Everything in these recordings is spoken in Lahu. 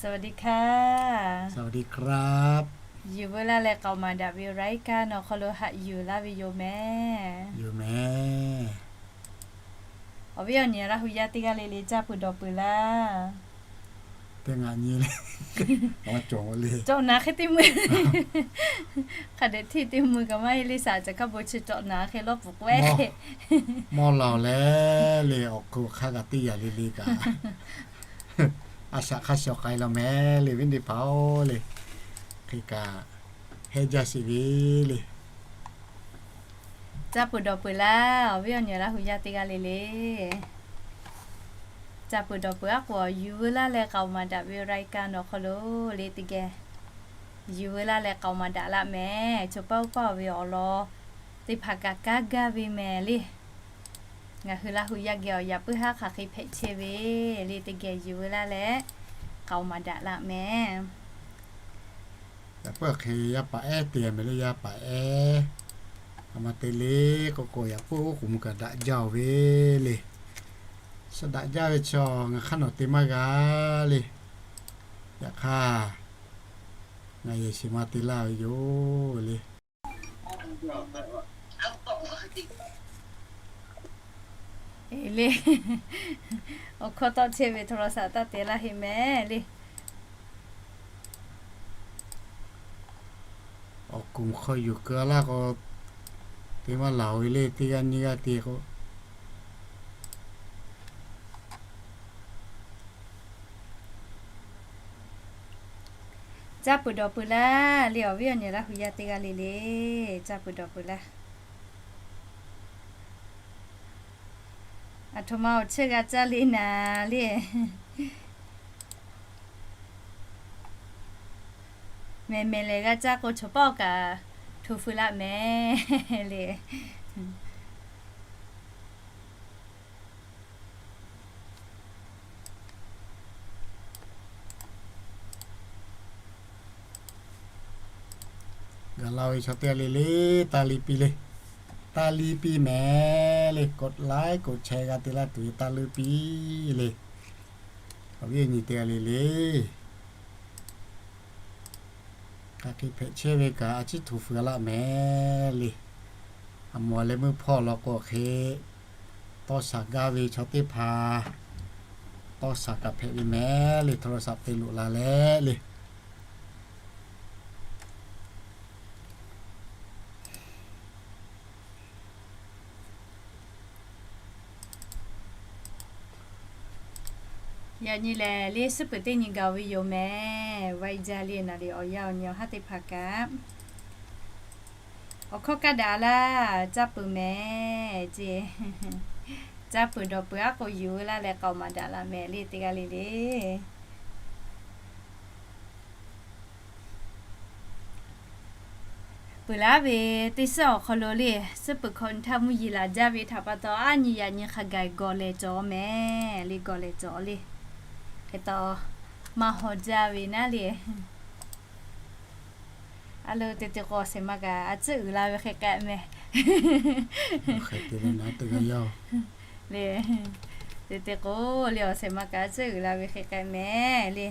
สวัสดีครับ Yuˬ veu laˇ leh k'aoˍ maˍ daꞈ ve รายการ awˬ hk'aw lo haꞈ yuˬ laˇ ve yoˬ mehˍ. Yoˬ mehˍ. Awˬ viˉ awˬ nyi Laˇ hu yaˇ teˇ g'aˇ le le caˇ peuˬ dawˬ peuˬ laˇ. Teˇ ngaˬ nyi le. Cawꞈ naˍ hk'e teˇ mui, hk'a dehꞈ hteˇ teˇ mui kaꞈ maˇ heˆ le, shaˍ caˬ hkaˇ bon chi cawꞈ naˍ hk'e lawˇ pfuhˍ k'o ehˉ hk'e. Mawˇ laˬ leh le awˬ hk'oˆ hk'a gaˬ teˇ yanˇ le le kaꞈ, a shaꞈ hk'a shawˍ k'ai law mehˍ le, viˉ teˇ hpaˍ-oˬ le. Hk'e kaꞈ hehnˇ jaˇ sheˍ ve le. Caˇ peuˬ dawˬ peuˬ laˇ, awˬ viˉ awˬ nyi Laˇ hu yaˇ teˇ g'aˇ le le. Caˇ peuˬ dawˬ peuˬ aˉ k'o, yuˬ veu laˇ leh k'aoˍ maˍ daꞈ ve รายการ awˬ hk'aw lo le teˇ geh yuˬ veu laˇ leh k'aoˍ maˍ daꞈ laˇ mehˍ. Chaw paˇ oˇ paˇ ve awˬ lawn teˇ hpaˍ kaꞈ kanˉ gaˇ ve mehˍ le. Ngaˬ hui Laˇ hu yaˇ geh awˬ yaꞈ puiˉ haˉ hk'aˬ hk'e hpehꞈ chehˇ ve le teˇ geh yuˬ veu laˇ leh k'aoˍ maˍ daꞈ laˇ mehˍ. Yaꞈ puiˉ hk'e yaˇ paˍ ehˉ te mehˍ le, yaˇ paˍ ehˉ. A ma te le k'o k'o, yaꞈ puiˉ oˉ k'oˍ mvuh kaꞈ daꞈ jaˇ-oˬ ve le. Suh daꞈ jaˇ ve chaw ngaˬ hk'aˇ nawˬ te maˇ g'a le. Yaꞈ hk'aˇ, ngaˬ yehˬ shiˍ ma te laˇ ve yoˬ le. Le, awˬ hkawˇ tawˆ chehˇ ve โทรศัพท์ taˇ te laˇ heˆ mehˍ le. Awˬ k'oˍ hk'aw yuˬ keu laˇ k'o, te maˇ laˬ-oˬ ve le, teˇ g'aˇ nyiˇ g'aˇ te k'o. Caˇ peuˬ dawˬ peuˬ laˇ le, awˬ viˉ awˬ nyi Laˇ hu yaˇ teˇ g'aˇ le le. Caˇ peuˬ dawˬ peuˬ laˇ. Aˬ htoꞈ ma awˬ chehˇ g'a caˇ le naˍ le. Mehˬ mehˬ lehˬ g'a caˇ k'o, chaw paˇ awˬ kaꞈ hto feu laˇ mehˍ le. Gaˬ la ve chaw teˇ g'aˇ le le, taˇ liˇ piˇ le. Taˇ liˇ piˇ mehˍ le, กดไลค์ กดแชร์ g'a te laˇ tuˬ ve taˇ liˇ piˇ le. Awˬ viˉ awˬ nyi teˇ g'aˇ le le, hk'aˬ hk'e hpehꞈ chehˇ ve kaꞈ a ciˉ hto feu laˇ mehˍ le. A mawˬ leh meuˇ hpawˇ law k'o hk'e, tawˇ shaˍ gaˇ ve chaw teˇ hpaˍ, tawˇ shaˍ kaꞈ hpehꞈ ve mehˍ le, โทรศัพท์ te loꞈ la leh le. Yaꞈ nyi lehˬ le, suhˉ peuˬ teˇ nyi gaˬ-oˬ ve yoˬ mehˍ. Vaiˇ jaˇ le naˍ le, awˬ yanˇ awˬ nyi awˬ haˉ teˇ hpaˍ kaꞈ awˬ hkawˇ kaˇ daꞈ laˇ, caˇ peuˬ mehˍ ce. Caˇ peuˬ dawˬ peuˬ aˉ k'o, yuˬ veu laˇ leh k'aoˍ maˍ daꞈ laˇ mehˍ le teˇ g'aˇ le le. Peuˬ laˇ ve teˇ suhˉ awˬ hk'aw lo le, suhˉ peuˬ hkawꞈ nyi htaˇ mvuhˇ yeˬ laˬ jaˇ ve htaꞈ pa taw, aˉ nyi yaꞈ nyi hk'a gaˬ gawˬ lehˬ cawˬ mehˍ le, gawˬ lehˬ cawˬ le. Hk'e taw, maˇ haw jaˇ ve naˉ le. A lo te te k'o, awˬ shehˍ ma kaꞈ a tcuhˉ uiˍ la ve hk'e k'ai mehˍ le. Te te k'o le, awˬ shehˍ ma kaꞈ a tcuhˉ uiˍ la ve hk'e k'ai mehˍ le.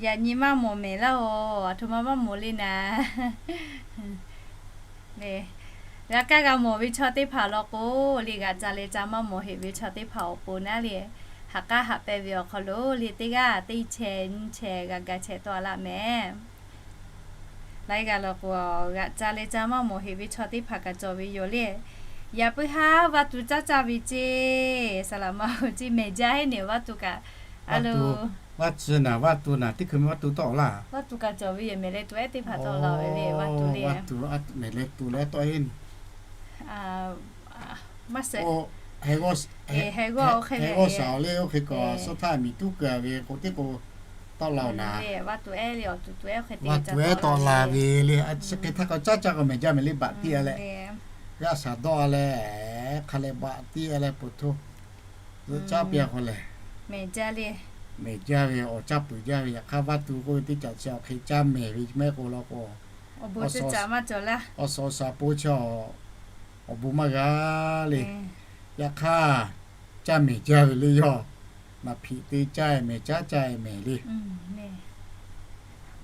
Yaꞈ nyi maˇ mawˬ mehˍ laˇ-oˬ, aˬ htoꞈ ma maˇ mawˬ le naˍ le. G'a kaˇ g'a mawˬ ve chaw teˇ hpaˍ law k'o le, g'aꞈ ca leh ca maˇ mawˬ heꞈ ve chaw teˇ hpaˍ awˬ pon naˉ le, haꞈ k'aˉ haꞈ pehnˇ ve awˬ hk'aw lo le, teˇ g'aˇ teˇ chehˇ nyiˇ chehˇ g'a ga chehˇ tawˆ laˇ mehˍ. Laiˉ g'aˇ law k'o, g'aꞈ ca leh ca maˇ mawˬ heꞈ ve chaw teˇ hpaˍ kaꞈ cawˬ ve yoˬ le. Yaꞈ puiˉ haˉ vaˇ tuˬ caˇ caˇ ve ce. Saˍ laꞈ ma-oˬ, ce mehˍ jaˇ heˆ ne vaˇ tuˬ kaꞈ. A lo, vaˇ tuˬ naˍ, vaˇ tuˬ naˍ, teˇ hkui vaˇ tuˬ tawˆ laˇ. Vaˇ tuˬ kaꞈ cawˬ ve yoˬ, mehˍ leh tuˬ ehˉ teˇ hpaˍ tawˆ la ve le, vaˇ tuˬ le. Vaˇ tuˬ, mehˍ leh tuˬ leh tawˆ e. Maˇ sheˍ, heh g'awˇ shaˍ le, oˇ hk'e kaꞈ suhˉ htaˇ miˬ tuˉ keu ve k'o, teˇ k'o tawˆ la-oˬ naˍ. Vaˇ tuˬ ehˉ tawˆ la ve le. Chi hk'e htaˇ k'o caˇ caˇ k'o mehˍ jaˇ mehˍ le, baꞈ tiˉ a leh, g'aˇ shaˍ dawˇ a leh, hk'a leh baꞈ tiˉ a leh po hto, zuhꞈ caˉ piˇ a k'o lehˬ, mehˍ jaˇ ve awˬ caˇ peuˬ jaˇ ve. Yaꞈ hk'aˇ vaˇ tuˬ k'oˆ ve teˇ caꞈ chi awˬ hk'e caˇ mehˍ ve mehˆ k'o law k'o, awˬ suhˍ awˬ suhˍ po chi awˬ bon maˇ g'a le. Yaꞈ hk'aˇ, caˇ mehˍ jaˇ ve le yawˇ. Naˍ hpiꞈ te caˇ e mehˍ, caˉ caˇ e mehˍ le.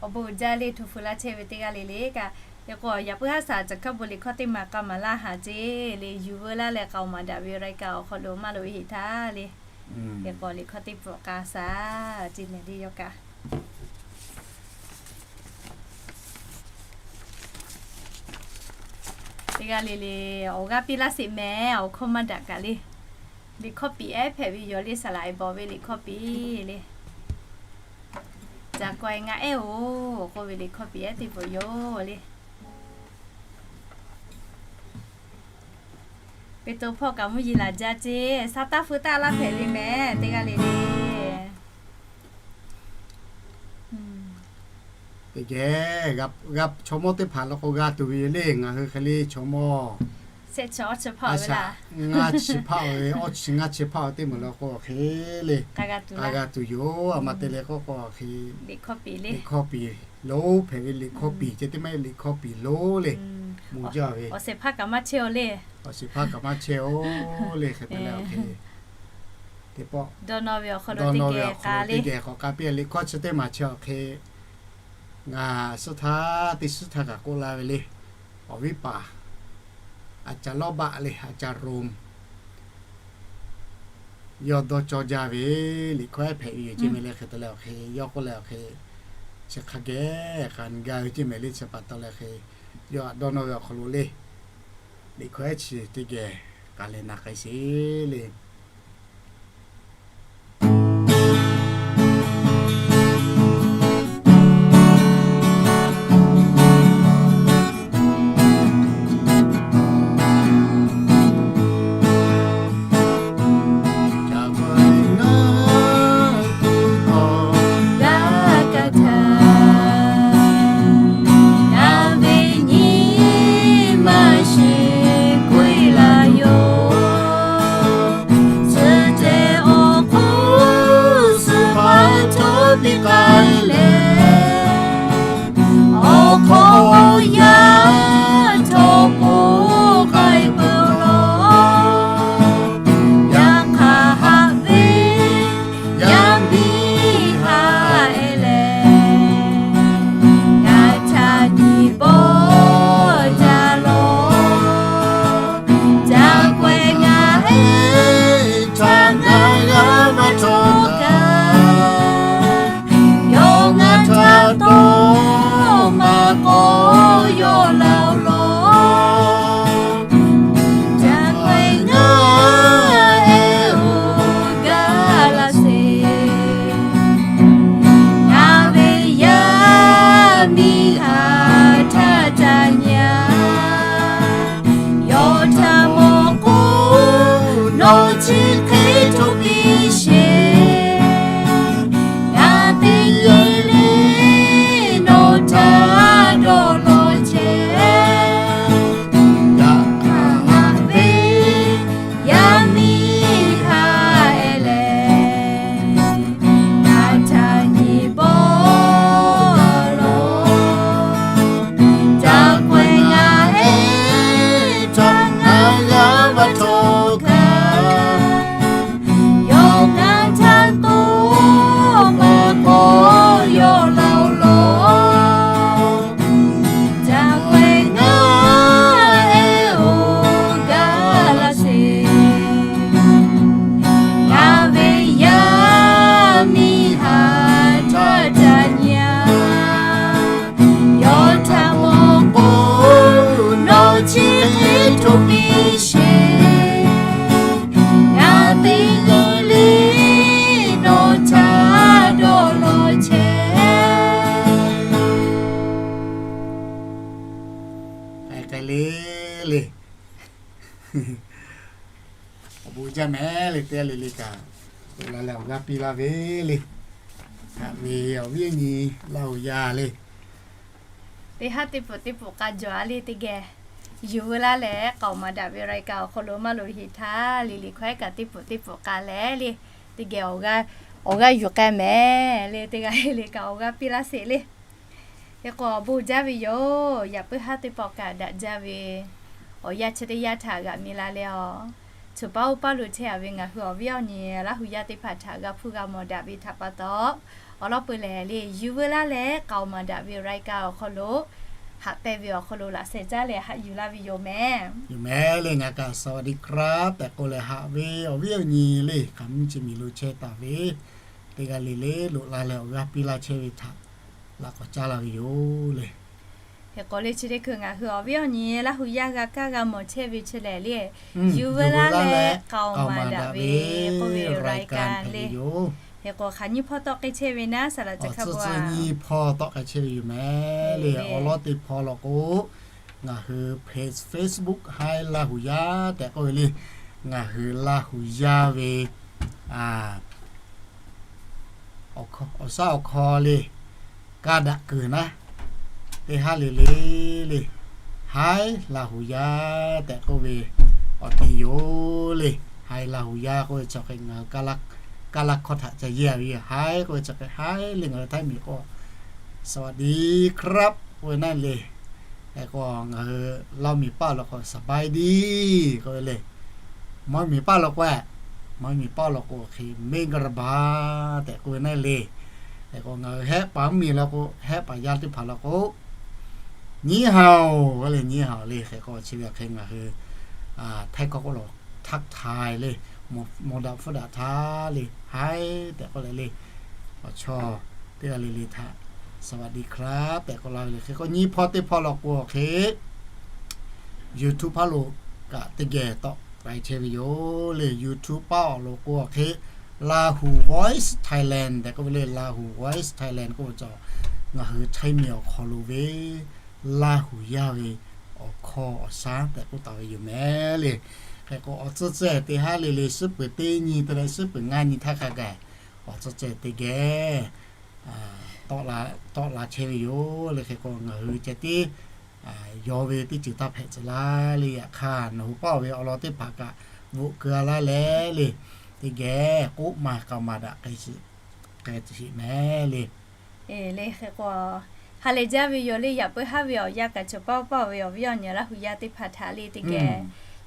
Awˬ bon uiˍ jaˇ le, hto fu laˇ chehˇ ve teˇ g'aˇ le le kaꞈ. Hk'e k'o, yaꞈ puiˉ haˉ shaˍ caˬ hkawˇ bon liꞈ hkawˇ teˇ maˬ k'a maˍ laˇ haˍ ceˇ le, yuˬ veu laˇ leh k'aoˍ maˍ daꞈ ve รายการ awˬ hk'aw lo maˇ loꞈ e heˍ htaˇ le. Hk'e k'o, liꞈ hkawˇ teˇ pfuhˍ k'a shaˍ ceˇ mehˍ le yawˇ kaꞈ. Teˇ g'aˇ le le awˬ g'aˇ piˇ laˇ sheˍ mehˍ, awˬ hkawˇ maˇ daꞈ kaꞈ le. Liꞈ hkawˇ piˍ ehˉ hpehꞈ ve yoˬ le, saˍ laꞈ e bawˬ ve liꞈ hkawˇ piˍ le. Ca kawehˇ ngaˆ ehˉ-oˬ k'oˆ ve liꞈ hkawˇ piˍ ehˉ teˇ pfuhˍ yoˬ le. Peˍtruˆ hpawˇ kaꞈ mvuhˇ yeˬ laˬ jaˇ ceˇ, shaˉ taˇ feu taˇ laˇ hpehꞈ ve mehˍ teˇ g'aˇ le le. Teˇ geh, g'a, chaw mawˇ teˇ hpaˍ law k'o g'a tuˬ ve yoˬ le. Ngaˬ hui hk'e le chaw mawˇ, a shaꞈ ngaˇ chi hpaˆ ve, awˇ chi ngaˇ chi hpaˆ ve teˇ maˬ law k'o hk'e le, k'a g'a tuˬ yoˬ. A ma te leh k'oˆ k'o hk'e, liꞈ hkawˇ piˍ lonˉ hpehꞈ ve, liꈞ hkawˇ piˍ ceh tiˉ maˇ heˆ, liꞈ hkawˇ piˍ lonˉ le. Mvuh jaˇ ve, awˬ shehˍ hpaˇ kaꞈ maˇ chehˇ-oˬ le. Hk'e te leh awˬ hk'e, teˇ pawˆ dawˇ nawˇ ve awˬ hk'aw lo teˇ geh k'awꞈ k'ai piˇ, liꞈ hkawˇ chi teˇ maˬ chi awˬ hk'e, ngaˬ suhˉ htaˇ teˇ suhˉ htaˇ kaꞈ k'oˆ laˇ ve le. Awˬ viˉ paˍ a ca lawˇ baˆ le, a ca Rom yawˇ dawˇ cawˇ jaˇ ve, liꞈ hkawˇ ehˉ hpehꞈ ve yoˬ ceˇ mehˍ le. Hk'e te leh awˬ hk'e yawˇ k'oˆ leh awˬ hk'e, chi hk'a geh k'a gaˇ ve ceˇ mehˍ le. Chi pa taw leh hk'e, yawˇ htaꞈ dawˇ nawˇ ve awˬ hk'aw lo le, liꞈ hkawˇ ehˉ chi teˇ geh k'ai leh na k'ai sheˍ le. Ngaˬ ve nyi ma sheˍ k'oˆ e laˬ yoˬ. Chi ceh awˬ hk'oˆ suh hpaˇ htawˇ piˇ k'ai leh, awˬ hk'aw yaˇ htawˇ k'oˆ k'ai peuˬ law. Yaꞈ hk'aˇ haꞈ ve yaˇ miˇ haꞈ e leh, ngaˬ htaꞈ nyi bawˆ jaˇ lawˬ. Ca kawehˇ ngaˆ ehˉ htaꞈ ngaˬ g'a maˇ htawˇ kaꞈ, yawˇ ngaˬ htaꞈ dawˇ maˇ k'awꞈ yawˇ laˇ-oˬ lawˬ. Ca kawehˇ ngaˆ ehˉ-oˬ, gaˬ laˇ sheˍ. Ngaˬ ve yaˇ miˇ haꞈ htaˇ ca nyi-a. Yawˇ htaꞈ mawˬ k'o, nawˬ chi hk'e htoꞈ piˇ sheˍ. Ngaˬ teˇ geh le nawˬ htaꞈ dawˇ lawˬ chehˇ. Yaꞈ hk'aˇ haꞈ ve yaˇ miˇ haꞈ e leh, ngaˬ htaꞈ nyi bawˆ lawˬ. Ca kawehˇ ngaˆ ehˉ htaꞈ ngaˬ g'a maˇ htawˇ kaꞈ, yawˇ ngaˬ htaꞈ dawˇ maˇ k'awꞈ yawˇ laˇ-oˬ lawˬ. Ca kawehˇ ngaˆ ehˉ-oˬ, gaˬ laˇ sheˍ. Ngaˬ ve yaˇ miˇ haꞈ htaˇ ca nyi-a. Yawˇ htaꞈ mawˬ k'o, nawˬ chi hk'e htoꞈ piˇ sheˍ. Ngaˬ teˇ geh le nawˬ htaꞈ dawˇ lawˬ chehˇ. K'ai k'ai le le. Awˬ bon jaˇ mehˍ le, teˇ g'aˇ le le kaꞈ, k'oˆ la leh awˬ g'aˇ piˇ laˇ ve le. Haꞈ ve awˬ viˉ awˬ nyi laˇ-oˬ yaˇ le. Teˇ haˉ teˇ pfuhˍ teˇ pfuhˍ k'a jawˬ-a le teˇ geh. Yuˬ veu laˇ leh k'aoˍ maˍ daꞈ ve รายการ awˬ hk'aw lo maˇ loꞈ heˍ htaˇ le, liꞈ hkawˇ ehˉ kaꞈ teˇ pfuhˍ teˇ pfuhˍ k'a leh le, teˇ geh awˬ g'aˇ yuˬ k'ai mehˍ le, teˇ g'aˇ le kaꞈ awˬ g'aˇ piˇ laˇ sheˍ le. Hk'e k'o awˬ bon jaˇ ve yoˬ. Yaꞈ puiˉ haˉ teˇ pawˆ kaꞈ daꞈ jaˇ ve, awˬ yanˇ chi teˇ yanˇ htaꞈ g'aꞈ mi la leh-aˬ, Choˬ paˉ oˇ paˉ lo chehˇ a ve ngaˬ hui awˬ viˉ awˬ nyi Laˇ huˍ yaˇ teˇ hpaˍ htaꞈ g'a hpuˇ g'a mawˬ daꞈ ve htaꞈ pa taw, awˬ lawn peuˬ lehˬ le, yuˬ veu laˇ leh k'aoˍ maˍ daꞈ ve รายการ awˬ hk'aw lo haꞈ pehnˇ ve awˬ hk'aw lo laꞈ sheh caˉ leh haꞈ yuˬ laˇ ve yoˬ mehˍ. Yoˬ mehˍ le, ngaˬ kaꞈ สวัสดีครับ tehꞈ k'oˆ leh haꞈ ve awˬ viˉ awˬ nyi le, hk'aˬ mvuhˇ chi miˬ lo chehˇ taˍ ve teˇ g'aˇ le le loꞈ la leh awˬ g'aˇ piˇ laˇ chehˇ ve htaꞈ laꞈ k'awꞈ caˉ laˇ ve yoˬ le. Hk'e k'o le chi teˇ hkui ngaˬ hui awˬ viˉ awˬ nyi Laˇ huˍ yaˇ g'a kaˇ g'a mawˬ chehˇ ve chi lehˬ le, yuˬ veu laˇ leh k'aoˍ maˍ daꞈ ve k'oˆ ve รายการ hpehꞈ ve yoˬ. Hk'e k'o hk'aˬ nyiˇ hpawˇ tawˆ k'ai chehˇ ve naˉ, saˍ laꞈ ca hkaˇ bo a, nyiˇ hpawˇ tawˆ k'ai chehˇ ve yoˬ mehˍ le. Awˬ lawn teˇ hpawˇ law k'o, ngaˬ hui page Facebook Hi Laˇ huˍ yaˇ tehꞈ k'oˆ ve le, ngaˬ hui Laˇ huˍ yaˇ ve awˬ shaˉ awˬ hk'aw le, kaˇ daꞈ kuiˬ naˉ, teˇ haˉ le le le, Hi Laˇ huˍ yaˇ tehꞈ k'oˆ ve awˬ ti yoˬ le. Hi Laˇ huˍ yaˇ k'oˆ ve chi hk'e ngaˬ hui kaˇ laˇ hkawˇ htaꞈ ca yehˇ ve yoˬ. Hi k'oˆ ve chi hk'e Hi le, ngaˬ hui Htaiˇ miˬ k'o สวัสดีครับ k'oˆ ve naˉ le. Hk'e k'o ngaˬ hui Laˇ huˍ miˬ paˆ law k'o สบายดี k'oˆ ve le. Mawˇ miˬ paˆ law k'o, Mawˇ miˬ paˆ law k'o hk'e မင်္ဂလာပါ tehꞈ k'oˆ ve naˉ le. Hk'e k'o ngaˬ hui Hehˆ paˍ mvuhˇ miˬ law k'o, Hehˆ paˍ yaˇ teˇ hpaˍ law k'o, 你好 k'oˆ le, 你好 le. Hk'e k'o chi ve hk'e ngaˬ hui Htaiˇ hkawˇ k'oˆ lo ทักทาย le, mawˬ daꞈ hpfuhˇ daꞈ htaˇ le, Hi tehꞈ k'oˆ leh le, awˬ chawˇ teˇ g'aˇ le le htaꞈ สวัสดีครับ tehꞈ k'oˆ laˇ ve le. Hk'e k'o nyiˇ hpawˇ teˇ hpawˇ law k'o hk'e YouTube paˉ lo kaꞈ teˇ geh tawˆ k'ai chehˇ ve yoˬ le. YouTube paˉ awˬ lawn k'o hk'e Lahu Voice Thailand tehꞈ k'oˆ ve le. Lahu Voice Thailand k'oˆ ve cawˬ ngaˬ hui Htaiˇ miˬ awˬ hk'aw lo ve Laˇ huˍ yaˇ ve awˬ hkawˇ awˬ shaˉ tehꞈ k'oˆ taˍ ve yoˬ mehˍ le. Hk'e k'o awˬ tcuhˇ cehˬ teˇ haˉ le le, suhˉ peuˬ teˇ nyi te leh suhˉ peuˬ ngaˇ nyi htaˇ hk'a gaˬ awˬ tcuhˇ cehˬ teˇ geh tawˆ la chehˇ ve yoˬ le. Hk'e k'o ngaˬ hui ceh tiˉ yaw ve teˇ ceuˬ taˇ hpehꞈ tcuh laˇ le. Yaꞈ hk'aˇ nawˬ hui paˇ ve awˬ lawn teˇ hpaˍ kaꞈ bvuhꞈ keu a laˇ leh le, teˇ geh k'oˆ maˬ k'aoˍ maˍ daꞈ k'ai sheˍ mehˍ le. Eˬ le, hk'e k'o ha lehˬ jaˇ ve yoˬ le. Yaꞈ puiˉ haˉ ve awˬ yanˇ kaꞈ choˬ paˇ paˇ ve awˬ viˉ awˬ nyi Laˇ huˍ yaˇ teˇ hpaˍ htaꞈ le teˇ geh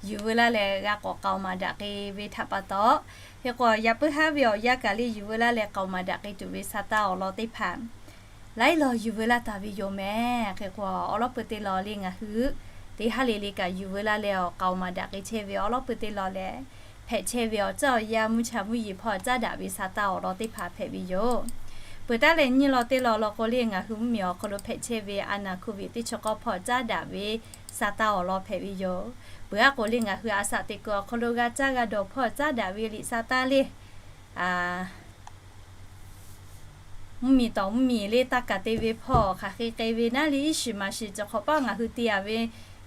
yuˬ veu laˇ leh g'a k'awꞈ k'aoˍ maˍ daꞈ k'ai ve htaꞈ pa taw, hk'e k'o yaꞈ puiˉ haˉ ve awˬ yanˇ kaꞈ le yuˬ veu laˇ leh k'aoˍ maˍ daꞈ k'ai tuˬ ve sa taˇ awˬ lawn teˇ hpaˍ laiˉ law yuˬ veu laˇ taˍ ve yoˬ mehˍ. Hk'e k'o awˬ lawn peuˬ teˇ law le ngaˬ hui teˇ haˉ le le kaꞈ yuˬ veu laˇ leh awˬ k'aoˍ maˍ daꞈ k'ai chehˇ ve awˬ lawn peuˬ teˇ law lehˬ, hpehꞈ chehˇ ve awˬ tcuhˉ awˬ yanˇ mvuhˇ cha mvuhˇ yeˬ hpawˇ caˉ daꞈ ve sa taˇ awˬ lawn teˇ hpaˍ hpehꞈ ve yoˬ. Peuˬ taˉ lehˬ nyiˇ law teˇ law law k'o le ngaˬ hui mvuhˇ miˬ awˬ hk'aw lo hpehꞈ chehˇ ve a naˍ hkoˇ ve teˇ chi k'awˇ hpawˇ caˉ daꞈ ve sa taˇ awˬ lawn hpehꞈ ve yoˬ. Peuˬ aˉ k'o le ngaˬ hui a shaꞈ teꞈ kuiˬ awˬ hk'aw lo g'a caˇ g'a dawˬ hpawˇ caˉ daꞈ ve liꞈ sa taˇ le mvuhˇ miˬ tawˍ mvuhˇ miˬ le taˇ kaˍ te ve hpawˇ hk'aˬ hk'e k'ai ve naˉ le, iˉ shiˍ maˍ shiˍ cawˬ hk'awꞈ paˇ ngaˬ hui te a ve,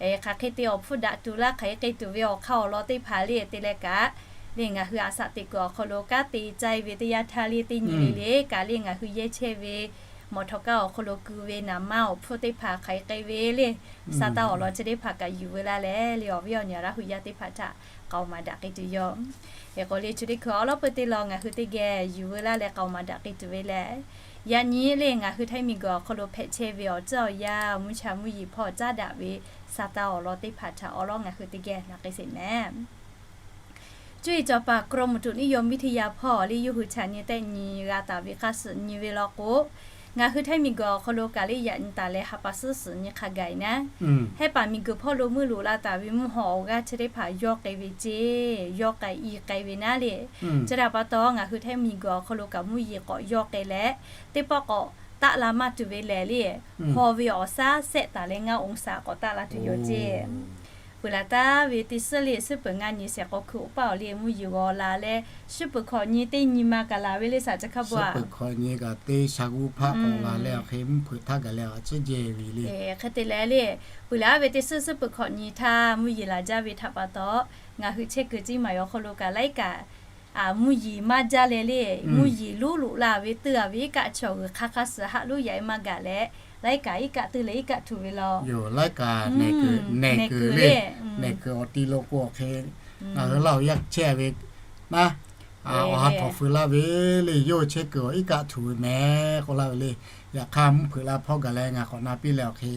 hk'aˬ hk'e te awˬ hpfuhˇ daꞈ tuˬ laˇ, hk'aˬ hk'e k'ai tuˬ ve awˬ hk'aˇ awˬ lawn teˇ hpaˍ le te leh kaꞈ, le ngaˬ hui a shaꞈ teꞈ kuiˬ awˬ hk'aw lo kanˉ te caiˇ ve teˇ yanˇ htaˇ le teˇ nyi le le kaꞈ le ngaˬ hui yehˇ chehˇ ve mawˬ htawꞈ kaˇ awˬ hk'aw lo keu ve naˍ manˇ awˬ hpfuhˇ teˇ hpaˍ hk'aˬ hk'e k'ai ve le, sa taˇ awˬ lawn chi teˇ hpaˍ kaꞈ yuˬ veu laˇ leh le awˬ viˉ awˬ nyi Laˇ huˍ yaˇ teˇ hpaˍ htaꞈ k'aoˍ maˍ daꞈ k'ai tuˬ yoˬ. Hk'e k'o le chi teˇ hkui awˬ lawn peuˬ teˇ law ngaˬ hui teˇ geh yuˬ veu laˇ leh k'aoˍ maˍ daꞈ k'ai tuˬ ve lehˬ, yaꞈ nyi le ngaˬ hui Htaiˇ miˬ guiˬ awˬ hk'aw lo hpehꞈ chehˇ ve awˬ tcuhˉ awˬ yanˇ mvuhˇ cha mvuhˇ yeˬ hpawˇ caˉ daꞈ ve sa taˇ awˬ lawn teˇ hpaˍ htaꞈ awˬ lawn ngaˬ hui teˇ geh naˍ k'ai sheˍ mehˍ. Cuˇ yiˍ cawˬ paˍ กรมอุตุนิยมวิทยา hpawˇ le yawˇ hui chaꞈ nyi tehˆ nyi g'a taˍ ve hk'a suhˍ nyi ve law k'o, ngaˬ hui Htaiˇ miˬ guiˬ awˬ hk'aw lo kaꞈ le yaꞈ nyi taˍ leh ha pa suhˉ suhˍ nyi hk'a gaˬ naˉ, hehˉ paˍ miˬ guiˬ hpawˇ lo meuˇ loꞈ la taˍ ve mvuhˇ haw awˬ g'aˇ chi teˇ hpaˍ yawˇ k'ai ve ceˇ, yawˇ k'ai i k'ai ve naˉ le. Chi htaꞈ pa taw ngaˬ hui Htaiˇ miˬ guiˬ awˬ hk'aw lo kaꞈ mvuhˇ yeˬ k'awꞈ yawˇ k'ai leh, teˇ pawˆ k'awꞈ taˆ la maˇ tuˬ ve lehˬ le, haw ve awˬ shaˉ sehˆ taˍ leh ngaˇ องศา k'awꞈ taˆ la tuˬ yoˬ ceˇ. Peuˬ laˬ taˍ ve teˇ suhˉ le suhˉ peuˬ ngaˇ nyi shehˍ k'o hkui oˇ paˆ awˬ le mvuhˇ yeˬ g'aw la leh, suhˉ peuˬ hkawꞈ nyi teˇ nyi ma kaꞈ laˬ ve le saˍ ca hkaˇ bo a. Hkawꞈ nyi kaꞈ teˇ sha g'uˇ hpaˆ k'awꞈ la leh awˬ hk'e mvuhˇ hpeuꞈ htaˇ gaˬ leh awˬ tcuhˉ jehˇ ve le. Hk'e te leh le, peuˬ laˬ ve teˇ suhˉ suhˉ peuˬ hkawꞈ nyi htaˇ mvuhˇ yeˬ laˬ jaˇ ve htaꞈ pa taw, ngaˬ hui chehˇ kuiˬ ciˇ maˍ awˬ hk'aw lo kaꞈ laiˉ kaꞈ mvuhˇ yeˬ maˇ jaˇ leh le, mvuhˇ yeˬ luˉ loꞈ la ve teuˇ a ve iˉ kaˆ chaw g'uiˬ hk'a hk'a suhˍ haꞈ luˉ yaꞈ e maˇ gaˬ leh, laiˉ kaꞈ iˉ kaˆ teuˇ leh iˉ kaˆ htu ve law. Yoˬ, laiˉ kaꞈ nehˬ kuiˬ le, nehˬ kuiˬ awˬ ti lo k'o awˬ hk'e, ngaˬ hui Laˇ huˍ yaˇ chehˇ ve naˉ, Awˬ ha htawnˍ feu laˇ ve le, yawˇ chehˇ kuiˬ awˬ iˉ kaˆ htuꞈ ve mehˍ k'oˆ laˇ ve le. Yaꞈ hk'aˇ mvuhˇ hpeuꞈ la hpawˇ gaˬ leh ngaˬ k'awꞈ na piˇ leh awˬ hk'e,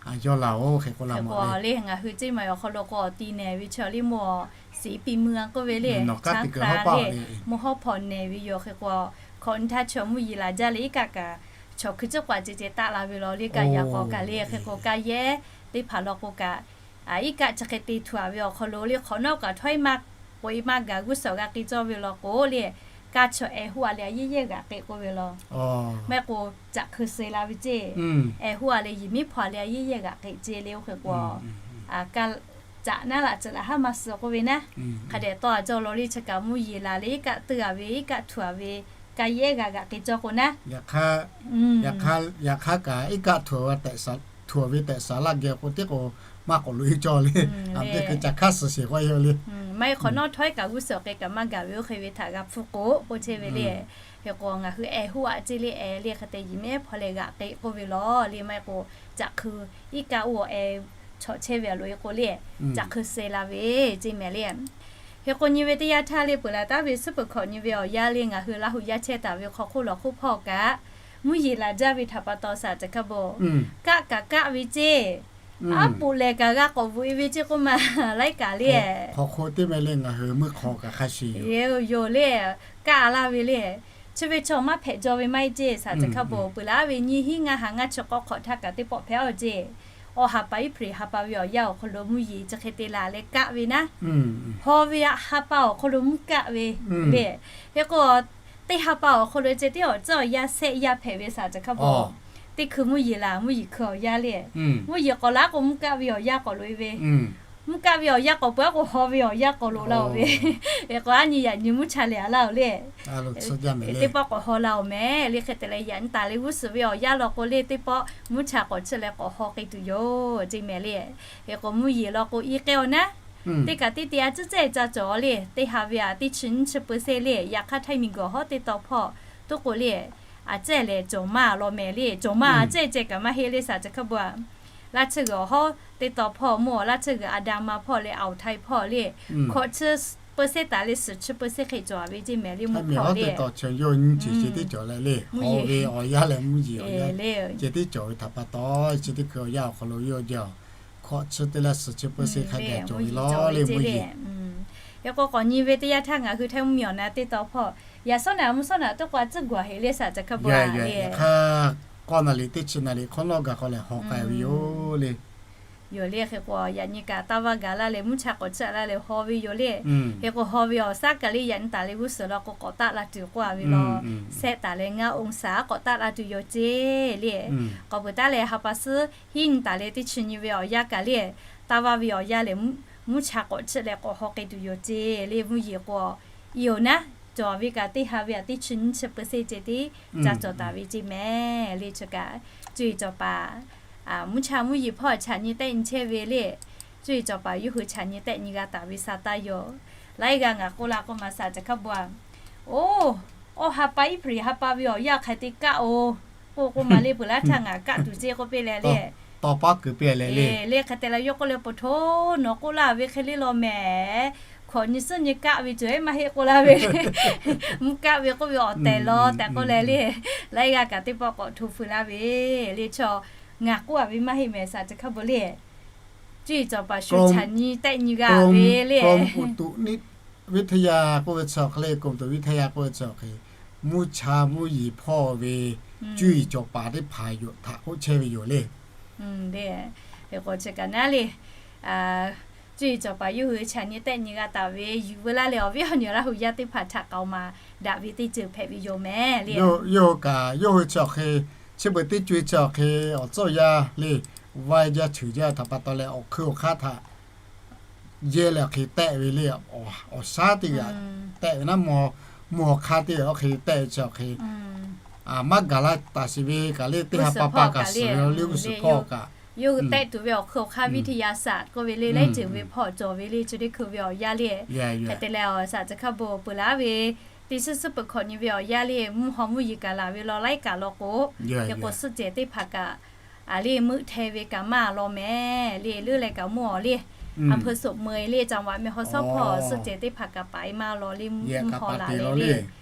a, yawˇ laˬ oˬ hk'e k'oˆ laˇ mawˬ le. Ngaˬ hui ceˇ maˬ awˬ hk'aw lo k'o awˬ ti nehˬ ve chaw le mawˬ, siˍ piˇ mui a k'oˆ ve le, chaw hk'a le, mvuhˇ hawˉ hpawnˍ nehˬ ve yoˬ hk'e k'o, hkawꞈ nyi htaˇ chaw mvuhˇ yeˬ laˬ jaˇ leh iˉ kaˆ kaꞈ chaw hkui tcuhˉ k'aꞈ ceh ceh taˆ la ve law le, kaꞈ yaꞈ k'awꞈ kaꞈ le hk'e k'o, kaꞈ yehˉ teˇ hpaˍ law k'o kaꞈ, iˉ kaˆ chi hk'e te htuꞈ a ve awˬ hk'aw lo le, hk'awꞈ nawˉ kaꞈ htawˇ iˉ maˇ k'oꞈ e maˇ gaˬ g'uˇ suhˍ g'a k'ai cawˇ ve law k'o le, kaꞈ chaw ehˉ hoˆ a leh a yehˉ yehˉ g'aꞈ k'e k'oˆ ve law. Maˇ heˆ k'o, caꞈ hkui suh la ve ceˇ. Ehˉ hoˆ a leh yiˬ miˉ hpaw a leh a yehˉ yehˉ g'aꞈ k'e ceˇ le oˇ hk'e k'o, a, kaꞈ caꞈ naˉ laꞈ ceuˬ laꞈ haˉ maˇ suh k'oˆ ve naˉ. Hk'a dehꞈ tawˇ a cawˇ law le, chi kaꞈ mvuhˇ yeˬ laˬ leh iˉ kaˆ teuˆ a ve, iˉ kaˆ htuꞈ a ve, kaꞈ yehˉ g'a g'aꞈ k'e cawˇ k'o naˉ. Yaꞈ hk'aˇ kaꞈ iˉ kaˆ htuꞈ ve tehꞈ saˍ laˇ geh k'o tiˉ k'o, maˇ k'awꞈ loꞈ e cawˇ le. Aꞈ teˇ hkui caꞈ hk'aˇ suh sheˍ k'o yoˬ le. Maˇ heˆ hk'awꞈ nawˉ htawˇ iˉ kaˆ g'uˇ suhˍ k'e kaꞈ maˇ gaˬ ve oˇ hk'e ve htaꞈ g'a hpfuhˇ k'o k'oˆ chehˇ ve le. Hk'e k'o ngaˬ hui ehˉ hoˆ a ceˇ le, ehˉ le hk'e te yiˬ miˉ ehˉ hpaw leh g'aꞈ k'e k'oˆ ve law le. Maˇ heˆ k'o, caꞈ hkui iˉ kaˆ oˇ ehˉ chawꞈ chehˇ ve a loꞈ e k'o le, caꞈ hkui suh la ve ceˇ mehˍ le. Hk'e k'o nyi ve teˇ yanˇ htaˇ le peuˬ laˬ taˉ ve suhˉ peuˬ hkawꞈ nyi ve awˬ yanˇ le ngaˬ hui Laˇ huˍ yaˇ chehˇ taˍ ve hk'aw hk'oˆ lawˬ hk'oˆ hpawˇ kaꞈ, mvuhˇ yeˬ laˬ jaˇ ve htaꞈ pa taw saˍ caˬ hkaˇ bon, kaˆ kaꞈ kaˆ ve ceˇ, aˉ poꞈ lehˬ kaꞈ g'a k'awꞈ bvuhꞈ e ve ceˇ k'oˆ ma laiˉ kaꞈ le. Hk'aw hk'oˆ teˇ meh le ngaˬ hui meuˇ hk'aw kaꞈ hk'a shuˍ yoˬ le, kaˆ laˇ ve le. Chi ve chaw maˇ hpehꞈ jaw ve maˇ heˆ ceˇ saˍ caˬ hkaˇ bon, peuˬ laˬ ve nyiˇ hinˉ ngaˇ ha ngaˇ chi k'awˇ hk'awꞈ htaˇ kaꞈ teˇ pawˆ hpehꞈ a ceˇ. Awˬ ha pa iˉ hpu ha pa ve awˬ yanˇ awˬ hk'aw lo mvuhˇ yeˬ chi hk'e te laˬ leh kaˆ ve naˉ, haw ve ha pa awˬ hk'aw lo mvuhˇ kaˆ ve le. Hk'e k'o, teˇ ha pa awˬ hk'aw lo ceh tiˉ awˬ tcuhˉ awˬ yanˇ sehˆ yanˇ hpehꞈ ve saˍ caˬ hkaˇ bon, teˇ hkui mvuhˇ yeˬ laˬ mvuhˇ yeˬ hkui awˬ yanˇ le, mvuhˇ yeˬ k'awꞈ laˇ k'o mvuhˇ kaˆ ve awˬ yanˇ k'awꞈ loꞈ e ve, mvuhˇ kaˆ ve awˬ yanˇ k'awꞈ peuˬ a k'o haw ve awˬ yanˇ k'awꞈ loꞈ la oˬ ve. Hk'e k'o a nyi yaꞈ nyi mvuhˇ cha lehˬ a laˇ oˬ le. Teˇ pawˆ k'awꞈ haw la oˬ mehˍ le. Hk'e te leh yaꞈ nyi taˍ leh g'uˇ suhˍ ve awˬ yanˇ law k'o le teˇ pawˆ mvuhˇ cha k'awꞈ chiˇ leh k'awꞈ haw k'ai tuˬ yoˬ ceˇ mehˍ le. Hk'e k'o mvuhˇ yeˬ law k'o iˉ k'ehˇ awˬ naˉ, teˇ kaꞈ teˇ te a ciˉ cehˇ ca cawˬ le. Teˇ ha ve a teˇ chi nyiˇ chi peu se le. Yaꞈ hk'aˇ htaiˇ miˬ guiˬ hawˉ teˇ taw hpawˇ tuˉ k'o le, a cehˇ lehˬ cawˬ maˇ law mehˍ le. Cawˬ maˇ a cehˇ ceh kaꞈ maˇ heˆ le saˍ caˬ hkaˇ bon a. Laˇ tsuhˇ g'uiˬ awˬ hawˉ teˇ taw hpawˇ mvuhˇ awˬ laˇ tsuhˇ g'uiˬ a da ma hpawˇ leh awˬ htaiˇ hpawˇ le, hkawꞈ chi peu se taˍ leh suhˍ chi peu se hk'e cawˬ a ve ceˇ mehˍ le. Mvuhˇ hpawˇ le, teˇ cawˬ leh le, mvuhˇ yeˬ le, ceh tiˉ cawˬ ve htaꞈ pa taw chi teˇ hkui awˬ yanˇ awˬ hk'aw lo yawˇ jaˇ, hkawꞈ chi te leh suhˍ chi peu se hk'a gaˬ cawˬ ve law le mvuhˇ yeˬ. Hk'e k'o k'awꞈ nyi ve teˇ yanˇ htaˇ ngaˬ hui htaiˇ mvuhˇ miˬ awˬ na teˇ taw hpawˇ yaꞈ sawˉ naꞈ mvuhˇ sawˉ naꞈ tuˉ k'o a tcuhˉ gaˬ heꞈ le saˍ caˬ hkaˇ bon a le. Yaꞈ hk'aˇ k'awˇ na liꞈ teˇ chi na liꞈ hk'awꞈ nawˉ gaˬ k'o lehˬ haw k'ai ve yoˬ le. Yoˬ le. Hk'e k'o yaꞈ nyi kaꞈ taˇ vaˇ gaˬ laˇ leh mvuhˇ cha k'awꞈ chiˇ laˇ leh haw ve yoˬ le. Hk'e k'o haw ve awˬ shaˉ kaꞈ le yaꞈ nyi taˍ leh g'uˇ suhˍ law k'o k'awꞈ taˆ la tuˬ k'oˆ a ve law, shehˆ taˍ leh ngaˇ oˇ shaˍ k'awꞈ taˆ la tuˬ yoˬ ceˇ le. K'awꞈ peuˬ taˉ leh ha pa suhˉ hiˉ nyi taˍ leh teˇ chi nyi ve awˬ yanˇ kaꞈ le, taˇ vaˇ ve awˬ yanˇ lehˬ mvuhˇ cha k'awꞈ chiˇ leh k'awꞈ haw k'ai tuˬ yoˬ ceˇ le. Mvuhˇ yeˬ k'o iˉ oˬ naˉ cawˬ ve kaꞈ teˇ ha ve a teˇ chi nyiˇ chi peu se ceh tiˉ ca cawˬ taˍ ve ceˇ mehˍ le. Chi kaꞈ cuˇ yiˍ cawˬ paˍ mvuhˇ cha mvuhˇ yeˬ hpawˇ chaꞈ nyi tehˆ nyi chehˇ ve le. Cuˇ yiˍ cawˬ paˍ yawˇ hui chaꞈ nyi tehˆ nyi g'a taˍ ve sa taˇ yoˬ. Laiˉ g'aˇ ngaˬ k'oˆ la k'oˆ ma saˍ caˬ hkaˇ bon a, oˇ, awˬ ha pa iˉ hpu ha pa ve awˬ yanˇ hk'aˬ hk'e te kaˆ oˬ k'oˆ k'oˆ ma le. Peuˬ laˇ htaˇ ngaˬ kaˆ tuˬ ceˇ k'oˆ piˇ leh le, tawˇ paˉ kuiˬ piˇ leh le. Le hk'e te leh yawˇ k'oˆ leh, Paˬ htoˇ, nawˬ k'oˆ laˇ ve hk'e le law mehˍ. Hkawꞈ nyi suhˉ nyi kaˆ ve cawˬ e maˇ heˆ k'oˆ laˇ ve, mvuhˇ kaˆ ve k'oˆ ve awˬ tehˬ law tehꞈ k'oˆ leh le, laiˉ g'aˇ kaꞈ teˇ pawˆ k'awꞈ hto feu laˇ ve le. Chaw ngaˬ k'oˆ a ve maˇ heˆ mehˍ saˍ caˬ hkaˇ bon le. Cuˇ yiˍ cawˬ paˍ shu chaꞈ nyi tehˆ nyi g'a ve le. กรมอุตุนิยมวิทยา k'oˆ ve chi awˬ hk'e le, กรมอุตุนิยมวิทยา k'oˆ ve chi awˬ hk'e, mvuhˇ cha mvuhˇ yeˬ hpawˇ ve cuˇ yiˍ cawˬ paˍ teˇ hpaˍ yoˬ htaꞈ k'oˆ chehˇ ve yoˬ le. Hk'e k'o chi kaꞈ naˉ le, cuˇ yiˍ cawˬ paˍ yawˇ hui chaꞈ nyi tehˆ nyi g'a taˍ ve yuˬ veu laˇ leh awˬ viˉ awˬ nyi Laˇ huˍ yaˇ teˇ hpaˍ htaꞈ k'aoˍ maˍ daꞈ ve teˇ ceuˬ hpehꞈ ve yoˬ mehˍ le. Yawˇ hui kaꞈ yawˇ hui chi awˬ hk'e, chi beuꞈ teˇ co e chi awˬ hk'e awˬ tcuhˇ awˬ yanˇ le, vaiˇ jaˇ cheuˬ jaˇ htaꞈ pa taw leh awˬ hkui awˬ hk'aˇ htaꞈ yehˇ leh awˬ hk'e tehˆ ve le. Awˬ shaˉ teˇ g'aˇ tehˆ ve naˉ, mvuhˇ haw hk'aˇ teˇ g'aˇ awˬ hk'e tehˆ ve chi awˬ hk'e, maˇ gaˬ la taˍ sheˍ ve kaꞈ le, teˇ ha pa pa kaꞈ suhˍ ve le g'uˇ suhˍ hpawˇ kaꞈ, yawˇ hui tehˆ tuˬ ve awˬ hkui awˬ hk'aˇ วิทยาศาสตร์ k'oˆ ve le, laiˉ ceuˬ ve hpawˇ cawˬ ve le. Chi teˇ hkui ve awˬ yanˇ le, hk'e te leh awˬ saˍ caˬ hkaˇ bon peuˬ laˇ ve teˇ suhˉ suhˉ peuˬ hkawꞈ nyi ve awˬ yanˇ le, mvuhˇ haw mvuhˇ yeˬ kaꞈ laˬ ve law laiˉ kaꞈ law k'o, hk'e k'o suhˆ cehˬ teˇ hpaˍ kaꞈ a le meuˆ hteh ve kaꞈ maˇ law mehˍ le. Leuˉ leh kaꞈ mvuhˇ awˬ le อำเภอโสมเมย le, จังหวัดแม่ฮ่องสอน hpawˇ suhˆ cehˬ teˇ hpaˍ kaꞈ paˍ e maˇ law le, mvuhˇ haw la le le.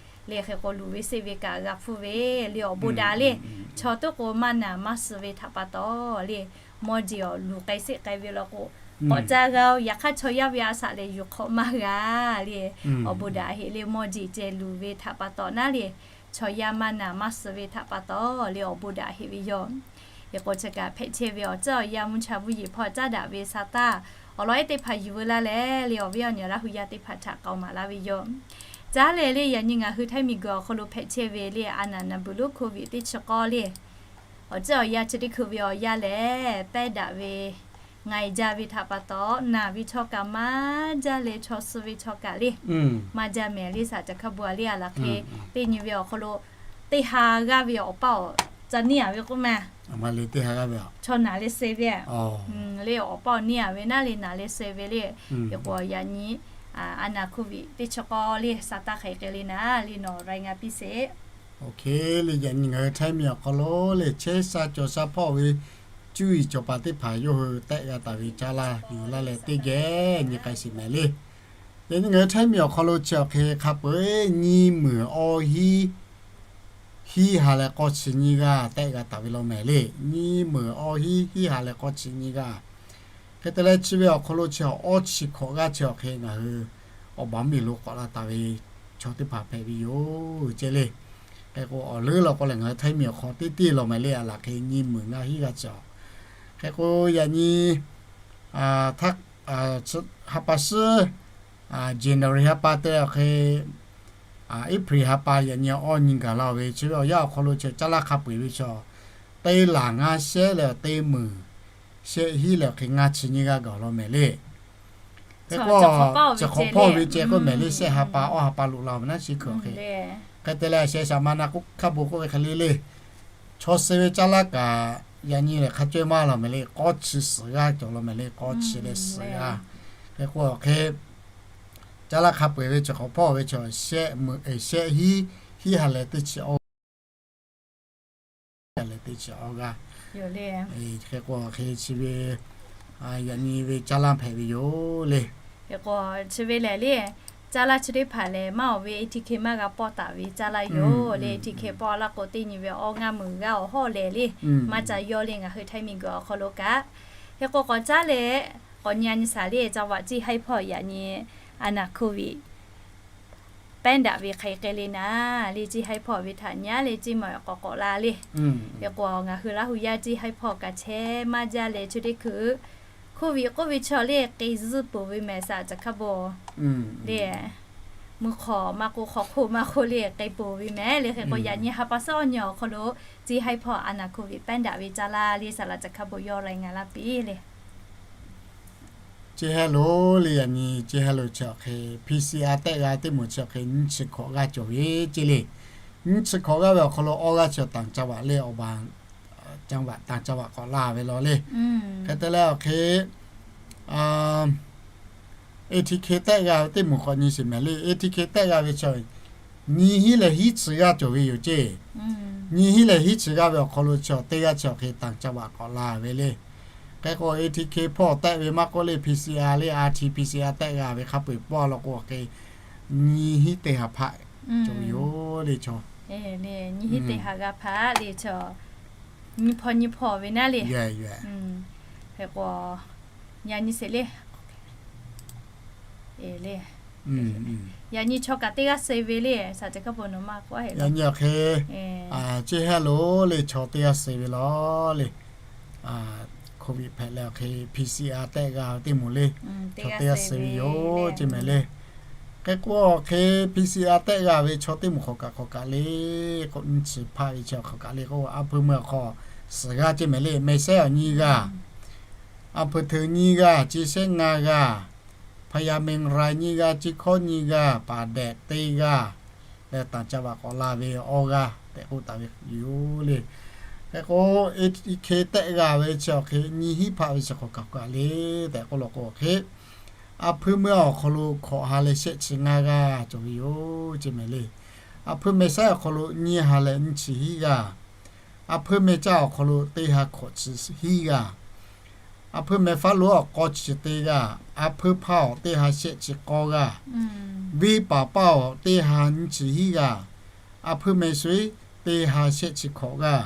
Le hk'e k'o luˬ ve seˆ ve kaꞈ g'a hpfuhˇ ve le, awˬ bon daꞈ le. Chaw tuˉ k'o maˇ naˬ maˇ suh ve htaꞈ pa taw le, mawˇ jeˬ awˬ luˬ k'ai seˆ k'ai ve law k'o, k'awꞈ caˇ g'a-oˬ. Yaꞈ hk'aˇ chaw yaˇ ve a shaꞈ lehˬ yuˬ hk'awꞈ maˇ g'a le. Awˬ bon daꞈ heˆ le, mawˇ jeˬ ceh luˬ ve htaꞈ pa taw naˉ le, chaw yaˇ maˇ naˬ maˇ suh ve htaꞈ pa taw le, awˬ bon daꞈ heˆ ve yoˬ. Hk'e k'o chi kaꞈ hpehꞈ chehˇ ve awˬ tcuhˉ awˬ yanˇ mvuhˇ cha mvuhˇ yeˬ hpawˇ caˉ daꞈ ve sa taˇ, awˬ lawn ehˉ teˇ hpaˍ yuˬ veu laˇ leh le, awˬ viˉ awˬ nyi Laˇ hu yaˇ teˇ hpaˍ htaꞈ k'aoˍ maˍ laˇ ve yoˬ. Caˉ lehˬ le, yaꞈ nyi ngaˬ hui Htaiˇ miˬguiˬ awˬ hk'aw lo hpehꞈ chehˇ ve le, a naˬ naˬ beuˬ lonˉ โควิด teˇ chi k'awˇ le, awˬ tcuhˉ awˬ yanˇ chi teˇ hkui ve awˬ yanˇ lehˬ pehˉ daꞈ ve, nga e jaˇ ve htaꞈ pa taw, naˬ ve chaw kaꞈ maˇ jaˇ leh chaw suh ve chaw kaꞈ le maˇ jaˇ mehˍ le. Saˍ caˬ hkaˇ bon a le, a laˬ hk'e teˇ nyi ve awˬ hk'aw lo teˇ ha g'aˇ ve awˬ paˇ awˬ ca neˇ a ve k'oˆ ma, chaw naˬ leh suh ve le, awˬ paˇ awˬ neˇ a ve naˬ leh suh ve le. Hk'e k'o yaꞈ nyi a naˬ โควิด teˇ chi k'awˇ le sa taˇ hk'aˬ hk'e le naˉ le, nawˬ รายงาน piˇ sheˍ. Oˇ hk'e le, yaꞈ nyi ngaˬ hui Htaiˇ miˬ awˬ hk'aw lo le chehˇ sha cawˬ sha hpawˇ ve cuˇ yiˍ cawˬ paˍ teˇ hpaˍ yawˇ hui tehˆ g'a taˍ ve caˇ laˇ yuˬ laˇ leh teˇ geh nyi k'ai sheˍ mehˍ le. Yaꞈ nyi ngaˬ hui Htaiˇ miˬ awˬ hk'aw lo chi awˬ hk'e hk'a peu-eˬ nyiˇ meunˍ awˇ hiˉ hiˉ ha leh k'awˇ chi nyiˇ g'aˇ tehˆ g'a taˍ ve law mehˍ le. Nyiˇ meunˍ awˇ hiˉ hiˉ ha leh k'awˇ chi nyiˇ g'aˇ. Hk'e te leh chi ve awˬ hk'aw lo chi awˬ awˇ chi hkawꞈ g'aˇ chi awˬ hk'e ngaˬ hui awˬ baˬ mvuhˇ miˬ lo k'awꞈ la taˍ ve chaw teˇ hpaˍ hpehꞈ ve yoˬ ceh le. Hk'e k'o awˬ leuˉ law k'o lehˬ ngaˬ hui Htaiˇ miˬ awˬ hk'aw teˇ teˇ law mehˍ le, a laˬ hk'e nyiˇ meunˍ ngaˇ hiˉ g'aˇ chi awˬ. Hk'e k'o yaꞈ nyi ha pa suhˉ January ha pa te awˬ hk'e, April ha pa yaꞈ nyi awˇ nyi gaˬ la ve chi ve awˬ yanˇ awˬ hk'aw lo chi caˇ laˇ hk'a peu-eˬ ve chi teˇ laˬ ngaˇ shehˆ leh teˇ meunˍ shehˆ hiˉ leh awˬ hk'e ngaˇ chi nyiˇ g'aˇ gaˬ law mehˍ le. Hk'e k'o chi hk'awꞈ hpawˇ ve ceh k'oˆ mehˍ le, shehˆ ha pa awˇ ha pa loꞈ la ve naˉ chi hkui awˬ hk'e. Hk'e te leh sheh shaˍ ma na k'oˆ hk'a bon k'oˆ ve hk'e le le, chaw suh ve caˇ laˇ kaꞈ yaꞈ nyi lehˬ hk'a cawehˇ maˇ law mehˍ le, k'awˇ chi suhˍ g'aˇ cawˬ law mehˍ le, k'awˇ chi leh suhˍ g'aˇ. Hk'e k'o awˬ hk'e caˇ laˇ hk'a peu-eˬ ve chi hk'awꞈ hpawˇ ve chi shehˆ hiˉ, hiˉ ha leh teˇ chi awˇ leh teˇ chi awˇ g'aˇ. Hk'e k'o hk'e chi ve yaꞈ nyi ve caˇ laˇ hpehꞈ ve yoˬ le. Hk'e k'o chi ve lehˬ le, caˇ laˇ chi teˇ hpaˍ lehˬ maˇ awˬ ve A T K maˇ g'a pawˆ taˍ ve caˇ laˇ yoˬ le. A T K pawˆ laˇ k'o teˇ nyi ve awˇ ngaˇ meunˍ g'aˇ awˬ hawˉ lehˬ le, maˇ ca yawˇ le ngaˬ hui Htaiˇ miˬguiˬ awˬ hk'aw lo kaꞈ. Hk'e k'o k'awꞈ caˉ leh k'awꞈ nyi a nyi shaˍ le, caˇ vaꞈ ceˇ haiˉ hpawˇ yaꞈ nyi a naˬ โควิด pehˉ daꞈ ve hk'aˬ hk'e le naˉ le, ceˇ haiˉ hpawˇ ve htaꞈ nyi a le ceˇ maˬ k'awꞈ k'awꞈ la le. Hk'e k'o ngaˬ hui Laˇ hu yaˇ ceˇ haiˉ hpawˇ kaꞈ chehˇ maˇ jaˇ leh chi teˇ hkui โควิด k'oˆ ve chaw le k'e zuhˇ peuˬ ve mehˍ saˍ caˬ hkaˇ bon le. Mvuhˇ hk'awꞈ maˇ k'oˆ hk'aw hk'oˆ maˇ k'oˆ le k'e peuˬ ve mehˍ le. Hk'e k'o yaꞈ nyi ha pa suhˉ awˇ nyi awˬ hk'aw lo ceˇ haiˉ hpawˇ a naˬ โควิด pehˉ daꞈ ve caˇ laˇ le saˍ laꞈ caˬ hkaˇ bon yawˇ รายงาน laˇ piˇ le. Ceˇ haiˉ lo le, yaꞈ nyi ceˇ haiˉ lo chi awˬ hk'e P C R tehˆ g'a teˇ moˍ chi awˬ hk'e nyiˇ chi hkawꞈ g'aˇ cawˬ ve ceˇ le. Nyiˇ chi hkawꞈ g'aˇ ve awˬ hk'aw lo awˇ g'aˇ chi awˬ ต่างจังหวัด le, awˬ baˬ ต่างจังหวัด กลับ ve law le. Hk'e te leh awˬ hk'e A T K tehˆ g'a ve teˇ moˍ k'awꞈ nyi sheˍ mehˍ le. A T K tehˆ g'a ve chi nyiˇ hiˉ leh hiˉ chi g'aˇ cawˬ ve yoˬ ceˇ. Nyiˇ hiˉ leh hiˉ chi g'aˇ ve awˬ hk'aw lo chi teˇ g'aˇ chi awˬ hk'e ต่างจังหวัด k'awꞈ la ve le. Hk'e k'o A T K hpawˇ tehˆ ve maˇ k'oˆ le, P C R le, R T P C R tehˆ g'a ve hk'a peu-eˬ pawˆ law k'o awˬ hk'e nyiˇ hiˉ teˇ ha hpaˆ cawˬ ve yoˬ le chaw. Nyiˇ hiˉ teˇ ha g'aˇ hpaˆ le chaw. Nyiˇ hpawˇ nyiˇ hpawˇ ve naˉ le. Hk'e k'o yaꞈ nyi sheˍ le. Yaꞈ nyi chaw kaꞈ teˇ g'aˇ suh ve le, saˍ caˬ hkaˇ bon nawˬ maˇ k'oˆ a heˆ. Yaꞈ nyi awˬ hk'e ceˇ haiˉ lo le chaw teˇ g'aˇ suh ve law le. โควิด hpehꞈ leh awˬ hk'e P C R tehˆ g'a ve teˇ moˍ le, chaw teˇ g'aˇ suh ve yoˬ ceˇ mehˍ le. Hk'e k'o awˬ hk'e P C R tehˆ g'a ve chaw teˇ moˍ hk'awꞈ kaꞈ hk'awꞈ kaꞈ le, k'o nyiˇ chi hpaˆ ve chi hk'awꞈ kaꞈ le k'o, a hpui meu awˬ hk'aw suhˍ g'aˇ ceˇ mehˍ le, meh sehˉ awˬ nyiˇ g'aˇ, a hpui hteu nyiˇ g'aˇ, ceˇ sehˉ ngaˇ g'aˇ, พญาเมงราย nyiˇ g'aˇ, ceˇ hkawˉ nyiˇ g'aˇ, ป่าแดด teˇ g'aˇ, leh ต่างจังหวัด k'awꞈ la ve awˇ g'aˇ tehꞈ k'oˆ taˍ ve yoˬ le. Hk'e k'o A T K tehˆ g'a ve chi awˬ hk'e nyiˇ hiˉ hpaˆ ve chi hk'awꞈ kaꞈ hk'awꞈ kaꞈ le tehꞈ k'oˆ law k'o awˬ hk'e, a hpui meu awˬ hk'aw lo hkawꞈ ha leh shehˆ chi ngaˇ g'aˇ cawˬ ve yoˬ ceˇ mehˍ le. A hpui meh sehˉ awˬ hk'aw lo nyiˇ ha leh nyiˇ chi hiˉ g'aˇ, a hpui meh caˇ awˬ hk'aw lo teˇ ha hkawꞈ chi hiˉ g'aˇ, A hpeuˇ meh faˉ lo awˬ k'aw chi teˇ g'aˇ, a hpeuˇ hpaˇ awˬ teˇ ha shehˆ chi k'awˇ g'aˇ, venˇ paˍ paˇ awˬ teˇ ha nyiˇ chi hiˉ g'aˇ, a hpeuˇ meh sho iˉ teˇ ha shehˆ chi hkawꞈ g'aˇ,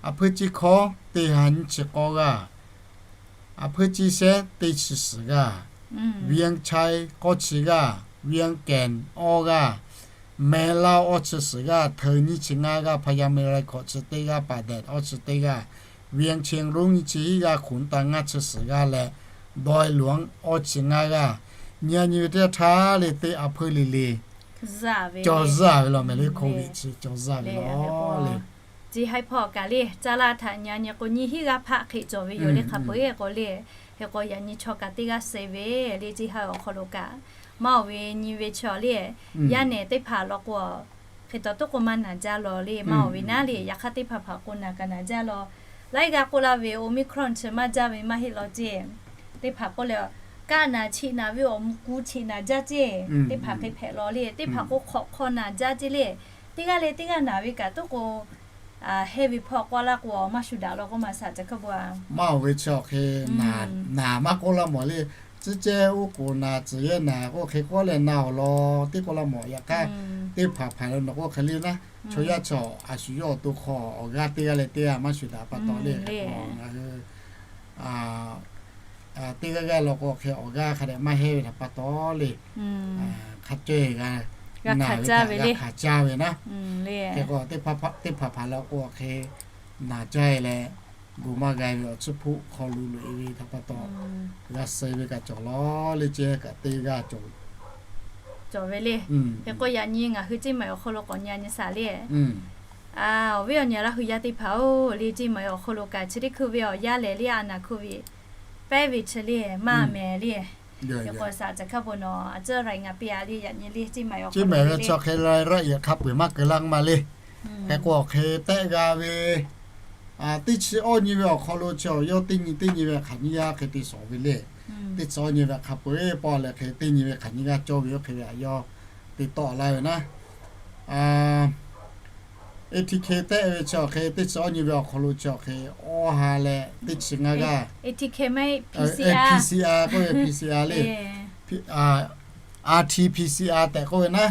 a hpeuˇ chi hkawˇ teˇ ha nyiˇ chi k'awˇ g'aˇ, a hpeuˇ chi shehˆ teˇ chi suhˍ g'aˇ, Vientiane k'awˇ chi g'aˇ, Vientiane awˇ g'aˇ, Mehla awˇ chi suhˍ g'aˇ, Htaꞈ nyiˇ chi ngaˇ g'aˇ, Phayamela hkawꞈ chi teˇ g'aˇ, Padet awˇ chi teˇ g'aˇ, Vientiane Rong nyiˇ chi hiˉ g'aˇ, Khonˍtaˍ ngaˇ chi suhˍ g'aˇ leh, Dawˇ Luanˉ awˇ chi ngaˇ g'aˇ, nyi a nyi ve teˇ htaˇ le teˇ a hpeuˇ le le cawˬ zuhˇ ve law meh le, hkawˇ ve chi cawˬ zuhˇ ve law le. Chi haiˉ hpawˇ kaꞈ le, caˇ laˇ htaꞈ nyi a nyi k'o nyiˇ hiˉ g'aˇ hpaˆ hk'e cawˬ ve yoˬ le, hk'a peu-eˬ k'o le. Hk'e k'o yaꞈ nyi chaw kaꞈ teˇ g'aˇ suh ve le, chi haiˉ awˬ hk'aw lo kaꞈ maˇ oˬ ve nyi ve chi le, yaˇ nehˬ teˇ hpaˍ law k'o hk'e taw toˉ k'o maˇ naˍ jaˇ law le, maˇ oˬ ve naˉ le. Yaꞈ hk'aˇ teˇ hpaˍ hpaˍ k'o naˍ kaꞈ naˍ jaˇ law. Laiˉ g'aˇ k'oˆ laˇ ve Omicron chi maˇ jaˇ ve maˇ heˆ law ceˇ. Teˇ hpaˍ k'oˆ le, kaˆ naˍ cheꞈ naˍ ve awˬ mvuh ku cheꞈ naˍ jaˇ ceˇ. Teˇ hpaˍ hk'e hpehꞈ law le, teˇ hpaˍ k'o hk'awꞈ hk'aw naˍ jaˇ ceˇ le. Teˇ g'aˇ le teˇ g'aˇ naˍ ve kaꞈ toˉ k'o hehˇ ve hpawˇ k'oˆ laˇ k'o maˇ shuˍ daꞈ law k'oˆ maˇ shaˍ ca hk'a bvuhꞈ a. Maˇ oˬ ve chi awˬ hk'e naˍ maˇ k'oˆ laˇ mawˬ le. Ciˇ cehˇ oˉ k'oˍ naˍ tcuhˍ yehˇ naˍ k'oˆ hk'e k'oˆ leh na awˬ lawn teˇ k'oˆ laˇ mawˬ. Yaꞈ hk'aˇ teˇ hpaˍ hpaˍ le nawˬ k'oˆ hk'e le naˉ, chaw yaˇ chaw a shu yawˇ awˬ to hk'aw awˬ g'aˇ teˇ g'aˇ leh teˇ g'aˇ maˇ shuˍ daꞈ pa taw le. Hk'e k'o ngaˬ hui teˇ g'aˇ g'aˇ law k'o hk'e awˬ g'aˇ hk'a dehꞈ maˇ hehˇ ve htaꞈ pa taw le, hk'a caweh g'a naˍ ve htaꞈ g'a hkanˍ caˇ ve naˉ. Hk'e k'o teˇ hpaˍ hpaˍ law k'o hk'e naˍ jaˇ e leh, gu maˇ g'a ve awˬ tsuhˇ hpoˆ hk'aw lo loꞈ e ve htaꞈ pa taw g'a suh ve kaꞈ cawˬ law le, ceh kaꞈ teˇ g'aˇ cawˬ cawˬ ve le. Hk'e k'o yaꞈ nyi ngaˬ hui Ceˇ maˬ awˬ hk'aw lo k'awꞈ nyi a nyi shaˍ le. Awˬ viˉ awˬ nyi Laˇ hui yaˇ teˇ hpaˍ-oˬ le, Ceˇ maˬ awˬ hk'aw lo kaꞈ chi teˇ hkui ve awˬ yanˇ lehˬ le, a naˍ hkui ve pehˉ ve chi le maˇ mehˍ le. Hk'e k'o shaˍ ca hk'a bon nawˬ a ciˉ rai ngaˬ piˇ a le, yaꞈ nyi le Ceˇ maˬ awˬ hk'aw lo le, chi hk'e la ra yehˬ hk'a peu-eˬ maˇ keu laˇ maˇ le. Hk'e k'o awˬ hk'e tehˆ g'a ve teˇ chi awˇ nyi ve awˬ hk'aw lo chi awˬ yawˇ teˇ nyi teˇ nyi ve hk'aˬ nyiˇ g'aˇ hk'e te shawˍ ve le. Teˇ chi awˇ nyi ve hk'a peu-eˬ pawˆ leh hk'e teˇ nyi ve hk'aˬ nyiˇ g'aˇ cawˇ ve oˇ hk'e ve a yawˇ te tawˆ laˇ ve naˉ. A, A T K tehˆ ve chi awˬ hk'e teˇ chi awˇ nyi ve awˬ hk'aw lo chi awˬ hk'e awˇ ha leh teˇ chi ngaˇ g'aˇ, P C R k'oˆ ve P C R le, R T P C R tehꞈ k'oˆ ve naˉ,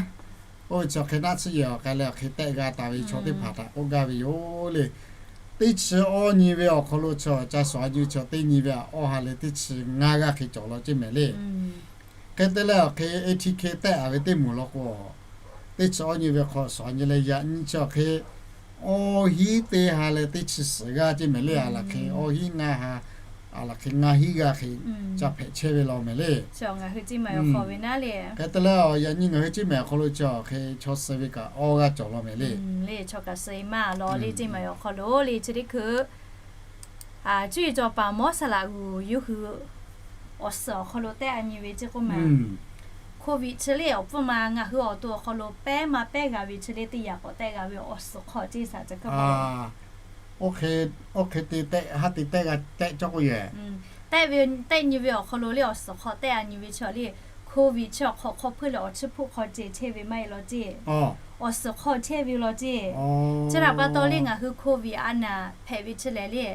oˇ ve chi awˬ hk'e naˆ tsuhˇ yehˬ awˬ k'ai leh awˬ hk'e tehˆ g'a taˍ ve chaw teˇ hpaˍ htaꞈ k'oˆ gaˇ ve yoˬ le. Teˇ chi awˇ nyi ve awˬ hk'aw lo chi awˬ ca shawˍ a nyi ve chi teˇ nyi ve awˇ ha leh teˇ chi ngaˇ g'aˇ hk'e cawˬ law ceˇ mehˍ le. Hk'e te leh awˬ hk'e A T K tehˆ a ve teˇ moˍ law k'o, teˇ chi awˇ nyi ve hk'aw shawˍ a nyi leh yaꞈ nyi chi awˬ hk'e awˇ hiˉ teˇ ha leh teˇ chi suhˍ g'aˇ ceˇ mehˍ le. A laˬ hk'e awˇ hiˉ ngaˇ ha, a laˬ hk'e ngaˇ hiˉ g'aˇ hk'e ca hpehꞈ chehˇ ve law mehˍ le. Hk'e te leh yaꞈ nyi ngaˬ hui Ceˇ maˬ awˬ hk'aw lo chi awˬ hk'e chaw suh ve kaꞈ awˇ g'aˇ cawˬ law mehˍ le. Chaw kaꞈ suh e maˇ law le Ceˇ maˬ awˬ hk'aw lo le chi teˇ hkui cuˇ yiˍ cawˬ paˍ mawˉ saˍ laꞈ g'uˬ yawˇ hui awˬ suhˍ awˬ hk'aw lo tehˆ a nyi ve ceˇ k'oˆ ma, Covid chi le awˬ pfuhˇ ma ngaˬ hui awˬ to awˬ hk'aw lo pehˉ maˇ pehˉ g'a ve chi le teˇ yaꞈ k'awꞈ tehˆ g'a ve awˬ suhˍ hk'aw ceˇ shaˍ ca hk'a, oˇ hk'e te tehˆ ha te tehˆ g'a tehˆ cawˇ k'oˆ yehˬ. Tehˆ ve, tehˆ nyi ve awˬ hk'aw lo le awˬ suhˍ hk'aw tehˆ a nyi ve chi le, Covid chi awˬ hk'aw hk'aw hpuˇ leh awˬ tsuhˇ hpuˆ hk'aw ceh chehˇ ve maˇ heˆ law ceˇ. Awˬ suhˍ hk'aw chehˇ ve law ceˇ. Chi htaꞈ pa taw le ngaˬ hui Covid a naˍ hpehꞈ ve chi lehˬ le,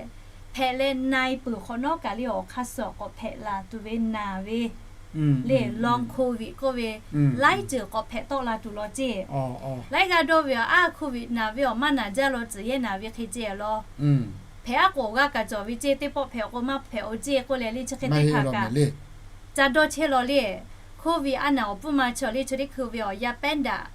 hpehꞈ leh na e peuˬ hk'awꞈ nawˉ kaꞈ le awˬ hk'aˇ suh k'awꞈ hpehꞈ la tuˬ ve naˍ ve le, long Covid k'oˆ ve laiˉ ceuˬ k'awꞈ hpehꞈ tawˆ la tuˬ law ceˇ. Laiˉ g'aˇ dawˇ ve a, Covid naˍ ve awˬ maˇ naˍ jaˇ law tcuhˍ yehˇ naˍ ve hk'e ceh law. Hpehꞈ a k'o awˬ g'aˇ kaꞈ cawˬ ve ceˇ, teˇ pawˆ hpehꞈ k'o maˇ hpehꞈ o ceˇ k'oˆ leh le chi hk'e teˇ hpaˍ kaꞈ ca dawˇ chehˇ law le. Covid a naˍ awˬ pfuhˇ ma chi awˬ le chi teˇ hkui ve awˬ yanˇ pehˉ daꞈ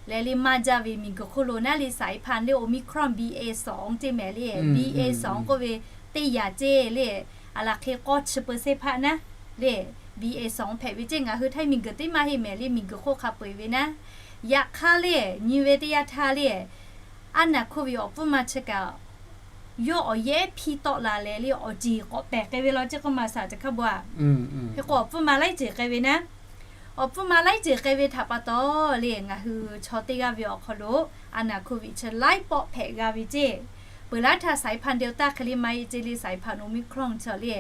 leh le maˇ jaˇ ve miˬguiˬ hk'oˆ lo naˉ le saiˍ hpaˇ le Omicron B A sawˍ ceˇ mehˍ le, B A sawˍ k'oˆ ve teˇ yaꞈ ceˇ le, a laˬ hk'e k'awˇ chi peu seˇ hpaˆ naˉ le, B A sawˍ hpehꞈ ve ceˇ ngaˬ hui Htaiˇ miˬguiˬ teˇ maˇ heˆ mehˍ le, miˬguiˬ hk'oˆ hk'a peu-eˬ ve naˉ. Yaꞈ hk'aˇ le nyi ve teˇ yanˇ htaˇ le, a naˍ Covid awˬ pfuhˇ ma chi kaꞈ yawˇ awˬ yehˉ hpiˇ tawˆ la leh le awˬ ceˬ k'awꞈ pehˬ k'ai ve law ceˇ k'oˆ ma shaˍ ca hk'a bon a. Hk'e k'o awˬ pfuhˇ ma laiˉ ceuˬ k'ai ve naˉ. Awˬ pfuhˇ ma laiˉ ceuˬ k'ai ve htaꞈ pa taw le ngaˬ hui chaw teˇ g'aˇ ve awˬ hk'aw lo a naˍ Covid chi laiˉ pawˆ hpehꞈ g'a ve ceˇ. Peuˬ laˇ htaˇ saiˍ hpaˇ Delta hk'e le maˇ heˆ ceˇ le, saiˍ hpaˇ Omicron chi le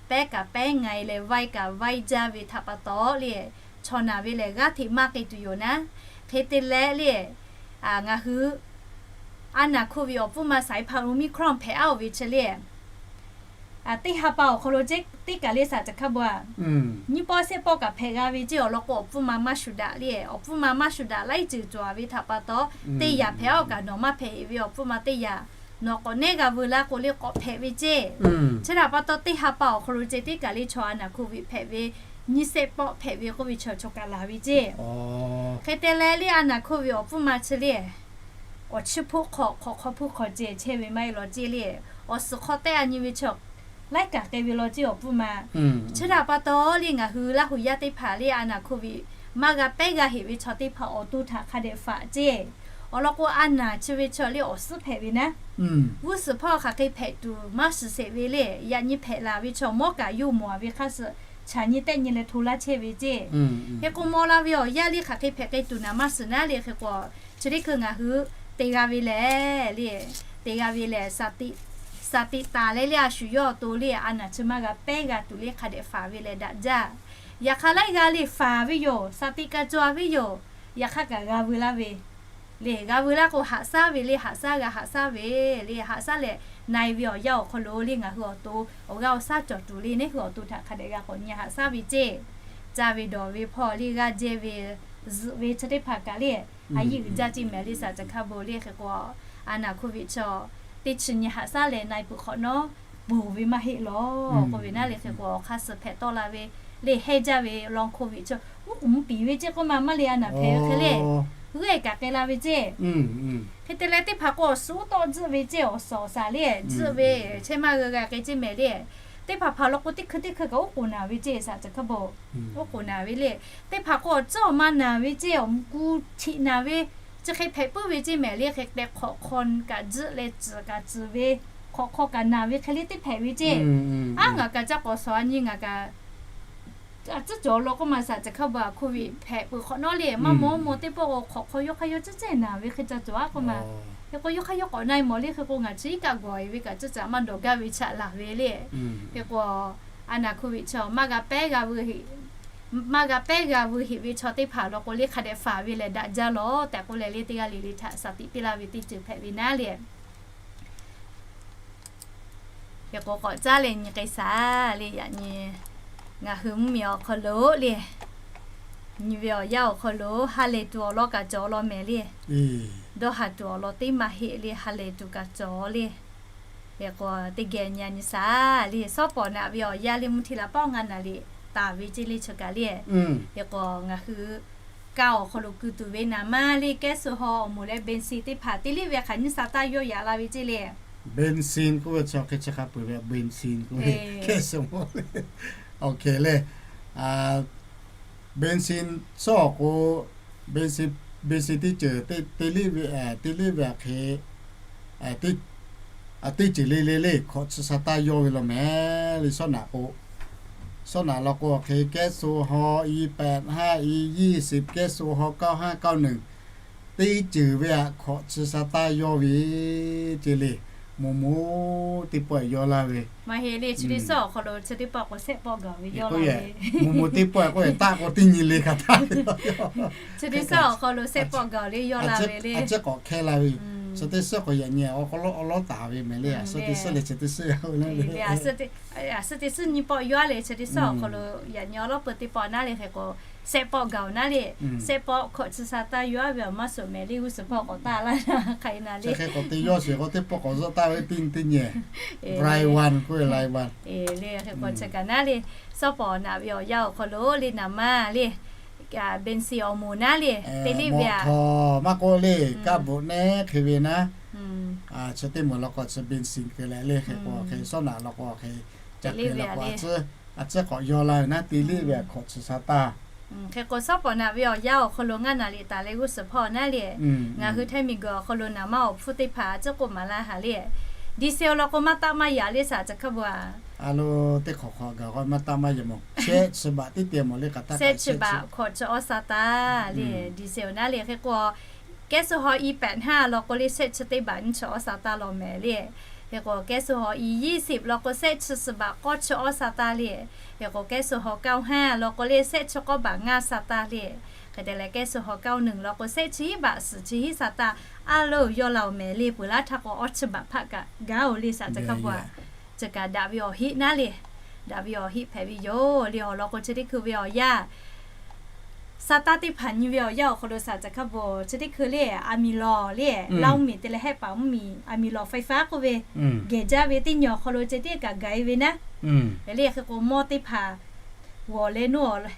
pehˉ kaꞈ pehˉ nga e leh vaiˇ kaꞈ vaiˇ jaˇ ve htaꞈ pa taw le chaw naˍ ve lehˬ g'aˇ hteꞈ maˇ k'ai tuˬ yoˬ naˉ. Hk'e te leh le ngaˬ hui a naˍ Covid awˬ pfuhˇ ma saiˍ hpaˇ Omicron hpehꞈ a oˬ ve chi le Teˇ ha pa awˬ hk'aw lo teˇ kaˬ le saˍ caˬ hkaˇ bon a, nyiˇ pawˆ shehˆ pawˆ kaꞈ hpehꞈ g'a ve ceˇ. Awˬ lawn k'o, awˬ pfuhˇ ma maˇ shuˍ daꞈ le. Awˬ hpfuhˇ ma maˇ shuˍ daꞈ laiˉ ceuˬ cawˬ ve htaꞈ pa taw, teˇ yanˇ hpehꞈ awˬ kaꞈ nawˬ maˇ hpehꞈ heꞈ ve awˬ hpfuhˇ ma teˇ yanˇ, nawˬ k'awꞈ nehˉ g'a veu laˇ k'o le k'awꞈ hpehꞈ ve ceˇ. Chi htaꞈ pa taw, teˇ ha pa awˬ hk'aw lo ceh teˇ kaˬ le chaw a naˍ hko viꞈ hpehꞈ ve, nyiˇ shehˆ pawˆ hpehꞈ ve k'oˆ ve chaw chaw kaꞈ laˬ ve ceˇ. Hk'e te leh le, a naˍ hko viꞈ awˬ hpfuhˇ ma chi le, awˬ chiˇ hpoˆ hk'awꞈ hk'awꞈ hk'aw hpuˇ hk'awꞈ ceh chehˇ ve maˇ heˆ law ceˇ le. Awˬ suhˍ hk'aw tehˆ a nyi ve chaw laiˉ kaꞈ k'ai ve law ceˇ awˬ hpfuhˇ ma. Chi htaꞈ pa taw le, ngaˬ hui Laˇ huˍ yaˇ teˇ hpaˍ le, a naˍ hko viꞈ maˇ g'a pehˉ g'a heꞈ ve chaw teˇ hpaˍ awˬ to htaꞈ hk'a dehꞈ faꞈ ceˇ. Awˬ lawn k'o, a naˍ chi ve chaw le awˬ suhˉ hpehꞈ ve naˉ, g'uˇ suhˍ hpawˇ hk'aˬ hk'e hpehꞈ tuˬ maˇ shiˍ sheˍ ve le. Yaꞈ nyi hpehꞈ laˬ ve chaw mawˇ kaꞈ yawˇ mawˬ ve hk'aˇ suh, chaꞈ nyi tehˆ nyi leh hto laˇ chehˇ ve ceˇ. Hk'e k'o, maw la ve awˬ yaˇ le hk'aˬ hk'e hpehꞈ k'ai tuˬ naˍ maˇ shiˍ naˉ le. Hk'e k'o, chi teˇ hkui ngaˬ hui te g'a ve lehˬ le, te g'a ve lehˬ, saˍ tiꞈ taˍ leh le, a shu yawˇ awˬ to le, a naˍ chi maˇ g'a pehˉ g'a tuˬ le hk'a dehꞈ faˍ ve lehˬ daꞈ jaˇ. Yaꞈ hk'aˇ laiˉ g'aˇ le faˍ ve yoˬ, saˍ tiꞈ kaꞈ cawˬ ve yoˬ. Yaꞈ hk'aˇ kaꞈ g'a veu laˇ ve le, g'a veu laˇ k'o, haꞈ shaˉ ve le, haꞈ shaˉ g'a haꞈ shaˉ ve le, haꞈ shaˉ leh na-e ve awˬ yanˇ awˬ hk'aw lo le, ngaˬ hui awˬ to awˬ g'aˇ awˬ shaˉ cawˬ tuˬ le, neˉ hui awˬ to htaꞈ hk'a dehꞈ g'a k'awꞈ nyi haꞈ shaˉ ve ceˇ. Caˇ ve dawˬ ve hpawˇ le, g'aˇ jehˇ ve, zuhꞈ ve chi teˇ hpaˍ kaꞈ le, a yiˇ uiˍ jaˇ ceˇ mehˍ le saˍ caˬ hkaˇ bon le. Hk'e k'o, a naˍ hko viꞈ chaw teˇ chi nyi haꞈ shaˉ leh na-e peuˬ hk'awꞈ nawˉ, ponˬ ve maˇ heˆ law k'oˆ ve naˉ le. Hk'e k'o, awˬ hk'aˇ suh hpehꞈ tawˆ la ve le, hehˇ jaˇ ve long hko viꞈ chaw uˉ k'oˍ mvuhˇ piˍ ve ceˇ k'oˆ ma maˇ le, a naˍ hpehꞈ ve hk'e le, g'uˇ-e kaꞈ k'ai la ve ceˇ. Hk'e te leh teˇ hpaˍ k'o awˬ suhˉ tawˆ tzuhˆ ve ceˇ, awˬ suhˍ awˬ shaˍ le, tzuhˆ ve chehˇ maˇ g'a g'a k'ai ceˇ mehˍ le. Teˇ hpaˍ hpaˍ law k'o, teˇ hkui teˇ hkui kaꞈ uˉ k'oˍ naˍ ve ceˇ saˍ caˬ hkaˇ bon, uˉ k'oˍ naˍ ve le. Teˇ hpaˍ k'o awˬ tcuhˉ awˬ ma naˍ ve ceˇ, awˬ mvuh ku htiꞈ naˍ ve, chi hk'e hpehꞈ puiˉ ve ceˇ mehˍ le. Hk'e te hk'awꞈ hk'aw kaꞈ tzuhˆ leh tcuhˍ kaꞈ tcuhˍ ve, hk'awꞈ hk'aw kaꞈ naˍ ve hk'e le teˇ hpehꞈ ve ceˇ. Aˉ, ngaˬ kaꞈ ca k'awꞈ shawˍ a nyi ngaˬ kaꞈ a tcuhˉ cawˬ law k'oˆ ma saˍ caˬ hkaˇ bon a, hko viꞈ hpehꞈ peuˬ hk'awꞈ nawˉ le, maˇ maw maw teˇ pawˆ k'o hk'awꞈ hk'aw yawˇ hk'aˇ yawˇ cehˇ cehˇ naˍ ve hk'e ca cawˬ a k'oˆ ma. Hk'e k'o yawˇ hk'aˇ yawˇ k'awꞈ na-e mawˬ le. Hk'e k'o ngaˬ chi iˉ kaˆ gawˬ-e ve kaꞈ ceuˇ caꞈ maˇ dawˬ gaˇ ve chaꞈ laˬ ve le. Hk'e k'o, a naˍ hko viꞈ chaw maˇ g'a pehˉ g'a veu heꞈ, maˇ g'a pehˉ g'a veu heꞈ ve chaw teˇ hpaˍ law k'o le hk'a dehꞈ faˍ ve lehˬ daꞈ jaˇ law tehꞈ k'oˆ leh le, teˇ g'aˇ le le htaꞈ shaˍ tiꞈ piˇ laˇ ve teˇ ceuˬ hpehꞈ ve naˉ le. Hk'e k'o k'awꞈ caˉ leh nyi k'ai shaˍ le. Yaꞈ nyi ngaˬ hui mvuhˇmiˬ awˬ hk'aw lo le, nyi ve awˬ yanˇ awˬ hk'aw lo ha lehˬ tuˬ awˬ lawn kaꞈ cawˬ law mehˍ le. Dawˇ haˍ tuˬ awˬ lawn teˇ maˬ heˆ le, ha lehˬ tuˬ kaꞈ cawˬ le. Hk'e k'o teˇ geh nyi a nyi shaˍ le, shawˉ pawˍ naꞈ ve awˬ yanˇ le mvuhˇ hti la paˉ ngaˇ naˍ riˍ taˍ ve ceˇ le chi kaꞈ le. Hk'e k'o ngaˬ hui kaˇ awˬ hk'aw lo keu tuˬ ve naˍ maˇ le, kehˉ suh haw awˬ moˍ leh bensin teˇ hpaˍ te liˇ ve hk'aˬ nyiˇ sa taˇ yawˇ yaꞈ la ve ceˇ le. Bensin k'oˆ ve chi hk'e chi hk'a peu-eˬ ve bensin k'oˆ ve kehˉ suh maw le. Awˬ hk'e le, bensin shawˉ awˬ k'o, bensin, bensin teˇ ceuˬ te liˇ ve, te liˇ ve hk'e teˇ ceuˬ le le le hkawꞈ chi sa taˇ yawˇ ve law mehˍ le. Shawˉ naꞈ k'o, shawˉ naꞈ law k'o hk'e kehˉ suh haw i pehꞈ haˉ i yiˇ shiˍ kehˉ suh haw kaoˇ haˉ kaoˇ neunˍ teˇ ceuˬ ve htaꞈ hkawꞈ chi sa taˇ yawˇ ve ceˇ le. Moˍ moˍ teˇ pawˆ yawˇ laˇ ve maˇ heˆ le. Chi teˇ suhˉ awˬ hk'aw lo chi teˇ pawˆ k'o shehˆ pawˆ gaˬ ve yawˇ laˇ ve. Moˍ moˍ teˇ pawˆ k'oˆ ve taˆ k'o teˇ nyi le hk'a taˇ ve. Chi teˇ suhˉ awˬ hk'aw lo shehˆ pawˆ gaˬ le yawˇ laˇ ve le. A ciˉ k'awꞈ hkehˇ la ve. Chi teˇ suhˉ k'o yaꞈ nyi awˬ hk'aw lo awˬ lawˉ taˍ ve mehˍ le. A suhˉ teˇ suhˉ le chi teˇ suhˉ le. A suhˉ teˇ suhˉ nyi pawˆ yawˇ le. Chi teˇ suhˉ awˬ hk'aw lo yaꞈ nyi awˬ lawˉ peu teˇ pawˆ naˉ le. Hk'e k'o shehˆ pawˆ gaˬ naˉ le. Shehˆ pawˆ hkawꞈ chi sa taˇ yawˇ ve awˬ maˇ suhˍ mehˍ le. G'uˇ suhˍ hpawˇ k'awꞈ taˇ laˇ hk'aˬ hk'e na le. Hk'e k'o te yawˇ sheˍ k'o teˇ pawˆ k'awꞈ zuhˆ taˍ ve teˇ nyi teˇ nyi. Rai wan k'oˆ ve rai wan le. Hk'e k'o chi kaꞈ naˉ le, shawˉ pawˍ naꞈ ve awˬ yanˇ awˬ hk'aw lo le naˍ maˇ le, bensin awˬ moˍ naˉ le, te liˇ ve a, maˇ k'oˆ le, kaˇ bvuhꞈ neˉ hk'e ve naˉ. Chi teˇ moˍ law k'o chi bensin keu leh le. Hk'e k'o hk'e shawˉ naꞈ law k'o hk'e ca keu leh k'o a ciˉ k'awꞈ yaw la ve naˉ te liˇ ve hkawꞈ chi sa taˇ. Hk'e k'o shawˉ pawˍ naꞈ ve awˬ yanˇ awˬ hk'aw lo ngaˇ naˍ riˍ taˍ leh g'uˇ suhˍ hpawˇ naˉ le. Ngaˬ hui htaiˇ miˬ guiˬ awˬ hk'aw lo naˍ maˇ awˬ hpfuhˇ teˇ hpaˍ a ciˉ k'oˆ maˍ laˇ haˍ le. Diesel law k'o maˇ taˆ maˇ yaꞈ le saˍ caˬ hkaˇ bon a. A lo, teˇ hk'awꞈ hk'awꞈ gaˬ k'o maˇ taˆ maˇ yaꞈ mawˬ. Shehˆ chi baꞈ teˇ te mawˬ le k'aꞈ taˆ shehˆ chi baꞈ hkawꞈ chi awˇ sa taˇ le. Diesel naˉ le. Hk'e k'o kehˉ suh haw i pehꞈ haˉ law k'o le shehˆ chi teˇ baꞈ nyiˇ chi awˇ sa taˇ law mehˍ le. Hk'e k'o kehˉ suh haw i yiˇ shiˍ law k'o shehˆ chi suhˍ baꞈ k'awˇ chi awˇ sa taˇ le. Hk'e k'o kehˉ suh haw kaoˇ haˉ law k'o le shehˆ chi k'awˇ baꞈ ngaˇ sa taˇ le. Hk'e te leh kehˉ suh haw kaoˇ neunˍ law k'o shehˆ chi hiˉ baꞈ suhˍ chi hiˉ sa taˇ. A lo, yawˇ la-oˬ mehˍ le. Peuˬ laˇ htaˇ k'o awˇ chi baꞈ hpaˆ kaꞈ gaˇ-oˬ le saˍ caˬ hkaˇ bon a. chi kaꞈ daꞈ ve awˬ heˆ naˉ le. Daꞈ ve awˬ heˆ hpehꞈ ve yoˬ le. Awˬ lawn k'o, chi teˇ hkui ve awˬ yanˇ, sa taˇ teˇ hpaˍ nyi ve awˬ yanˇ awˬ hk'aw lo saˍ caˍ hkaˇ bawˬ chi teˇ hkui le, aˬ miˍ lawˬ le, Laˇ huˉ miˬ te leh Hehˆ paˍ mvuhˇ miˬ aˬ miˍ lawˬ faiˍ faˉ k'oˆ ve gehˬ jaˇ ve teˇ nyi awˬ hk'aw lo ceh tiˉ kaꞈ gaˬ e ve naˉ. Eˬ le, hk'e k'o mawˇ teˇ hpaˍ g'awˬ leh nawˉ,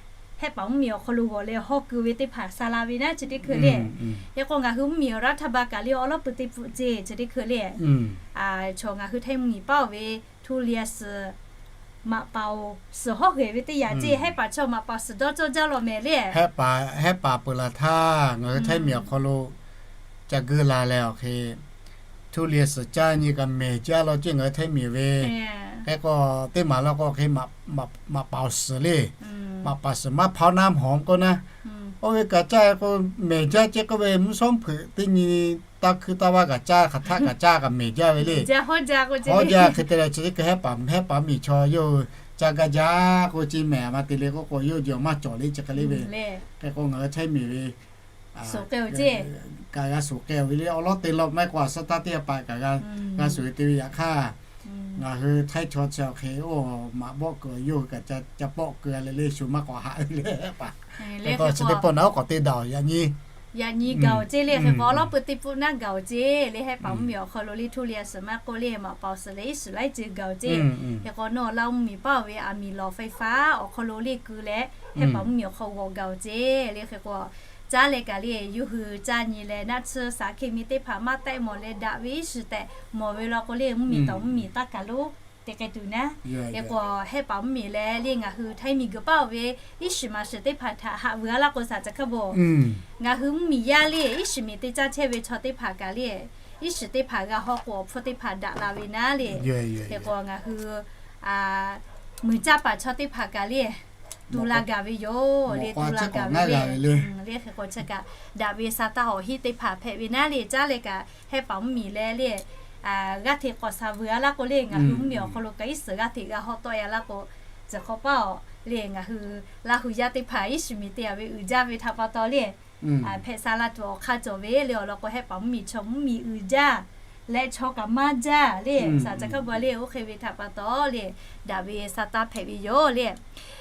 Hehˆ paˍ mvuhˇ miˬ awˬ hk'aw lo g'awˬ leh hawˉ keu ve teˇ hpaˍ sa la ve naˉ chi teˇ hkui le. Hk'e k'o ngaˬ hui mvuhˇ miˬ awˬ raˇ htaˇ ba kaꞈ le awˉ lawˉ pui teˇ pfuhˆ ceˇ chi teˇ hkui le. Chaw ngaˬ hui Htaiˇ mvuhˇ miˬ paˉ oˬ ve Htuˇ Lieh suhˍ, maꞈ paˍ oˬ suhˍ hawˉ hk'e ve teˇ yanˇ ceˇ, Hehˆ paˍ chaw maꞈ paˍ suhˍ dawˇ cawˇ jaˇ law mehˍ le. Hehˆ paˍ, Hehˆ paˍ peuˬ laˬ htaˇ ngaˬ hui Htaiˇ miˬ awˬ hk'aw lo ca geu la leh awˬ hk'e, Htuˇ Lieh suhˍ caˇ nyi kaꞈ mehˬ jaˇ law ceˇ ngaˬ hui Htaiˇ miˬ ve. Hk'e k'o teˇ maˬ law k'o hk'e maꞈ paˍ oˬ suhˍ le, maꞈ paˍ suhˍ maˇ hpaw naˉ mawˬ k'oˆ naˉ. Oˇ ve kaꞈ caˇ k'o mehˬ jaˇ ceˇ k'oˆ ve, mvuhˇ shawˉ hpeuꞈ teˇ nyi taˇ hkuiˇ taˇ vaˇ kaꞈ caˇ hk'aˬ htaˆ kaꞈ caˇ kaꞈ mehˬ jaˇ ve le. Hawˉ jaˇ hk'e te leh chi teˇ hkui Hehˆ paˍ, Hehˆ paˍ miˬ chaw yawˇ hui caˇ gaˇ jaˇ k'o ceˇ mehˬ maˇ te le k'oˆ k'o yawˇ hui maˇ cawˬ le chi hk'e le ve. Hk'e k'o ngaˬ hui Htaiˇ miˬ ve kaꞈ g'a suhˍ k'ai ve le. Awˉ lawˉ te law maˇ k'o a shaˉ taˇ teˇ hpaˍ kaꞈ g'a suhˍ te ve yaꞈ hk'aˇ, ngaˬ hui Htaiˇ chaw chi awˬ hk'e oˇ maꞈ bawˆ keu yawˇ hui kaꞈ ca pawˆ keu le le shu maˇ k'awꞈ haꞈ ve le. Hehˆ paˍ, hk'e k'o chi teˇ pawˆ naˉ oˉ k'awꞈ te daꞈ oˬ yaꞈ nyi. Yaꞈ nyi gaˬ oˬ ceˇ le. Hk'e k'o awˉ lawˉ pui teˇ pfuhˆ naˉ gaˬ oˬ ceˇ le. Hehˆ paˍ mvuhˇ miˬ awˬ hk'aw lo le Htuˇ Lieh suhˍ maˇ k'oˆ le maꞈ paˍ oˬ suhˍ leh iˉ shiˍ laiˉ ceuˬ gaˬ oˬ ceˇ. Hk'e k'o nawˬ Laˇ huˉ miˬ paˉ oˬ ve aˬ miˍ lawˬ faiˍ faˉ awˬ hk'aw lo le keu leh Hehˆ paˍ mvuhˇ miˬ awˬ hk'aw g'awˬ gaˬ oˬ ceˇ le. Hk'e k'o caˇ leh kaꞈ le yawˇ hui caˇ nyi leh naˆ tsuhˇ shaˍ hke mi teˇ hpaˍ maˇ tehˆ mawˬ leh daꞈ ve iˉ shiˍ tehꞈ mawˬ ve law k'o le mvuhˇ miˬ tawˍ mvuhˇ miˬ taˇ kaˬ lo te k'ai tuˬ naˉ. Hk'e k'o Hehˆ paˍ mvuhˇ miˬ leh le ngaˬ hui Htaiˇ miˬ guiˬ paˉ oˬ ve iˉ shiˍ maˍ shiˍ teˇ hpaˍ htaꞈ haꞈ vuiˬ a laˇ k'o saˍ ca hkaˇ bawˬ, ngaˬ hui mvuhˇ miˬ yaˇ le iˉ shiˍ miˬ te caˇ chehˇ ve chaw teˇ hpaˍ kaꞈ le iˉ shiˍ teˇ hpaˍ g'a haw k'o awˬ hpfuhˇ teˇ hpaˍ daꞈ la ve naˉ le. Hk'e k'o ngaˬ hui muiˬ caˇ paˍ chaw teˇ hpaˍ kaꞈ le tu la gaˬ ve yoˬ le. Tu la gaˬ ve le. Le hk'e k'o chi kaꞈ daꞈ ve sa taˇ awˬ heˆ teˇ hpaˍ hpehꞈ ve naˉ le. Caˇ leh kaꞈ Hehˆ paˍ mvuhˇ miˬ leh le g'aˇ hteꞈ k'awꞈ sha vuiˬ a laˇ k'o le ngaˬ hui mvuhˇ miˬ awˬ hk'aw lo kaꞈ iˉ shiˍ g'aˇ hteꞈ g'a haw tawˆ e a laˇ k'o, tcuh hk'aw paˉ oˬ le ngaˬ hui Laˇ huˍ yaˇ teˇ hpaˍ iˉ shiˍ miˬ te a ve uiˍ jaˇ ve htaꞈ pa taw le hpehꞈ sha la tuˬ awˬ hk'aˇ cawˬ ve le. Awˬ lawn k'o Hehˆ paˍ mvuhˇ miˬ chaw mvuhˇ miˬ uiˍ jaˇ leh chaw kaꞈ maˇ jaˇ le. Saˍ ca hkaˇ bawˬ le oˇ hk'e ve htaꞈ pa taw le daꞈ ve sa taˇ hpehꞈ ve yoˬ le.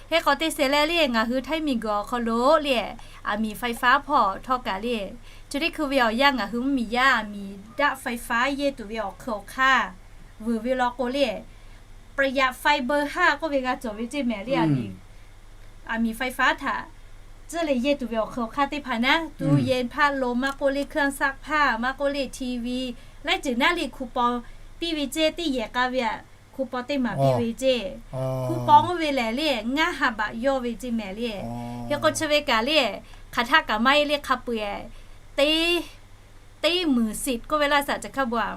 Hk'e k'awꞈ te shehˍ leh le ngaˬ hui Htaiˇ miˬ guiˬ awˬ hk'aw lo le aˬ miˍ faiˍ faˉ hpawˇ htawˇ kaꞈ le chi teˇ hkui ve awˬ yanˇ ngaˬ hui mvuhˇ miˬ yaˇ aˬ miˍ daˆ faiˍ faˉ yehˇ tuˬ ve awˬ hk'eun awˬ hk'aˇ vuiˬ ve law k'o le ประหยัดไฟเบอร์ห้า k'oˆ ve g'a cawˬ ve ceˇ mehˍ le. Aˬ miˍ faiˍ faˉ htaꞈ tcuhˉ leh yehˇ tuˬ ve awˬ hk'eun awˬ hk'aˇ teˇ hpaˍ naˉ, ตู้เย็น พัดลม maˇ k'oˆ le เครื่องซักผ้า maˇ k'oˆ le ทีวี laiˉ ceuˬ naˉ le คูปอง piˇ ve ceˇ, teˇ yehˬ k'a ve aꞈ คูปอง teˇ maˬ piˇ ve ceˇ. คูปอง oˇ ve lehˬ le ngaˇ ha baꞈ yawˇ ve ceˇ mehˍ le. Hk'e k'o chi ve kaꞈ le hk'aˬ htaˆ kaꞈ maˇ heˆ le hk'a peu-eˬ teˇ teˇ muiˬ สิทธิ์ k'oˆ ve laˇ saˍ ca hkaˇ bawˬ a.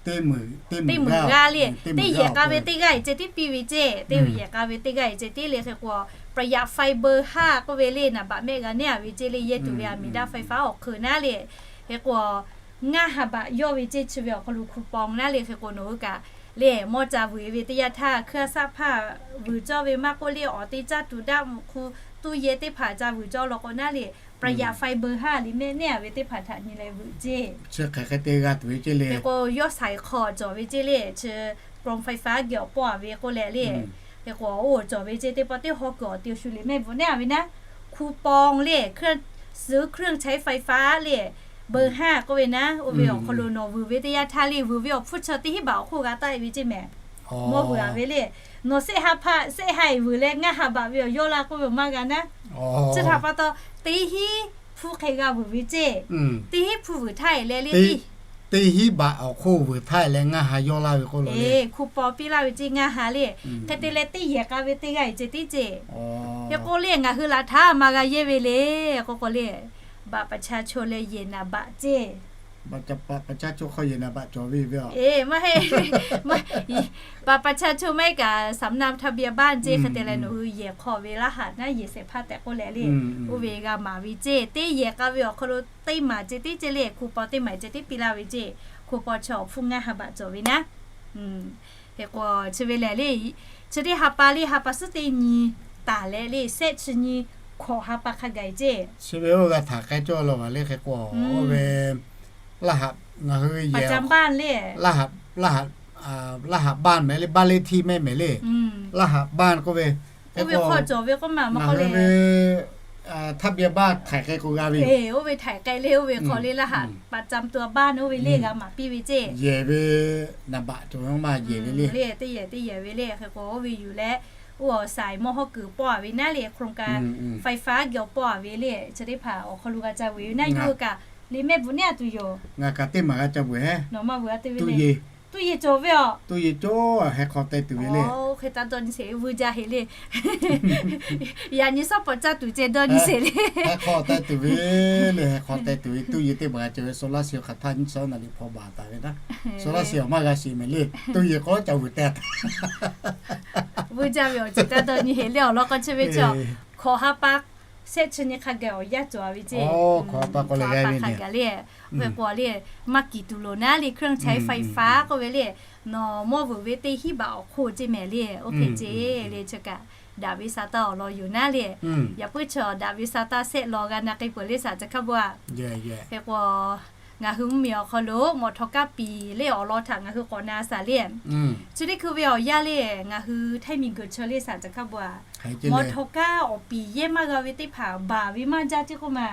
Teˇ muiˬ g'aˇ le, teˇ yehˬ k'a ve teˇ g'aˇ e ceh tiˉ piˇ ve ceˇ. Teˇ yehˬ k'a ve teˇ g'aˇ e ceh tiˉ le hk'e k'o ประหยัดไฟเบอร์ห้า k'oˆ ve le naˍ baꞈ mehˆ g'a neˉ a ve ceˇ le yehˇ tuˬ ve aˬ miˍ daˆ faiˍ faˉ awˬ hk'eun naˉ le. Hk'e k'o ngaˇ ha baꞈ yawˇ ve ceˇ chi ve awˬ hk'aw lo คูปอง naˉ le. Hk'e k'o nawˬ hui kaꞈ le mawˇ ca vuiˬ ve teˇ yanˇ htaˇ เครื่องซักผ้า vuiˬ cawˇ ve maˇ k'oˆ le awˬ te caˇ tuˬ daˆ mvuhꞈ hk'u ตู้เย็น teˇ hpaˍ ca vuiˬ cawˇ law k'o naˉ le ประหยัดไฟเบอร์ห้า le mehˆ neˉ a ve teˇ hpaˍ htaꞈ nyi leh vuiˬ ceˇ. Chi hk'e hk'e te g'a tuˬ ve ceˇ le. Hk'e k'o yawˇ saiˍ hk'aw cawˬ ve ceˇ le chi กรมไฟฟ้า geh awˬ pawˆ a ve k'oˆ leh le. Hk'e k'o oˇ cawˬ ve ceˇ teˇ pawˆ teˇ haw kuiˬ awˬ te awˬ shu le mehˆ bvuhꞈ neˉ a ve naˉ คูปอง le suhˉ เครื่องใช้ไฟฟ้า le เบอร์ห้า k'oˆ ve naˉ oˇ ve awˬ hk'aw lo nawˬ vuiˬ ve teˇ yanˇ htaˇ le vuiˬ ve awˬ hpfuhˇ chi teˇ hinˉ baꞈ awˬ hk'oˆ g'a taˆ e ve ceˇ mehˍ. Mawˇ vuiˬ a ve le nawˬ sehˆ ha hpaˆ sehˆ ha e vuiˬ leh ngaˇ ha baꞈ ve awˬ yawˇ la k'oˆ ve awˬ maˇ g'a naˉ. Chi htaꞈ pa taw teˇ hinˉ hpu hk'e g'a vuiˬ ve ceˇ. Teˇ hinˉ hpu vuiˬ htaˇ e leh le teˇ hinˉ baꞈ awˬ hk'oˆ vuiˬ htaˇ e leh ngaˇ ha yawˇ laˇ ve k'oˆ lo le คูปอง piˇ laˇ ve ceˇ ngaˇ ha le. Hk'e te leh teˇ yehˬ k'a ve teˇ g'aˇ e ceh tiˉ ceˇ. Hk'e k'o le ngaˬ hui laˬ htaˇ maˇ g'a yehˇ ve le k'oˆ k'o le บัตรประชาชน leh yehˬ naˍ baꞈ ceˇ. บัตรประชาชน hk'aw yehˬ naˍ baꞈ cawˬ ve ve a. Maˇ heˆ, บัตรประชาชน maˇ heˆ kaꞈ สำเนาทะเบียนบ้าน ceˇ hk'e te leh nawˬ hui yehˬ hk'aw ve laˇ haꞈ naˉ yehˬ shehˍ hpaˇ tehꞈ k'oˆ leh le oˇ ve g'a maˍ ve ceˇ. Teˇ yehˬ k'a ve awˬ hk'aw lo teˇ maˬ ceh tiˉ ceˇ le คูปอง teˇ maˬ ceh tiˉ piˇ laˇ ve ceˇ. คูปอง chi awˬ hpfuhˇ ngaˇ ha baꞈ cawˬ ve naˉ. Hk'e k'o chi ve lehˬ le chi teˇ ha pa le ha pa suhˉ teˇ nyi taˍ leh le sehˆ chi nyi hkawꞈ ha pa hk'a gaˬ e ceˇ. Chi ve oˇ g'a htaꞈ k'ai cawˇ law a le hk'e k'o oˇ ve laˇ haꞈ ngaˬ hui yehˬ le laˇ haꞈ laˇ haꞈ บ้าน mehˍ le, บ้านเลขที่ mehˍ mehˍ le. Laˇ haꞈ บ้าน k'oˆ ve, oˇ ve hk'aw cawˬ ve k'oˆ ma, maˇ k'oˆ le, ทะเบียนบ้าน htaiˍ k'ai k'o g'a ve yoˬ. Oˇ ve htaiˍ k'ai le, oˇ ve hk'aw le laˇ haꞈ ประจำตัวบ้าน oˇ ve le g'a maˍ piˇ ve ceˇ. Yehˬ ve naˍ baꞈ cawˬ ve maˇ yehˬ ve le. Teˇ yehˬ teˇ yehˬ ve le. Hk'e k'o oˇ ve yuˬ leh, oˇ awˬ saiˍ mawˇ hawˉ kuiˬ pawˇ a ve naˉ le, โครงการไฟฟ้า geh awˬ pawˇ a ve le. Chi teˇ hpaˍ awˬ hk'aw lo g'a ca vuiˬ ve naˉ, yawˇ hui kaꞈ liꞈ mehˆ bvuhꞈ neˉ a tuˬ yoˬ. Ngaˬ kaꞈ teˇ maˬ g'a ca vuiˬ heˉ. Nawˬ maˇ vuiˬ a te ve le. Tuˇ yeˬ cawˬ ve aˬ. Tuˇ yeˬ cawˬ, heh hk'aw teh tuˬ ve le. Hk'e taˇ dawˇ nyi sheˍ, vuiˇ jaˇ heꞈ le. Yaꞈ nyi suhˉ pawꞈ caˇ tuˬ ceh dawˇ nyi sheˍ le. Heh hk'aw teh tuˬ ve le, heh hk'aw teh tuˬ ve. Tuˇ yeˬ teˇ maˬ g'a cawˬ ve, โซลาร์เซลล์ hk'aˬ htaˇ nyi chaw naˍ liꞈ hpaw baˬ taˍ ve naˉ. โซลาร์เซลล์ maˇ g'a sheˍ mehˍ le. Tuˇ yeˬ k'awꞈ ca vuiˬ teh taˍ. Vuiˇ jaˇ ve awˬ ceuˬ taˇ dawˇ nyi heꞈ le, awˬ lawn k'aw chi ve chi, hkawꞈ ha pa shehˆ chi nyi hk'a gaˬ awˬ yanˇ cawˬ a ve ceˇ. Hkawꞈ ha pa k'awꞈ leh g'a ve hk'a gaˬ le. Hk'e k'o le, maˇ kiˍ tuˬ loˍ naˉ le, เครื่องใช้ไฟฟ้า k'oˆ ve le. Nawˬ mawˇ vuiˬ ve teˇ hinˉ baꞈ awˬ hk'oˆ ceˇ mehˍ le, oˇ hk'e ceˇ le. Chi kaꞈ daꞈ ve sa taˇ awˬ lawn yoˬ naˉ le. Yaꞈ puiˉ chi daꞈ ve sa taˇ shehˆ law g'a na k'ai peuˬ le สายจันทร์คาบ a. Hk'e k'o, ngaˬ hui mvuhˇmiˬ awˬ hk'aw lo mawˬ htawnˍ kaˇ piˍ le awˬ lawn htaꞈ ngaˬ hui k'awꞈ na shaˍ le. Chi teˇ hkui ve awˬ yanˇ le, ngaˬ hui htaiˇ miˬ guiˬ chi le สายจันทร์คาบ a, mawˬ htawnˍ kaˇ awˬ piˍ yehˇ maˇ g'a ve teˇ hpaˍ baˬ ve maˇ jaˇ ceˇ k'oˆ ma.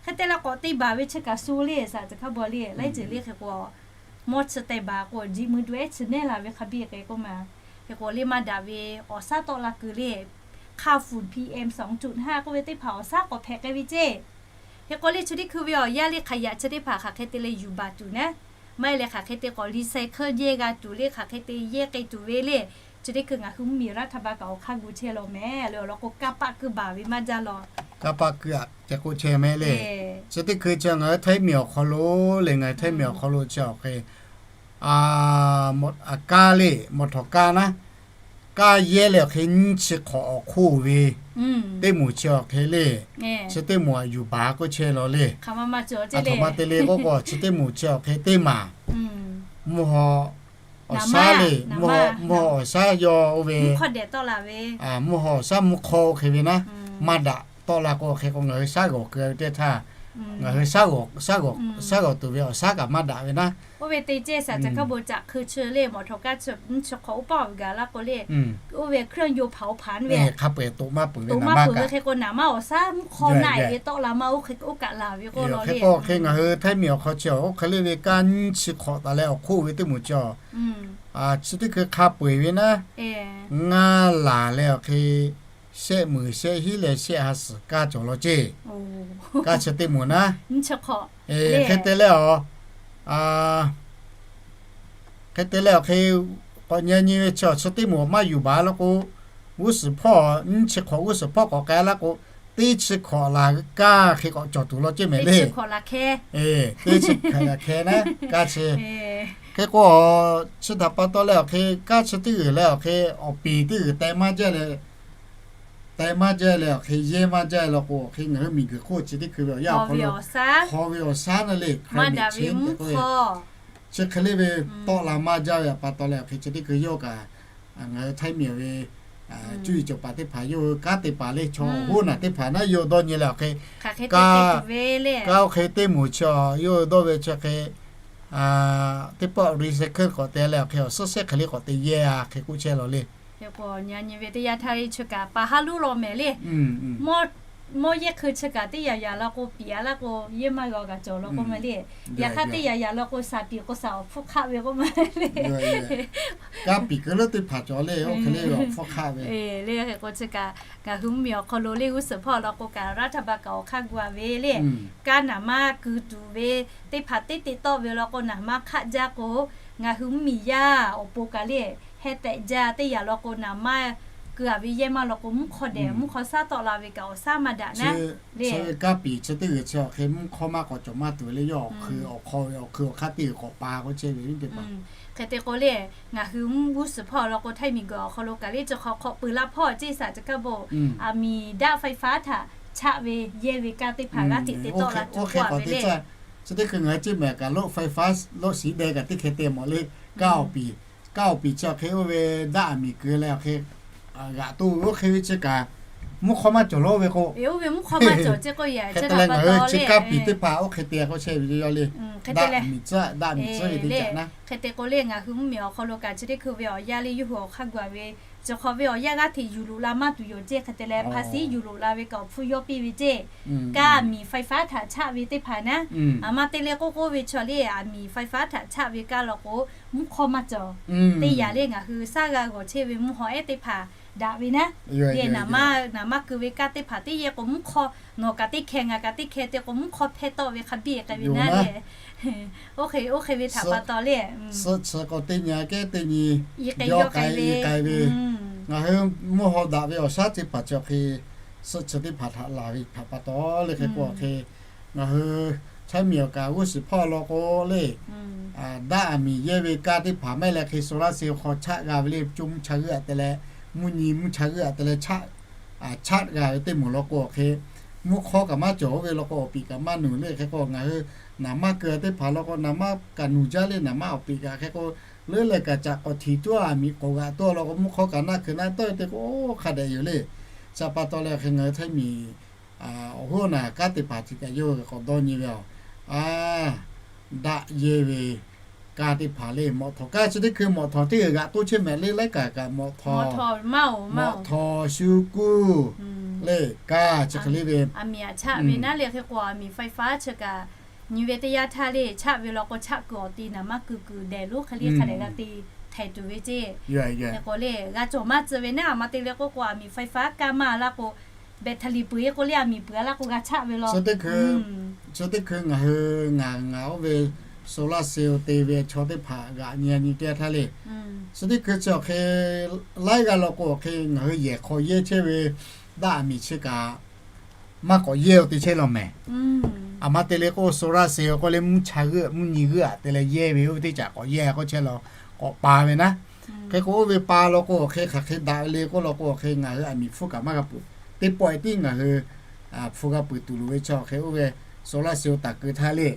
Hk'e te leh k'awꞈ te baˬ ve chi kaꞈ shu le สายจันทร์คาบ a le, laiˉ ceuˬ le. Hk'e k'o, mawˇ chi teh baˬ k'o, ji mui du ehˉ chi nehˉ la ve hk'a biˇ k'ai k'oˆ ma. Hk'e k'o le, maˇ daꞈ ve awˬ shaˉ tawˆ la kuiˬ le, ค่าฝุ่น PM สองจุดห้า k'oˆ ve teˇ hpaˍ awˬ shaˉ k'awꞈ hpehꞈ k'ai ve ceˇ. Hk'e k'o le, chi teˇ hkui ve awˬ yanˇ le, hk'aˬ yaꞈ chi teˇ hpaˍ hk'aˬ hk'e te leh yuˬ baˬ tuˬ naˉ, maˇ heˆ leh hk'aˬ hk'e te k'awꞈ รีไซเคิล yehˇ g'a tuˬ le, hk'aˬ hk'e te yehˇ k'ai tuˬ ve le. Chi teˇ hkui ngaˬ hui mvuhˇmiˬ รัฐบาล kaꞈ awˬ hk'aˇ gu chehˇ law mehˍ le, awˬ lawn k'o, kanˇ paˆ keu baˬ ve maˇ jaˇ law. Kanˇ paˆ keu aꞈ ceh k'oˆ chehˇ mehˍ le. Chi teˇ hkui chi ngaˬ hui htaiˇ miˬ awˬ hk'aw lo le, ngaˬ hui htaiˇ miˬ awˬ hk'aw lo chi awˬ hk'e kaˇ le, mawˬ htawnˍ kaˇ naˉ, kaˇ yehˇ leh awˬ hk'e nyiˇ chi hk'awꞈ awˬ hk'oˆ ve teˇ moˍ chi awˬ hk'e le. Chi teˇ moˍ aꞈ yuˬ baˬ k'oˆ chehˇ law le. Aˬ htoꞈ ma te le k'oˆ k'o, chi teˇ moˍ chi awˬ hk'e teˇ maˬ mvuhˇ haw awˬ shaˉ le, mvuhˇ haw awˬ shaˉ yaw oˇ ve, mvuhˇ haw awˬ shaˉ mvuhˇ hk'aw oˇ hk'e ve naˉ, maˇ daꞈ tawˆ la k'o hk'e k'o ngaˬ hui shaˉ g'awˬ keu ve teˇ htaˇ, ngaˬ hui shaˉ g'awˬ, shaˉ g'awˬ tuˬ ve awˬ shaˉ kaꞈ maˇ daꞈ ve naˉ. Oˇ ve te ceh สายจันทร์คาบ a caꞈ hkui chi le, mawˬ htawnˍ kaˇ chi nyiˇ chi hk'awꞈ oˇ paˆ awˬ gaˬ la k'o le, oˇ ve เครื่องยนต์เผาผลาญ ve aꞈ, hk'a peu eˬ toꞈ maˇ peuˬ ve, toꞈ maˇ peuˬ ve hk'e k'o, naˍ maˇ awˬ shaˉ mvuhˇ hk'aw naˆ e ve tawˆ la maˇ oˇ hk'e oˇ kaꞈ laˬ ve k'oˆ law le. Hk'e k'o hk'e ngaˬ hui htaiˇ miˬ awˬ hk'aw chi awˬ oˇ hk'e le ve kaˇ nyiˇ chi hk'awꞈ taˍ leh awˬ hk'oˆ ve teˇ moˍ chi awˬ, chi teˇ hkui hk'a peu eˬ ve naˉ, ngaˇ laˬ leh awˬ hk'e shehˆ muiˬ shehˆ hinˉ leh shehˆ ha suhˍ kaˇ cawˬ law ceˇ. Kaˇ chi teˇ moˍ naˉ, hk'e te leh awˬ hk'e te leh awˬ hk'e k'awꞈ nyi nyi ve chi awˬ chi teˇ moˍ maˇ yuˬ baˬ la k'o, g'uˇ suhˍ hpawˇ nyiˇ chi hk'awꞈ g'uˇ suhˍ hpawˇ k'awꞈ k'ai la k'o, teˇ chi hk'awꞈ laˬ kaˇ hk'e k'awꞈ cawˬ tuˬ law ceˇ mehˍ le. Teˇ chi hk'awꞈ laˬ hkeh naˉ kaˇ chi. Hk'e k'o, chi htaꞈ pa taw leh awˬ hk'e kaˇ chi teˇ g'uiˬ leh awˬ hk'e awˬ piˍ teˇ g'uiˬ teh maˇ jaˇ leh, teh maˇ jaˇ leh awˬ hk'e yehˇ maˇ jaˇ la k'o, awˬ hk'e ngaˬ hui miˬ guiˬ hk'oˆ chi teˇ hkui ve awˬ yanˇ awˬ hk'aw lo hk'aw ve awˬ shaˉ naˉ le, maˇ daꞈ ve mvuhˇ hk'aw chi hk'e le ve tawˆ la maˇ jaˇ ve pa taw leh awˬ hk'e chi teˇ hkui yawˇ kaꞈ ngaˬ hui htaiˇ miˬ ve cuˇ yiˍ cawˬ paˍ teˇ hpaˍ yawˇ hui kanˉ te paˍ le, chaw awˬ hoˉ naˬ teˇ hpaˍ naˉ yawˇ dawˇ nyi leh awˬ hk'e, kaˇ oˇ hk'e teˇ moˍ chi yawˇ hui dawˇ ve chi hk'e teˇ pawˆ รีไซเคิล k'awꞈ te leh awˬ hk'e awˬ suhˉ shehˆ hk'e le k'awꞈ te yehˇ a hk'e k'oˆ chehˇ law le. Hk'e k'o, nyi nyi ve teˇ yanˇ htaˇ le chi kaꞈ pa haˉ luˉ law mehˍ le. Mawˇ yehˇ hkui chi kaꞈ teˇ yanˇ yanˇ la k'o piˍ a la k'o yehˇ maˇ g'a kaꞈ cawˬ law k'oˆ ma le. Yaꞈ hk'aˇ teˇ yanˇ yanˇ la k'o shaˍ piˍ k'o shaˍ awˬ hpfuhˇ hk'aˆ ve k'oˆ ma le. Kanˉ piˍ keu leuˉ teˇ hpaˍ cawˬ le, oˇ hk'e le awˬ hpfuhˇ hk'aˆ ve le. Hk'e k'o chi kaꞈ ngaˬ hui mvuhˇmiˬ awˬ hk'aw lo le g'uˇ suhˍ hpawˇ law k'o kaꞈ รัฐบาล kaꞈ awˬ hk'aˇ gu a ve le. Kanˉ naˍ maˇ keu tuˬ ve teˇ hpaˍ teˇ te tawˆ ve law k'o naˍ maˇ hk'aˆ jaˇ k'o, ngaˬ hui mvuhˇmiˬ yaˇ awˬ pon kaꞈ le heh tehꞈ jaˇ teˇ yanˇ law k'o naˍ maˇ keu a ve yehˇ maˇ law k'o mvuhˇ hk'aw dehꞈ mvuhˇ hk'aw shaˉ tawˆ la ve kaꞈ awˬ shaˉ maˇ daꞈ naˉ le. Kanˉ piˍ chi teˇ g'uiˬ chi awˬ hk'e mvuhˇ hk'aw maˇ k'awꞈ cawˬ maˇ tuˬ ve le, yawˇ awˬ hk'aˇ teˇ g'uiˬ k'awꞈ pa k'oˆ chehˇ ve teˇ hpaˍ. Hk'e te k'o le, ngaˬ hui mvuhˇ g'uˇ suhˍ hpawˇ law k'o htaiˇ miˬ guiˬ awˬ hk'aw lo kaꞈ le chi hk'awꞈ hk'awꞈ peuˬ la hpawˇ ceˇ สายจันทร์คาบ aˬ miˍ ดับไฟฟ้า htaꞈ chaˆ ve yehˇ ve kanˉ teˇ hpaˍ g'aˇ hteꞈ te tawˆ la tuˬ k'oˆ ve le. Chi teˇ hkui ngaˬ hui ceˇ mehˍ kaꞈ รถไฟฟ้า รถสีแดง kaꞈ teˇ hk'e te mawˬ le. Kanˉ awˬ piˍ, kanˉ awˬ piˍ chi awˬ hk'e oˇ ve daˆ aˬ miˍ keu leh awˬ hk'e g'aꞈ to ve oˇ hk'e ve chi kaꞈ mvuhˇ hk'aw maˇ cawˬ la oˇ ve k'o, oˇ ve mvuhˇ hk'aw maˇ cawˬ ceˇ k'o, hk'e te leh ngaˬ hui chi kanˉ piˍ teˇ hpaˍ oˇ hk'e te k'oˆ chehˇ ve yawˇ le. hk'e te leh, hk'e te k'o le ngaˬ hui mvuhˇmiˬ awˬ hk'aw lo kaꞈ chi teˇ hkui ve awˬ yanˇ le yawˇ hui awˬ hk'aˇ gu-a ve, chi hk'aw ve awˬ yanˇ g'aˇ hteꞈ yuˬ loꞈ la maˇ tuˬ yoˬ ceˇ. Hk'e te leh hpaˍ siˉ yuˬ loꞈ la ve kaꞈ awˬ hpfuhˇ yawˇ piˇ ve ceˇ. Kaˇ aˬ miˍ faiˍ faˉ htaꞈ chaˆ ve teˇ hpaˍ naˉ, aˬ ma te leh k'oˆ k'oˆ ve chaw le aˬ miˍ faiˍ faˉ htaꞈ chaˆ ve kaˇ law k'o, mvuhˇ hk'awˇ maˇ cawˬ. Teˇ yanˇ le ngaˬ hui shaˉ g'a g'awˬ chehˇ ve mvuhˇ haw ehˉ teˇ hpaˍ daꞈ ve naˉ, le naˍ maˇ keu ve kaˇ teˇ hpaˍ teˇ yehˇ k'o mvuhˇ hk'awˇ, nawˬ kaꞈ teˇ hkeh ngaˬ kaꞈ teˇ hkeh te k'o mvuhˇ hk'awˇ hpehˇ tawˆ ve hk'a biˇ k'ai ve naˉ le. Oˇ hk'e oˇ hk'e ve htaꞈ pa taw le, suhˆ chi k'o teˇ nyi kehˉ teˇ nyi yawˇ k'ai ve, k'ai ve, ngaˬ hui mvuhˇ haw daꞈ ve awˬ shaˉ teˇ hpaˍ chi awˬ hk'e suhˆ chi teˇ hpaˍ htaꞈ laˬ ve htaꞈ pa taw le hk'e k'o awˬ hk'e, ngaˬ hui Chaiˇ miˬ awˬ kaꞈ g'uˇ suhˍ hpawˇ law k'o le, daˆ aˬ miˍ yehˇ ve kaˇ teˇ hpaˍ maˇ heˆ leh hk'e solar cell hk'aw chaˆ g'a ve le, co mvuhˇ cha g'euˆ aꞈ te leh, mvuhˇ nyi mvuhˇ cha g'euˆ aꞈ te leh, chaˆ g'a ve teˇ moˍ law k'o awˬ hk'e, mvuhˇ hk'awˇ kaꞈ maˇ cawˬ oˇ ve law k'o awˬ piˍ kaꞈ maˇ nuˬ le hk'e k'o ngaˬ hui naˍ maˇ keu teˇ hpaˍ law k'o naˍ maˇ kaꞈ nuˬ jaˇ le, naˍ maˇ awˬ piˍ kaꞈ hk'e k'o, leuˉ leh kaꞈ caꞈ k'awꞈ htiˍ tuˉ aˬ miˍ k'oˍ g'aꞈ tuˉ law k'o mvuhˇ hk'awˇ kaꞈ naˆ hkeu naˆ tawˆ te k'o, oˇ hk'a dehꞈ yoˬ le. Chi pa taw leh hk'e ngaˬ hui Chaiˇ miˬ awˬ hoˉ naˬ kaˇ teˇ hpaˍ tiꞈ kaꞈ yawˇ hui k'awꞈ dawˇ nyi ve a, daˆ yehˇ ve kaˇ teˇ hpaˍ le mawꞈ htawˍ kaˇ chi teˇ hkui mawꞈ htawˍ teˇ g'aꞈ g'aꞈ toˇ chehˇ mehˍ le laiˉ kaꞈ kaꞈ mawꞈ htawˍ, mawꞈ htawˍ shu kuˇ le kaˇ chi hk'e le ve, aˬ miˍ aꞈ chaˆ ve naˉ le hk'e k'o aˬ miˍ faiˍ faˉ chi kaꞈ nyi ve teˇ yanˇ htaˇ le chaˆ ve law k'o chaˆ kuiˬ awˬ te naˍ maˇ kuiˬ kuiˬ dehˬ lonˉ hk'e le hk'a dehꞈ g'a te htaiˍ tuˬ ve ceˇ. Hk'e k'o le g'a cawˬ maˇ tcuh ve naˉ aˬ ma te le k'oˆ k'o aˬ miˍ faiˍ faˉ kaˇ maˇ laˇ k'o, battery peuˬ e k'o le aˬ miˍ peuˬ a laˇ k'o g'a chaˆ ve law. Chi teˇ hkui ngaˬ hui ngaˬ ngaˬ oˇ ve solar cell te ve chaw teˇ hpaˍ g'aꞈ nyi nyi teˇ yanˇ htaˇ le, chi teˇ hkui chi awˬ hk'e laiˉ g'aˇ law k'o awˬ hk'e ngaˬ hui yehˬ hk'aw yehˇ chehˇ ve daˆ aˬ miˍ chi kaꞈ maˇ k'awꞈ yehˇ oˇ te chehˇ law mehˍ. Aˬ ma te le k'o solar cell k'o le mvuhˇ cha g'euˆ mvuhˇ nyi g'euˆ aꞈ te leh yehˇ ve oˇ ve teˇ caꞈ k'awꞈ yehˇ k'oˆ chehˇ law, k'awꞈ pa ve naˉ. Hk'e k'o oˇ ve pa law k'o awˬ hk'e hk'aˬ hk'e daꞈ ve le k'oˆ law k'o awˬ hk'e ngaˬ hui aˬ miˍ hpfuhˇ kaꞈ maˇ g'a peuˬ. Teˇ pawˆ e tiˉ ngaˬ hui hpu g'a peuˬ tuˬ loˍ ve chi awˬ hk'e oˇ ve solar cell taˍ keu htaˇ le,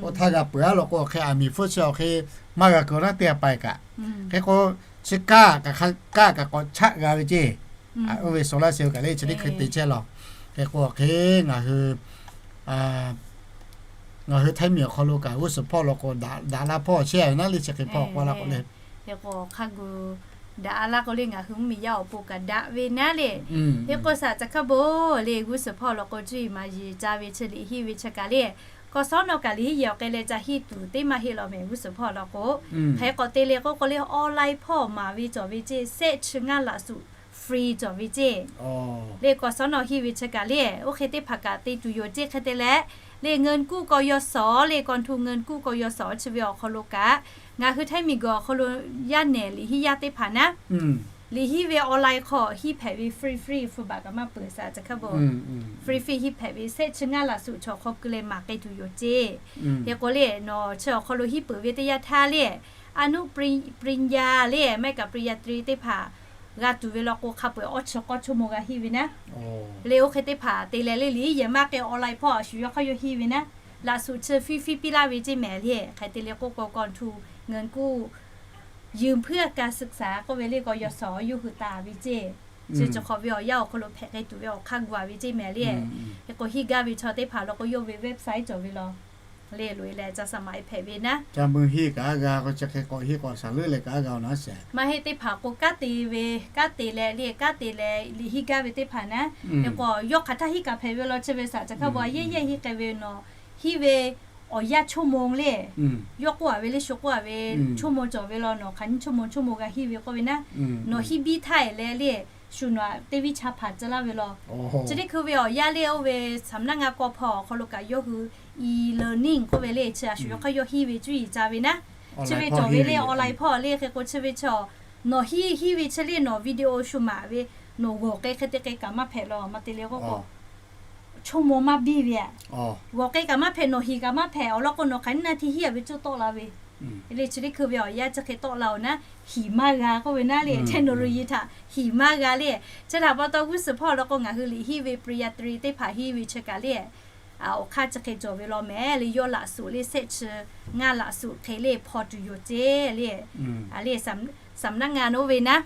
oˇ htaˇ g'a peuˬ a law k'o awˬ hk'e aˬ miˍ hpfuhˇ chi awˬ hk'e maˇ g'a keu naˉ teˇ g'aˇ pa e kaꞈ. Hk'e k'o chi kaˇ kaꞈ kaˇ kaꞈ k'awꞈ chaˆ g'a ve ceˇ. Oˇ ve solar cell kaꞈ le chi teˇ hkui te chehˇ law. Hk'e k'o awˬ hk'e ngaˬ hui ngaˬ hui Htaiˇ miˬ awˬ hk'aw lo kaꞈ g'uˇ suhˍ hpawˇ law k'o daꞈ daꞈ laˇ hpawˇ chehˇ ve naˉ le chi hk'e hpawˇ k'oˆ laˇ k'o le. Hk'e k'o hk'a gu daꞈ a laˇ k'o le ngaˬ hui mvuhˇmiˬ yaˇ awˬ pon kaꞈ daꞈ ve naˉ le. Hk'e k'o saˍ ca hk'a bon le g'uˇ suhˍ hpawˇ law k'o cuˇ yiˍ maˍ yiˍ ca ve chi liꞈ henˇ ve chi kaꞈ le, k'awꞈ shawˉ nawˬ kaꞈ liꞈ henˇ yehˬ awˬ k'ai leh ca henˇ tuˬ teˇ maˇ heˆ law mehˍ g'uˇ suhˍ hpawˇ law k'o. Hk'e k'o te le k'oˆ k'o le online hpawˇ maˍ ve cawˬ ve ceˇ, sehˆ chi ngaˇ laꞈ suhˍ free cawˬ ve ceˇ. Le k'awꞈ shawˉ nawˬ henˇ ve chi kaꞈ le, oˇ hk'e teˇ hpaˍ kaꞈ te tuˬ yoˬ ceˇ. Hk'e te leh le เงินกู้ กยศ le กองทุนเงินกู้ กยศ chi ve awˬ hk'aw lo kaꞈ ngaˬ hui Htaiˇ miˬ guiˬ awˬ hk'aw lo yaˇ nehˬ liꞈ henˇ yaˇ teˇ hpaˍ naˉ, liꞈ henˇ ve online hk'aw henˇ hpehꞈ ve free free hpu baˬ kaꞈ maˇ peuˬ saˍ ca hk'a bon. Free free henˇ hpehꞈ ve sehˆ chi ngaˇ laꞈ suhˍ chaw hk'aw keu leh maˍ k'ai tuˬ yoˬ ceˇ. Hk'e k'o le nawˬ chi awˬ hk'aw lo henˇ peuˬ ve teˇ yanˇ htaˇ le อนุปริญญา le ไม่ก็ ปริญญาตรี teˇ hpaˍ g'a tuˬ ve law k'o hk'a peu-eˬ awˇ chi k'awˇ chaw mawˇ g'a henˇ ve naˉ. Le oˇ hk'e teˇ hpaˍ te leh le liꞈ henˇ yehˬ maˇ k'ai online hpawˇ a shu yawˇ hk'aˇ yawˇ henˇ ve naˉ, laꞈ suhˍ chi free free piˇ laˇ ve ceˇ mehˍ le. Hk'e te le k'oˆ k'o กองทุนเงินกู้ ยืมเพื่อการศึกษา k'oˆ ve le กยศ yawˇ hui taˍ ve ceˇ. Chi chi hk'awꞈ ve awˬ yanˇ awˬ hk'aw lo hpehꞈ k'ai tuˬ ve awˬ hk'aˇ gu-a ve ceˇ mehˍ le. Hk'e k'o henˇ gaˇ ve chaw teˇ hpaˍ law k'o yawˇ ve website cawˬ ve law le loꞈ e leh ca saˍ maꞈ e hpehꞈ ve naˉ. Ca mui henˇ kaꞈ a g'a k'o chi hk'e k'awꞈ henˇ k'awꞈ shaˍ leuˉ leh kaꞈ a g'a-oˬ naˉ sheˍ. Maˇ heˆ teˇ hpaˍ k'o kanˉ te ve, kanˉ te leh le kanˉ te leh liꞈ henˇ gaˇ ve teˇ hpaˍ naˉ, hk'e k'o yawˇ hk'aˬ htaˇ henˇ kaꞈ hpehꞈ ve law chi ve saˍ ca hk'a bon a yehˇ yehˇ henˇ k'ai ve nawˬ henˇ ve awˬ yanˇ chaw mawˇ le, yawˇ k'oˆ-a ve le shu k'oˆ-a ve chaw mawˇ cawˬ ve law nawˬ hk'aˬ nyi chaw mawˇ chaw mawˇ g'a henˇ ve k'oˆ ve naˉ, nawˬ henˇ biˇ htaˇ e leh le shu nawˬ aꞈ teˇ viˉ cha hpanˍ tcuh laˇ ve law. Chi teˇ hkui ve awˬ yanˇ le oˇ ve สำนักงาน กพ awˬ hk'aw lo kaꞈ yawˇ hui e-learning k'oˆ ve le chi a shu yawˇ hk'aˇ yawˇ henˇ ve cuˇ yiˍ ca ve naˉ, chi ve cawˬ ve le online hpawˇ le hk'e k'o chi ve chaw nawˬ henˇ henˇ ve chi le nawˬ video shu maˍ ve nawˬ g'awˬ k'ai hk'e te k'ai kaꞈ maˇ hpehꞈ law maˇ te le k'oˆ k'o chaw mawˇ maˇ biˇ ve a. G'awˬ k'ai kaꞈ maˇ hpehꞈ, nawˬ heˍ kaꞈ maˇ hpehꞈ, awˬ lawn k'o nawˬ hk'aˬ nyi naˇ hteˇ henˇ-a ve cuˇ tawˆ la ve le chi teˇ hkui ve awˬ yanˇ chi hk'e tawˆ la-oˬ naˉ, hiˍ maˇ g'a k'oˆ ve naˉ le technology htaꞈ hiˍ maˇ g'a le. Chi htaꞈ pa taw g'uˇ suhˍ hpawˇ law k'o ngaˬ hui liꞈ henˇ ve ปริญญาตรี teˇ hpaˍ henˇ ve chi kaꞈ le awˬ hk'aˇ chi hk'e cawˬ ve law mehˍ le yawˇ laꞈ suhˍ le sehˆ chi ngaˇ laꞈ suhˍ hk'e le hpaw tuˬ yoˬ ceˇ le. สำนักงาน oˇ ve naˉ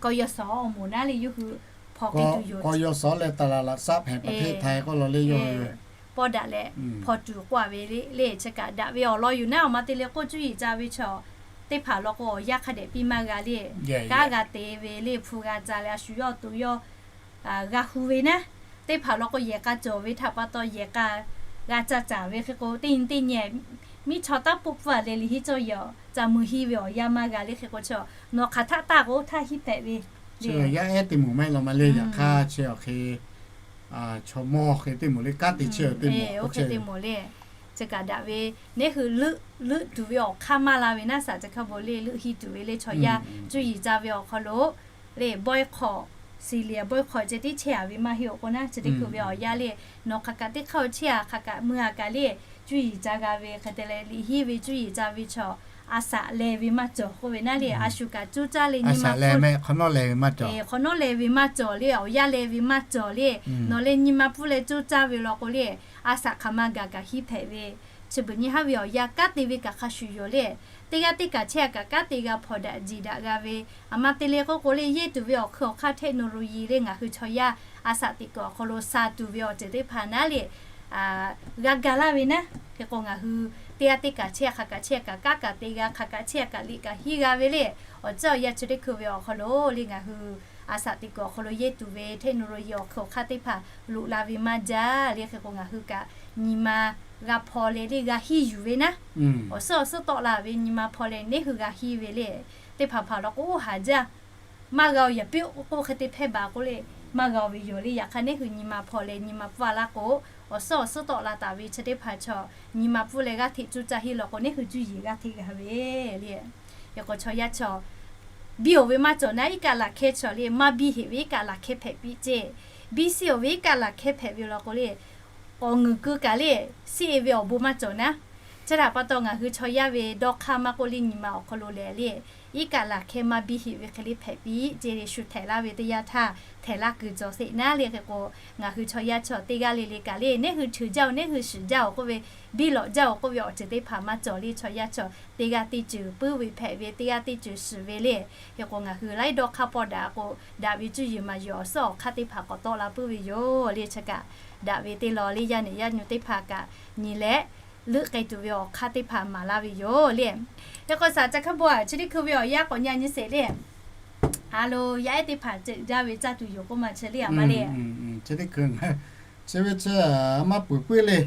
กยศ awˬ moˍ naˉ le yawˇ hui hpaw k'ai tuˬ yoˬ. กยศ leh ตลาดหลักทรัพย์แห่งประเทศไทย k'oˆ law le yawˇ hui pawˇ daꞈ leh hpaw tuˬ k'oˆ a ve le. Chi kaꞈ daꞈ ve awˬ lawn yuˬ naˉ, awˬ ma te leh k'oˆ cuˇ yiˍ ca ve chaw teˇ hpaˍ law k'o awˬ yanˇ hk'a dehꞈ piˇ maˇ g'a le. Kanˉ g'a te ve le, hpu g'a ca leh a shu yawˇ to yawˇ g'a hu ve naˉ, teˇ hpaˍ law k'o yehˬ k'a cawˬ ve htaꞈ pa taw yehˬ k'a g'a ca caˍ ve hk'e k'o, teˇ nyi teˇ nyi miˉ chaw taˇ poˆ pfuhˇ a leh liꞈ henˇ cawˇ yehˬ ca mui henˇ ve awˬ yanˇ maˇ g'a le hk'e k'o, chaw nawˬ hk'aˬ htaˆ taˇ k'o htaˇ henˇ hpehꞈ ve le. Yaˇ ehˉ teˇ moˍ maˇ heˆ law ma le, yaꞈ hk'aˇ chi awˬ hk'e chaw mawˇ hk'e teˇ moˍ le, kanˉ te chehˇ ve teˇ moˍ, oˇ hk'e teˇ moˍ le. Chi kaꞈ daꞈ ve, neˉ hui leuˆ tuˬ ve awˬ hk'aˇ maˇ la ve naˉ, saˍ ca hk'a bon le leuˆ henˇ tuˬ ve le chaw yaˇ cuˇ yiˍ ca ve awˬ hk'aw lo le, bawehˇ hk'awꞈ, siˍ liꞈ bawehˇ hk'awꞈ ceh tiˉ chehˇ a ve maˇ heˆ awˬ k'o naˉ, chi teˇ hkui ve awˬ yanˇ le, nawˬ hk'aˬ kaꞈ teˇ hk'aˇ chehˇ a, hk'aˬ kaꞈ mui a kaꞈ le, cuˇ yiˍ ca g'a ve hk'e te leh liꞈ henˇ ve cuˇ yiˍ ca ve chaw a shaꞈ leh ve maˇ cawˬ k'oˆ ve naˉ le, a shu kaꞈ coˇ caˇ le, nyi ma hk'awꞈ nawˉ leh ve maˇ cawˬ le, awˬ yanˇ leh ve maˇ cawˬ le, nawˬ leh nyi ma pfuhˇ leh coˇ caˇ ve law k'o le, a shaꞈ hk'aˬ ma gaˬ kaꞈ henˇ hpehꞈ ve, chi beuꞈ nyi haˉ ve awˬ yanˇ kanˉ te ve kaꞈ hk'a shuˍ yoˬ le. Teˇ g'aˇ teˇ kaꞈ chehˇ a kaꞈ kanˉ te g'a hpawnˬ daꞈ jiˬ daꞈ g'a ve, a ma te leh k'oˆ k'o le, yehˇ tuˬ ve awˬ hkui awˬ hk'aˇ technology le ngaˬ hui chaw yaˇ a shaꞈ teꞈ kuiˬ awˬ hk'aw lo sha tuˬ ve awˬ ceuˬ teˇ hpaˍ naˉ le, g'a ga laˇ ve naˉ. Hk'e k'o ngaˬ hui teˇ g'aˇ teˇ kaꞈ chehˇ a, hk'aˬ kaꞈ chehˇ a kaꞈ kanˉ kaꞈ te g'a, hk'aˬ kaꞈ chehˇ a kaꞈ liꞈ kaꞈ henˇ g'a ve le. Awˬ ceuˬ awˬ yanˇ chi teˇ hkui ve awˬ hk'aw lo le ngaˬ hui a shaꞈ teꞈ kuiˬ awˬ hk'aw lo yehˇ tuˬ ve technology awˬ hkui awˬ hk'aˇ teˇ hpaˍ loꞈ la ve maˇ jaˇ le. Hk'e k'o ngaˬ hui kaꞈ nyi ma g'a hpaw leh le g'a henˇ yuˬ ve naˉ, awˬ suhˉ awˬ suhˉ tawˆ la ve nyi ma hpaw leh neˉ hui g'a henˇ ve le. Teˇ hpaˍ hpaˍ law k'o oˇ haˍ jaˇ, maˇ g'a oˬ yaꞈ piˇ k'oˆ hk'e te hpehˇ baˬ k'oˆ le, maˇ g'a oˬ ve yoˬ le. Yaꞈ hk'aˇ neˉ hui nyi ma hpaw leh nyi ma pfuhˇ a laˇ k'o, awˬ suhˉ awˬ suhˉ tawˆ la taˍ ve chi teˇ hpaˍ chaw nyi ma pfuhˇ leh g'aˇ hteꞈ coˇ caˇ henˇ law k'o neˉ hui cuˇ yiˍ g'aˇ hteꞈ g'a ve le. Hk'e k'o chaw yaˇ chaw biˇ oˬ ve maˇ cawˬ naˉ, iˉ kaˆ laˬ hkehˇ chaw le maˇ biˇ heꞈ ve iˉ kaˆ laˬ hkehˇ hpehꞈ piˇ ceˇ. Biˇ siˉ oˬ ve iˉ kaˆ laˬ hkehˇ hpehꞈ ve law k'o le, k'awꞈ ngeuˍ keu kaꞈ le, siˉ e ve awˬ bon maˇ cawˬ naˉ. Chi htaꞈ pa taw ngaˬ hui chaw yaˇ ve dawˇ hk'aˇ maˇ k'oˆ le nyi ma awˬ hk'aw lo lehˬ le, iˉ kaˆ laˬ hkehˇ maˇ biˇ heꞈ ve hk'e le hpehꞈ piˇ ceˇ le shu htehꞈ laˇ ve teˇ yanˇ htaˇ htehꞈ laˇ kuiˬ cawˬ sheˍ naˉ le. Hk'e k'o ngaˬ hui chaw yaˇ chaw teˇ g'aˇ le le kaꞈ le neˉ hui cheuˬ jaˇ oˬ, neˉ hui shiˍ jaˇ oˬ k'oˆ ve, biˇ lawꞈ jaˇ oˬ k'oˆ ve awˬ ceuˬ teˇ hpaˍ maˇ cawˬ le. Chaw yaˇ chaw teˇ g'aˇ teˇ ceuˬ puiˉ ve hpehꞈ ve, teˇ g'aˇ teˇ ceuˬ shiˍ ve le. Hk'e k'o ngaˬ hui laiˉ dawˇ hk'aˇ pawˆ daꞈ k'o daꞈ ve cuˇ yiˍ maˍ yuˬ awˬ suhˉ awˬ hk'aˇ teˇ hpaˍ k'awꞈ tawˆ la puiˉ ve yoˬ le. Chi kaꞈ daꞈ ve teˇ law le yaˇ nehˬ yaˇ nyu teˇ hpaˍ kaꞈ nyi leh leuˆ k'ai tuˬ ve awˬ hk'aˇ teˇ hpaˍ maˍ laˇ ve yoˬ le. Hk'e k'o saˍ ca hk'aˇ bon a chi teˇ hkui ve awˬ yanˇ k'awꞈ nyi a nyi sheˍ le. A lo yaˇ ehˉ teˇ hpaˍ ceuˬ jaˇ ve caˇ tuˬ yoˬ k'oˆ ma chi le a ma le. Chi teˇ hkui chi ve chi maˇ peuˬ puiˉ le.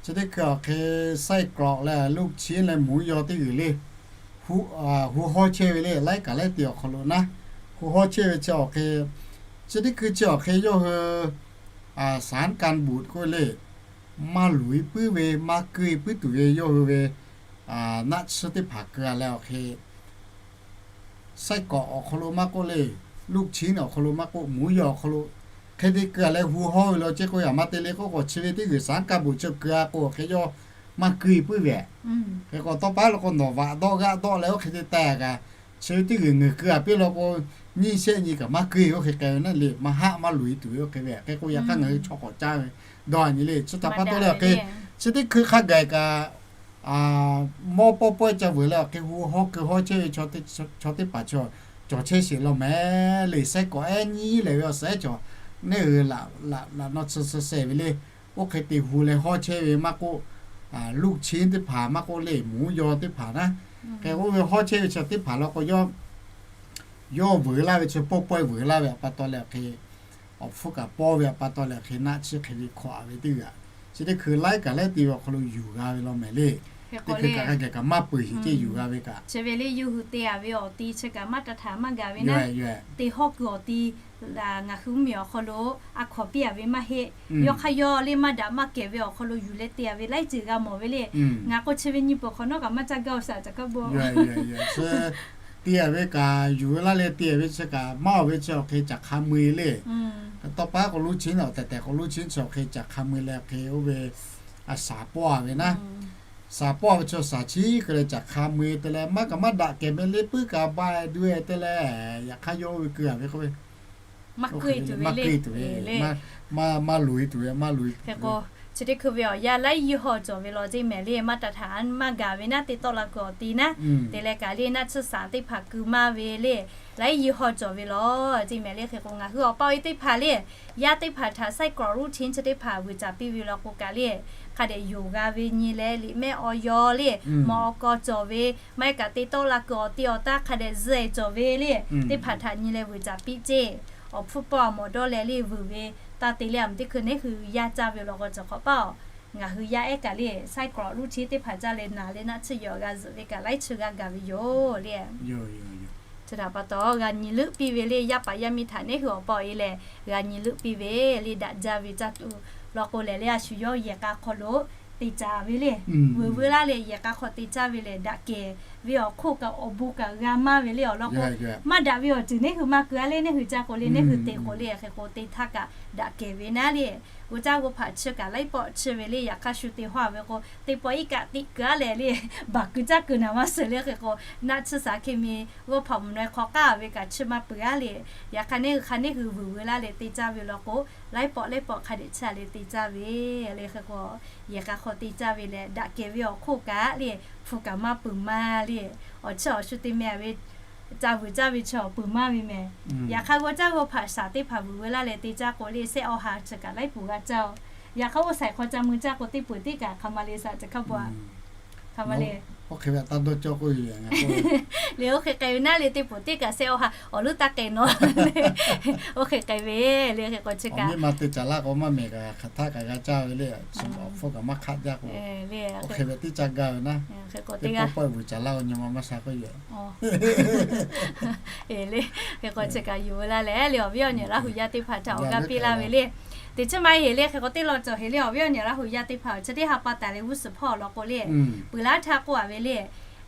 Chi teˇ hkui awˬ hk'e ไส้กรอก leh ลูกชิ้น leh mvuhˇ yaw teˇ g'uiˬ le hu hawˇ chehˇ ve le. Laiˉ kaꞈ laiˉ te awˬ hk'aw lo naˉ hu hawˇ chehˇ ve chi awˬ hk'e, chi teˇ hkui chi awˬ hk'e yawˇ hui สารกันบูด k'oˆ le, maˇ luˬ e puiˉ ve maˇ keu e puiˉ tuˬ ve yawˇ hui ve naˆ tsuhˇ teˇ hpaˍ keu a leh awˬ hk'e ไส้กรอก awˬ hk'aw lo maˇ k'oˆ le, ลูกชิ้น awˬ hk'aw lo maˇ k'oˆ, mvuhˇ yaw awˬ hk'aw lo hk'e te keu a leh hu hawˇ ve law ceˇ k'o, yaꞈ ma te le k'oˆ k'o chi ve teˇ g'uiˬ สารกันบูด chi keu a k'o awˬ hk'e yawˇ maˇ keu e puiˉ ve. Hk'e k'o tawˇ paˉ law k'o nawˬ vaꞈ dawˆ g'aˆ dawˆ leh oˇ hk'e te teh kaꞈ, chi ve teˇ g'uiˬ ngeuˍ keu a piˇ law k'o, nyiˇ shehˆ nyi kaꞈ maˇ keu e oˇ hk'e k'ai ve naˉ le, maˇ haˆ maˇ luˬ e tuˬ ve oˇ hk'e ve. Hk'e k'o yaꞈ hk'aˇ ngaˬ hui chaw k'awꞈ caˇ ve dawˇ a nyi le. Chi htaꞈ pa taw leh awˬ hk'e chi teˇ hkui hk'a gaˬ kaꞈ mawˇ pawˇ pawehˇ ca veuˬ leh awˬ hk'e hu hawˇ keu hawˇ chehˇ ve chaw teˇ hpaˍ chaw cawˬ chehˇ sheˍ law mehˍ le. ไส้กรอก ehˉ nyiˇ lehˬ ve awˬ suhˉ cawˬ neˉ hui laꞈ naw tsuhˇ suhˉ shehˍ ve le. Oˇ hk'e te hu leh hawˇ chehˇ ve maˇ k'oˆ, ลูกชิ้น teˇ hpaˍ maˇ k'oˆ le, mvuhˇ yaw teˇ hpaˍ naˉ. Hk'e oˇ ve hawˇ chehˇ ve chaw teˇ hpaˍ law k'o, yawˇ veuˬ laˇ ve chi pawˇ pawehˇ veuˬ laˇ ve pa taw leh awˬ hk'e, awˬ hpfuhˇ kaꞈ pawˇ ve pa taw leh awˬ hk'e naˆ tsuhˇ hk'e ve hkawꞈ a ve teˇ g'aˇ. Chi teˇ hkui laiˉ kaꞈ laiˉ te ve awˬ hk'aw lo yuˬ g'a ve law mehˍ le. Teˇ hkui kaꞈ hk'a gaˬ kaꞈ maˇ peuˬ heˍ ceˇ yuˬ g'a ve kaꞈ. Chi ve le yawˇ hui te a ve awˬ ti chi kaꞈ maˇ taꞈ htaꞈ maˇ gaˬ ve naˉ. Te hawˇ kuiˬ awˬ ti ngaˬ hui mvuhˇ miˬ awˬ hk'aw lo a hkawnˍ piˇ a ve maˇ heˆ. Yawˇ hk'aˇ yawˇ le maˇ daꞈ maˇ kehˬ ve awˬ hk'aw lo yuˬ leh te a ve laiˉ ceuˬ g'a mawˬ ve le. Ngaˬ k'o chi ve nyi peuˬ hk'awꞈ nawˉ kaꞈ maˇ caˇ gaˇ oˬ saˍ ca kaˇ bon. Te a ve kaꞈ yuˬ ve laˇ leh te a ve chi kaꞈ maˇ oˬ ve chi awˬ hk'e caˬ hk'a mui le. Tawˇ paˉ k'o ลูกชิ้น awˬ tehˬ tehˬ k'o ลูกชิ้น chi awˬ hk'e caˬ hk'a mui leh awˬ hk'e oˇ ve shaˍ pawˇ a ve naˉ. Shaˍ pawˇ a ve chi shaˍ chiˉ keu leh caˬ hk'a mui te leh maˇ kaꞈ maˇ daꞈ kehˬ meh le puiˉ kaꞈ ba e du e te leh, yaꞈ hk'aˇ yawˇ oˇ ve keu a ve k'oˆ ve maˇ keu e tuˬ ve, maˇ luˬ e tuˬ ve, maˇ luˬ e tuˬ ve. Chi teˇ hkui ve awˬ yanˇ laiˉ yiˇ haw cawˬ ve law ceˇ mehˍ le, มาตรฐาน maˇ gaˬ ve naˉ te tawˆ la kuiˬ awˬ ti naˉ, te leh kaꞈ le naˆ tsuhˇ saˍ teˇ hpaˍ keu maˇ ve le, laiˉ yiˇ haw cawˬ ve law ceˇ mehˍ le. Hk'e k'o ngaˬ hui awˬ pa awˬ e teˇ hpaˍ le, yaˇ teˇ hpaˍ htaꞈ ไส้กรอก ลูกชิ้น chi teˇ hpaˍ vuiˬ caˍ piˇ ve law k'o kaꞈ le, hk'a dehꞈ yonˍ g'a ve nyi leh liꞈ mehˆ awˬ yaw le, mawꞈ awˬ kaw cawˬ ve, maˇ heˆ kaꞈ te tawˆ la kuiˬ awˬ ti awˬ taˇ hk'a dehꞈ zuhˆ cawˬ ve le, teˇ hpaˍ htaꞈ nyi leh vuiˬ caˍ piˇ ceˇ. Awˬ hpfuhˇ pawˆ a mawꞈ dawˇ leh le vuiˬ ve taˇ te le, a meuˬ teˇ hkui neˉ hui yaˇ caˇ ve law k'o cawˬ hk'awꞈ paˇ-oˬ. Ngaˬ hui yaˇ ehˉ kaꞈ le ไส้กรอก ลูกชิ้น teˇ hpaˍ caˇ leh naˍ le naˆ tsuhˇ yaw g'a zuhꞈ ve kaꞈ laiˉ chi g'a gaˬ ve yoˬ le. Chi htaꞈ pa taw g'a nyi leuˆ piˇ ve le, yaˇ paˍ yaˇ miˇ htaꞈ neˉ hui awˬ pa awˬ e lehˬ g'a nyi leuˆ piˇ ve le, daꞈ jaˇ ve caˇ tuˬ law k'o lehˬ le, a shu yawˇ yehˬ k'a hk'aw lo te caˍ ve le, vuiˬ veu laˇ leh yehˬ k'a hk'aw te caˇ ve lehˬ daꞈ kehˬ ve awˬ hk'oˆ kaꞈ awˬ bon kaꞈ g'a maˇ ve le awˬ lawn k'o, maˇ daꞈ ve awˬ ceuˬ neˉ hui maˇ keu-a le, neˉ hui caˇ k'o le, neˉ hui te k'o le, hk'e k'o te htaˇ kaꞈ daꞈ kehˬ ve naˉ le. G'oˇ caˇ g'oˇ hpaꞈ chi kaꞈ laiˉ pawˆ chi ve le, yaꞈ hk'aˇ shu te haw ve k'o teˇ pawˆ iˉ kaˆ tiˆ keu-a leh le, baˬ keu caˇ keu naˍ maˇ suhˍ le. Hk'e k'o naˆ tsuhˇ saˍ hk'e mi g'awˇ hpaꞈ mvuhˬ naweh hk'aw k'aˉ ve kaꞈ chi maˇ peuˬ-a le. Yaꞈ hk'aˇ neˉ hui hk'a neˉ hui vuiˬ veu laˇ leh te caˇ ve law k'o, laiˉ pawˆ laiˉ pawˆ hk'a dehꞈ chi-a leh te caˇ ve le. Hk'e k'o yehˬ k'a hk'aw te caˇ ve lehˬ daꞈ kehˬ ve awˬ hk'oˆ kaꞈ le, hpu kaꞈ maˇ peuˬ maˇ le. Awˬ chiˇ awˬ shu te meh ve ca vuiˬ caˇ ve chi awˬ peuˬ maˇ ve mehˍ. Yaꞈ hk'aˇ g'awˇ caˇ g'awˇ hpaꞈ shaˍ teˇ hpaˍ vuiˬ veu laˇ leh te caˇ k'o le, sehˆ awˇ ha chi kaꞈ laiˉ puˍ g'a caˇ-oˬ. Yaꞈ hk'aˇ oˇ saiˍ hk'aw ca mui caˇ k'o teˇ puˍ teˇ kaꞈ hk'aˬ ma le shaˍ chi hk'a bvuhꞈ-a. Hk'aˬ ma le. Oˇ hk'e ve taˇ dawˇ cawˇ k'oˆ ve yoˬ. Le oˇ hk'e k'ai ve naˉ le, teˇ puˍ teˇ kaꞈ sehˆ awˇ ha awˬ leuˉ taˇ k'ai nawˬ. Oˇ hk'e k'ai ve le. Hk'e k'o chi kaꞈ miˇ ma te caˍ laˇ k'o maˇ mehˍ kaꞈ hk'aˬ htaˆ kaꞈ g'a caˇ ve le. Awˬ hpfuhˇ kaꞈ maˇ hk'aˆ jaˇ k'o, oˇ hk'e ve tiˉ caˇ gaˇ ve naˉ. Teˇ pawˆ pawˆ vuiˬ caˍ laˇ k'o nyi ma maˇ sha k'oˆ yoˬ. Hk'e k'o chi kaꞈ yuˬ veu laˇ leh le, awˬ viˉ awˬ nyi Laˇ hu yaˇ teˇ hpaˍ htaꞈ awˬ g'aˇ piˇ laˇ ve le. Teˇ chiˉ maˇ heˆ le. Hk'e k'o teˇ lawn cawˬ heˆ le, awˬ viˉ awˬ nyi Laˇ hu yaˇ teˇ hpaˍ chi teˇ ha pa taˍ leh g'uˇ suhˍ hpawˇ law k'o le, peuˬ laˇ htaˇ k'oˆ-a ve le.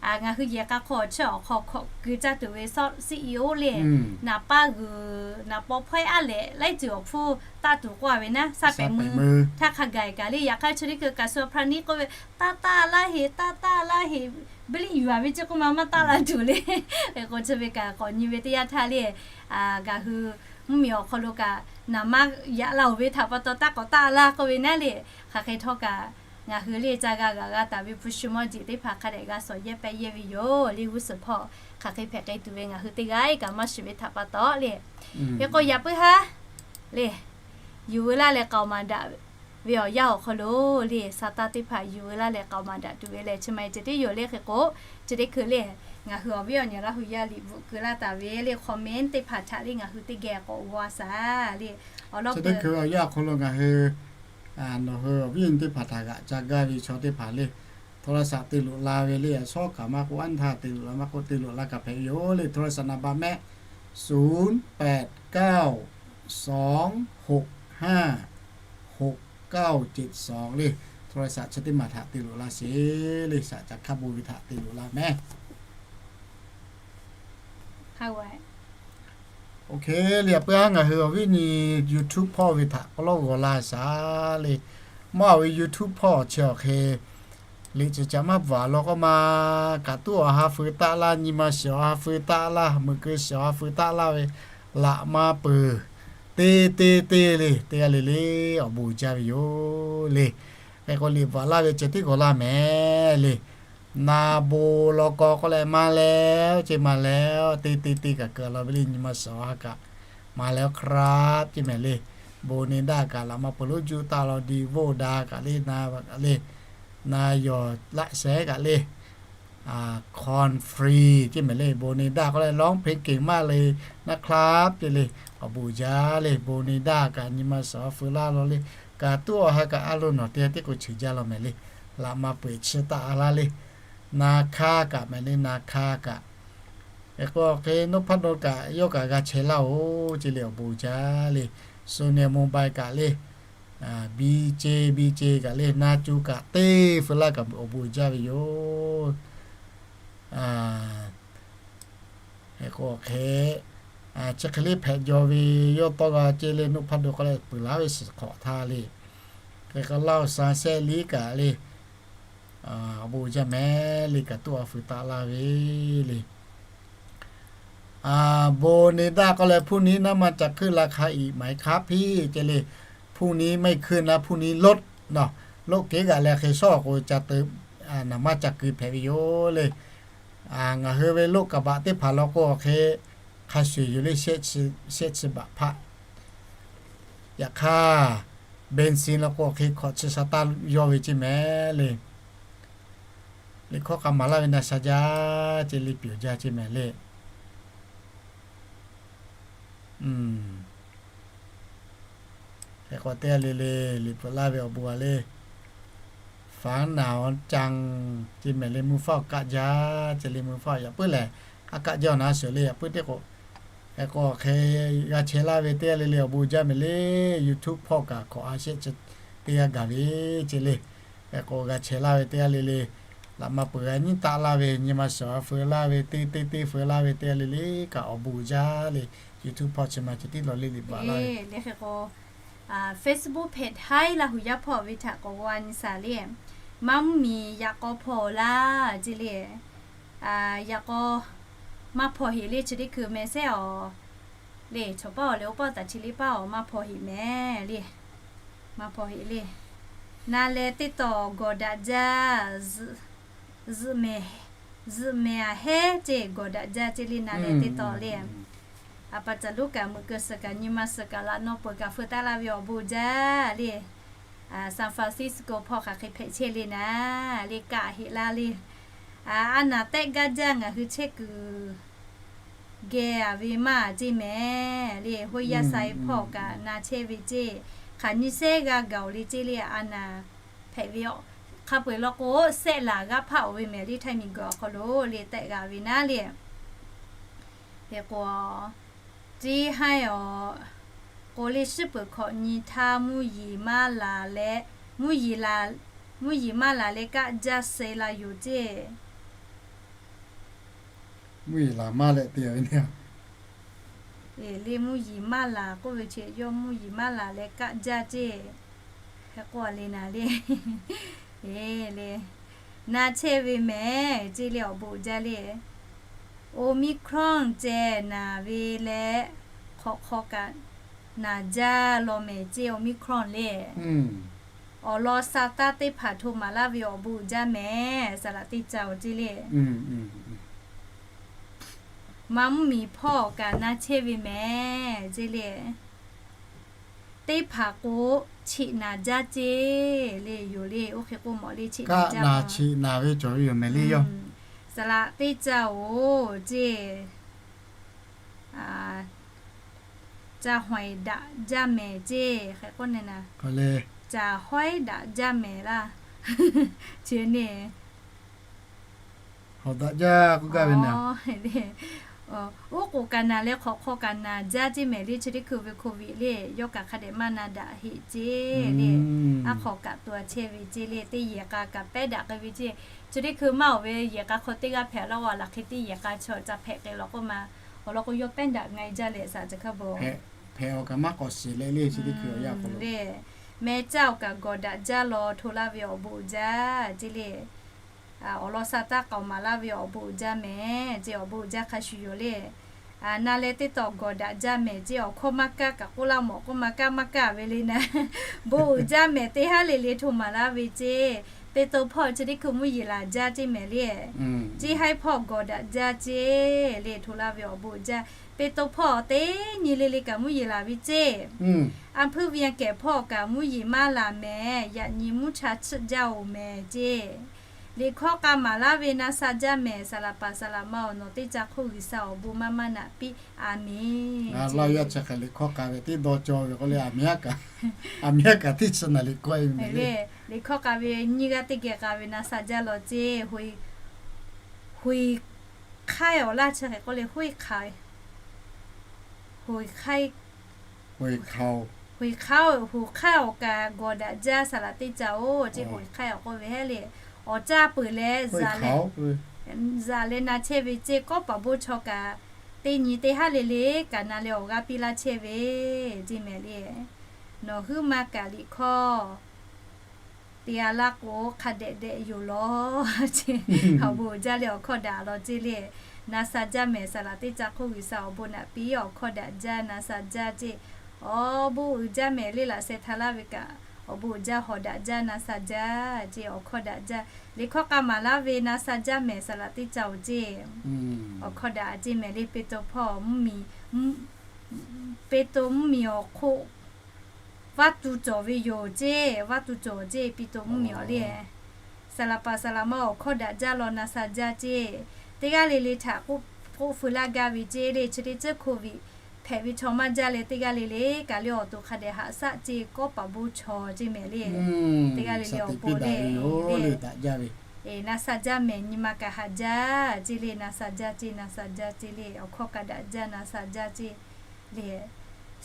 Ngaˬ hui yehˬ k'a hk'aw chi awˬ hk'aw hkawꞈ keu caˇ tuˬ ve C E O le, naˍ paˇ g'uiˬ naˍ paw hpawehˇ aˉ lehꞈ laiˉ ceuˬ awˬ hpfuhˇ taˇ tuˬ k'oˆ-a ve naˉ, shaˉ pehˍ meuˇ htaˇ hk'a gaˬ kaꞈ le. Yaꞈ hk'aˇ chi teˇ hkui kaꞈ shu a hpaˇ neˉ k'oˆ ve, taˇ taˇ laˇ heˆ, taˇ taˇ laˇ heˆ, biliˆ yuˬ-a ve ceˇ k'oˆ ma maˇ taˇ la tuˬ le. Hk'e k'o chi ve kaꞈ k'awꞈ nyi ve teˇ yanˇ htaˇ le, ngaˬ hui mvuhˇmiˬ awˬ hk'aw lo kaꞈ naˍ maˇ yaꞈ la-oˬ ve htaꞈ pa taw taˇ k'awꞈ taˇ laˇ k'oˆ ve naˉ le. Hk'aˬ hk'e htawˇ kaꞈ ngaˬ hui le ca g'a g'aꞈ g'a taˍ ve hpu shi mawˇ jeˬ teˇ hpaˍ hk'a dehꞈ g'a shawˍ yehˇ pehˇ yehˇ ve yoˬ le. G'uˇ suhˍ hpawˇ hk'aˬ hk'e hpehꞈ k'ai tuˬ ve ngaˬ hui teˇ g'aˇ kaꞈ maˇ shiˍ ve htaꞈ pa taw le. Hk'e k'o yaꞈ puiˉ haˉ le, yuˬ veu laˇ leh k'aoˍ maˍ daꞈ ve awˬ yanˇ awˬ hk'aw lo le, sa taˇ teˇ hpaˍ yuˬ veu laˇ leh k'aoˍ maˍ daꞈ tuˬ ve lehˬ chi ma-e ceh tiˉ yoˬ le. Hk'e k'o chi teˇ hkui le, ngaˬ hui awˬ viˉ awˬ nyi Laˇ hu yaˇ liꞈ bvuhꞈ keu laˇ taˍ ve le, comment teˇ hpaˍ htaꞈ le ngaˬ hui teˇ geh k'awꞈ g'aw-a shaˍ le. Awˬ lawn k'o, chi teˇ hkui awˬ yanˇ awˬ hk'aw lo ngaˬ hui nawˬ hui awˬ viˉ awˬ nyi teˇ hpaˍ htaꞈ g'aꞈ ca gaˇ ve chaw teˇ hpaˍ le, โทรศัพท์ te loꞈ la ve le, a shawˉ kaꞈ maˇ k'oˆ, anˇ htaˇ te loꞈ la maˇ k'oˆ, te loꞈ la kaꞈ hpehꞈ ve yoˬ le. โทรศัพท์ naˍ baꞈ mehˆ ศูนย์แปดเก้า สองหกห้า หกเก้าเจ็ดสอง le, โทรศัพท์ chi teˇ maˬ htaꞈ te loꞈ la sheˍ le, shaꞈ ca hk'a bon ve htaꞈ te loꞈ la mehˍ. Oˇ hk'e le, a peuˬ-a ngaˬ hui awˬ viˉ nyi YouTube hpawˇ ve htaꞈ k'aw lawˉ g'aw la shaˍ le. Mawˇ a ve YouTube hpawˇ chi awˬ hk'e liꞈ ceuˬ caꞈ maˇ bvuhꞈ law k'o ma, kaꞈ tuˉ awˬ ha feu taˆ laˇ, nyi ma shiˍ awˬ ha feu taˆ laˇ, meuꞈ keu shiˍ awˬ ha feu taˆ laˇ ve laꞈ maˇ peuˬ. Te te te le, teˇ g'aˇ le le awˬ bon jaˇ ve yoˬ le. Hk'e k'o liꞈ bvuhꞈ laˇ ve ceh tiˉ g'aw laˇ mehˍ le. Na bon law k'aw k'oˆ leh ma leh, oˇ ceh ma leh, te te te kaꞈ keu law ve le, nyi ma shiˍ awˬ ha kaꞈ ma leh ครับ ceh mehˍ le. Bon ne daˇ kaꞈ laꞈ maˇ peuˬ lonˉ juˇ taˆ law, di voˇ da kaꞈ le, na kaꞈ le, na yawˬ laˆ shehˉ kaꞈ le, คอนฟรี ceh mehˍ le. Bon ne daˇ k'oˆ leh ร้องเพลงเก่งมากเลยนะครับ ceh le, awˬ bon jaˇ le. Bon ne daˇ kaꞈ nyi ma shiˍ awˬ ha feu laˇ law le. Kaꞈ tuˉ awˬ ha kaꞈ a lo nawˬ te tiˉ k'o cheuˬ jaˇ law mehˍ le. Laꞈ maˇ peuˬ eˬ chi taˆ laˇ le. Na hkaˇ kaꞈ mehˍ le, na hkaˇ kaꞈ. Hk'e k'o hk'e นพดล kaꞈ yawˇ kaꞈ g'a chehˇ laˇ-oˬ ceh le, awˬ bon jaˇ le. Sonia Mobile kaꞈ le, bi ce bi ce kaꞈ le, na co kaꞈ teˇ feu laˇ kaꞈ awˬ bon jaˇ ve yoˬ. Hk'e k'o hk'e, chi hk'e le hpehꞈ jaw ve yawˇ tawˇ g'a ceh le, นพดล k'oˆ leh peuˬ laˇ ve suhˍ hk'awꞈ htaˇ le. Hk'e k'o Laˇ-oˬ, Sanˍ Shehˆ liˇ kaꞈ le, awˬ bon jaˇ mehˍ le, kaꞈ tuˉ awˬ ha feu taˆ laˇ ve le. Bon ne daˇ k'oˆ leh พรุ่งนี้น้ำมันจะขึ้นราคาอีกไหมครับพี่ ceh le, พรุ่งนี้ไม่ขึ้นนะ พรุ่งนี้ลด Nawˬ, loˆ keˉ g'aꞈ leh hk'e shawˉ k'o ca teu, naˍ maˇ ca keu hpehꞈ ve yoˬ le. Ngaˬ hui ve loˆ kaˍ baꞈ teˇ hpaˍ law k'o hk'e hk'a shuˍ yoˬ le, shehˆ chi baꞈ hpaˆ. Yaꞈ hk'aˇ, benzene law k'o hk'e hkawꞈ chi sha taˇ yawˇ ve ceˇ mehˍ le. Liꞈ hkawˇ k'a maˍ laˇ ve na sha jaˇ ceˇ le, pyoˬ jaˇ ceˇ mehˍ le. Hk'e k'o teˇ g'aˇ le le, liꞈ bvuhꞈ laˇ ve awˬ bon a le, 烦恼 awˬ caˇ ceˇ mehˍ le, mvuhˇ hpawˇ kaˆ jaˇ ceˇ le, mvuhˇ hpawˇ yaꞈ puiˉ lehˬ, a kaˆ jaˇ awˬ na sheuˍ le, yaꞈ puiˉ teˇ k'o. Hk'e k'o hk'e g'a chehˇ laˇ ve teˇ g'aˇ le le awˬ bon jaˇ mehˍ le, YouTube hpawˇ kaꞈ hkawꞈ a shehˆ chi teˇ g'aˇ gaˬ ve ceˇ le. Hk'e k'o g'a chehˇ laˇ ve teˇ g'aˇ le le, laꞈ ma peuˬ g'a nyiˉ taˆ laˇ ve, nyi ma suhˍ a feu laˇ ve, teˇ teˇ teˇ feu laˇ ve teˇ g'aˇ le le kaꞈ awˬ bon jaˇ le. YouTube hpawˇ chi ma chi tiˉ law le liꞈ bvuhꞈ laˇ ve. Facebook hpehꞈ haiˉ Laˇ huˍ yaˇ hpawˇ ve htaꞈ k'awꞈ g'a nyi shaˍ le. Maˇ mvuhˇ miˬ yaꞈ k'aw hpaw laˇ ceˇ le. Yaꞈ k'aw maˇ hpaw heꞈ le, chi teˇ hkui meh sehˉ awˬ le, chaw paˇ awˬ leh oˇ paˇ taˍ chi le paˇ awˬ maˇ hpaw heꞈ mehˍ le. Maˇ hpaw heꞈ le. Na leh teˇ tawˬ gawˬ daꞈ jaˇ, zuhꞈ mehˍ, zuhꞈ mehˍ aˬ hehˉ ceˇ gawˬ daꞈ jaˇ ceˇ le, na leh teˇ tawˬ le. A pa caˬ luˉ kaꞈ meuꞈ keu suhˍ kaꞈ nyi ma suhˍ kaꞈ laꞈ naw peuˬ kaꞈ feu taˍ laˇ ve awˬ bon jaˇ le. San Francisco hpawˇ hk'aˬ hk'e hpehꞈ chehˇ le naˍ le, kaˆ heꞈ laˇ le. A naˍ tehˆ gaˇ jaˇ ngaˬ hui chehˇ kuiˬ geh a ve maˇ ceˇ mehˍ le, hoˇ yaˇ sai hpawˇ kaꞈ na chehˇ ve ceˇ. Hk'aˬ nyi sehˉ g'a gaˬ oˬ le ceˇ le, a naˍ hpehꞈ ve. Hk'a peu-eˬ law k'o, sehˆ laˬ g'aˇ hpaˆ oˬ ve mehˍ le, Htaiˇ miˬguiˬ awˬ hk'aw lo le tehˆ g'a ve naˉ le. Hk'e k'o, ceˇ haiˉ awˬ k'o le, shiˉ peuˬ hkawꞈ nyi htaˇ mvuhˇ yeˬ maˇ laˬ leh, mvuhˇ yeˬ maˇ laˬ leh kaˆ jaˇ suh la yoˬ ceˇ. Mvuhˇ yeˬ laˬ maˇ leh te ve le, mvuhˇ yeˬ maˇ laˬ k'oˆ ve chi yawˇ mvuhˇ yeˬ maˇ laˬ leh kaˆ jaˇ ceˇ. Hk'e k'o le naˍ le, le na chehˇ ve mehˍ ceˇ le awˬ bon jaˇ le. Omicron ceh naˍ ve leh hk'awꞈ hk'aw kaꞈ naˍ jaˇ law mehˍ ceˇ Omicron le. Awˬ lawn sa taˇ teˇ hpaˍ hto maˍ laˇ ve awˬ bon uiˍ jaˇ mehˍ, saˍ laꞈ teˇ caˇ oˬ ceˇ le. Maˇ mvuhˇ miˬ hpawˇ kaꞈ na chehˇ ve mehˍ ceˇ le. Teˇ hpaˍ k'o, cheꞈ naˍ jaˇ ceˇ le yoˬ le. Oˇ hk'e k'o mawꞈ le, cheꞈ naˍ jaˇ, cheꞈ naˍ ve cawˬ ve yoˬ mehˍ le yoˬ. Saˍ laꞈ teˇ caˇ oˬ ceˇ. Ca hawehˇ daꞈ jaˇ mehˍ ceˇ. Hk'e k'o, caˬ hawehˇ daꞈ jaˇ mehˍ laˇ. Chi neˇ hawehˇ daꞈ jaˇ k'oˆ gaˇ ve naˍ. Oˉ k'oˍ kaꞈ naˍ leh hk'awꞈ hk'aw kaꞈ naˍ jaˇ ceˇ mehˍ le. Chi teˇ hkui ve โควิด le, yawˇ kaꞈ hk'a dehꞈ maˇ na daꞈ heˆ ceˇ le. Aˉ hk'awꞈ kaꞈ to a chehˇ ve ceˇ le. Teˇ yehˬ k'a kaꞈ pehˉ daꞈ k'ai ve ceˇ. Chi teˇ hkui maˇ oˬ ve yehˬ k'a hk'aw teˇ g'aˇ hpehꞈ laˇ g'a laˬ hk'e, teˇ yehˬ k'a chaw ca hpehꞈ k'ai law k'oˆ ma. Awˬ lawn k'o, yawˇ pehˉ daꞈ nga e jaˇ leh saˍ ca hk'a bawˬ hpehꞈ awˬ kaꞈ maˇ k'awꞈ shiˍ leh le. Chi teˇ hkui awˬ yanˇ k'o le, meh caˇ oˬ kaꞈ gawˬ daꞈ jaˇ law hto laˇ ve awˬ bon uiˍ jaˇ ceˇ le. Awˬ lawn sa taˇ k'aoˍ maˍ laˇ ve awˬ bon uiˍ jaˇ mehˍ ceˇ. Awˬ bon uiˍ jaˇ hk'a shuˍ yoˬ le. Na leh teˇ tawˬ gawˬ daꞈ jaˇ mehˍ ceˇ. Awˬ hkawˇ maˇ kaˇ kaꞈ k'oˆ laˇ mawˬ k'oˆ maˇ kaˇ maˇ kaˇ ve le naˍ. Bon uiˍ jaˇ mehˍ teˇ haˉ le le hto maˍ laˇ ve ceˇ. Peˇ to hpawˇ chi teˇ hkui mvuhˇ yeˬ laˬ jaˇ ceˇ mehˍ le. Ceˇ haiˉ hpawˇ gawˬ daꞈ jaˇ ceˇ le hto laˇ ve awˬ bon uiˍ jaˇ. Peˇ to hpawˇ teˇ nyi le le kaꞈ mvuhˇ yeˬ laˬ ve ceˇ. A hpui ve yaˇ kehˬ hpawˇ kaꞈ mvuhˇ yeˬ maˇ laˬ mehˍ, yaꞈ nyi mvuhˇ cha chiˆ jaˇ oˬ mehˍ ceˇ. Liꞈ hkawˇ k'a maˍ laˇ ve na sha jaˇ mehˍ, saˍ laꞈ paˍ saˍ laꞈ ma awˬ nawˬ teˇ ca hk'oˆ G'uiˬsha awˬ bon maˇ maˇ naꞈ piˇ. A menˍ. Laˇ yaˇ chi hk'e liꞈ hkawˇ k'a ve teˇ dawˇ cawˬ ve k'o le, a menˍ a kaꞈ teˇ chi naˍ liꞈ kawˆ e ve le. Liꞈ hkawˇ k'a ve nyiˇ g'aˇ teˇ geh k'a ve na sha jaˇ law ceˇ. Hoꞈ hk'aiˉ awˬ laˇ chi hk'e k'oˆ le, hoꞈ hk'aiˉ, hoꞈ hk'aiˉ, hoꞈ hk'aiˉ awˬ kaꞈ gawˬ daꞈ jaˇ saˍ laꞈ teˇ ca oˬ ceˇ. Hoꞈ hk'aiˉ awˬ k'oˆ ve hehˉ le, awˬ caˇ peuˬ leh zaˍ leh na chehˇ ve ceˇ. Kawˉ paˍ bon chaw kaꞈ teˇ nyi teˇ haˉ le le kaꞈ na leh awˬ g'aˇ piˇ laˇ chehˇ ve ceˇ mehˍ le. Nawˬ huiˉ ma kaꞈ liꞈ hkawˇ te a laˇ k'o, hk'a dehꞈ dehꞈ yoˬ law ceˇ. Awˬ bon uiˍ jaˇ leh awˬ hkawˇ daꞈ law ceˇ le. Na sha jaˇ mehˍ, saˍ laꞈ teˇ ca hk'oˆ G'uiˬsha awˬ bon naꞈ piˇ awˬ hkawˇ daꞈ jaˇ na sha jaˇ ceˇ. Awˬ bon uiˍ jaˇ mehˍ le laꞈ sheh htaꞈ laˇ ve kaꞈ, Awˬ bon uiˍ jaˇ, hawˍ daꞈ jaˇ, na sha jaˇ ceˇ, awˬ hkawˇ daꞈ jaˇ. Liꞈ hkawˇ k'a maˍ laˇ ve na sha jaˇ mehˍ, saˍ laꞈ teˇ ca-oˬ ceˇ. Awˬ hkawˇ daꞈ ceˇ mehˍ le, Peˍtruˆ hpawˇ mvuhˇmiˬ, Peˍtruˆ mvuhˇmiˬ awˬ hk'oˆ vaˇ tu cawˬ ve yoˬ ceˇ, vaˇ tu cawˬ ceˇ, Peˍtruˆ mvuhˇmiˬ awˬ le. Saˍ laꞈ paˍ saˍ laꞈ ma awˬ hkawˇ daꞈ jaˇ law na sha jaˇ ceˇ. Teˇ g'aˇ le le htaꞈ k'oˆ feu laˇ gaˇ ve ceˇ le, chi teˇ ceuˬ Covid hpehꞈ ve chaw maˇ jaˇ leh, teˇ g'aˇ le le kaꞈ le awˬ to hk'a dehꞈ haꞈ shaˆ ceˇ, kawˉ paˍ bon chaw ceˇ mehˍ le. Teˇ g'aˇ le le awˬ bon le, na sha jaˇ mehˍ, nyi ma kaꞈ haꞈ jaˇ ceˇ le, na sha jaˇ ceˇ, na sha jaˇ ceˇ le, awˬ hkawˇ kaꞈ daꞈ jaˇ, na sha jaˇ ceˇ le.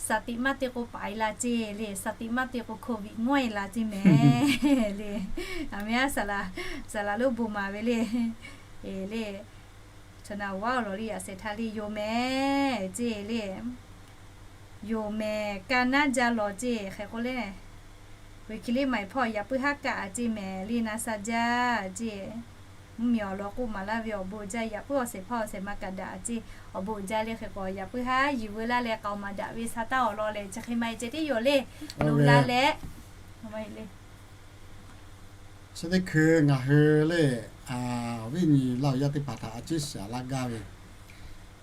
Saˍ tiꞈ maˇ te k'o paˍ e la ceˇ le, saˍ tiꞈ maˇ te k'o Covid ngawˇ e la ceˇ mehˍ le. Aˬ miˇ a, saˍ laꞈ lonˉ bon maˍ ve le. Le, chaw na awˬ vaˇ awˬ lawˬ le yaꞈ shehˍ htaˇ le yoˬ mehˍ ceˇ le. Yoˬ mehˍ, ka naˉ jaˇ lawˬ ceˇ hk'e k'oˆ le. Ve hki le maˍ hpawˇ yaꞈ puiˉ haˉ kaꞈ a ceˇ mehˍ le, na sha jaˇ ceˇ. Mvuhˇmiˬ awˬ lawn k'oˆ maˍ laˇ ve awˬ bon uiˍ jaˇ, yaꞈ puiˉ awˬ shehˍ hpaˇ awˬ shehˍ ma kaꞈ daꞈ a ceˇ, awˬ bon uiˍ jaˇ le hk'e k'o, yaꞈ puiˉ haˉ yuˬ veu laˇ leh k'aoˍ maˍ daꞈ ve sha taˇ awˬ lawn lehˬ, chi hk'e maˇ heˆ ceh tiˉ yoˬ le. Loꞈ la leh, chi teˇ hkui ngaˬ hui le, awˬ viˉ nyi laˇ awˬ yaˇ teˇ hpaˍ htaꞈ a ciˉ shaˍ laˇ gaˇ ve,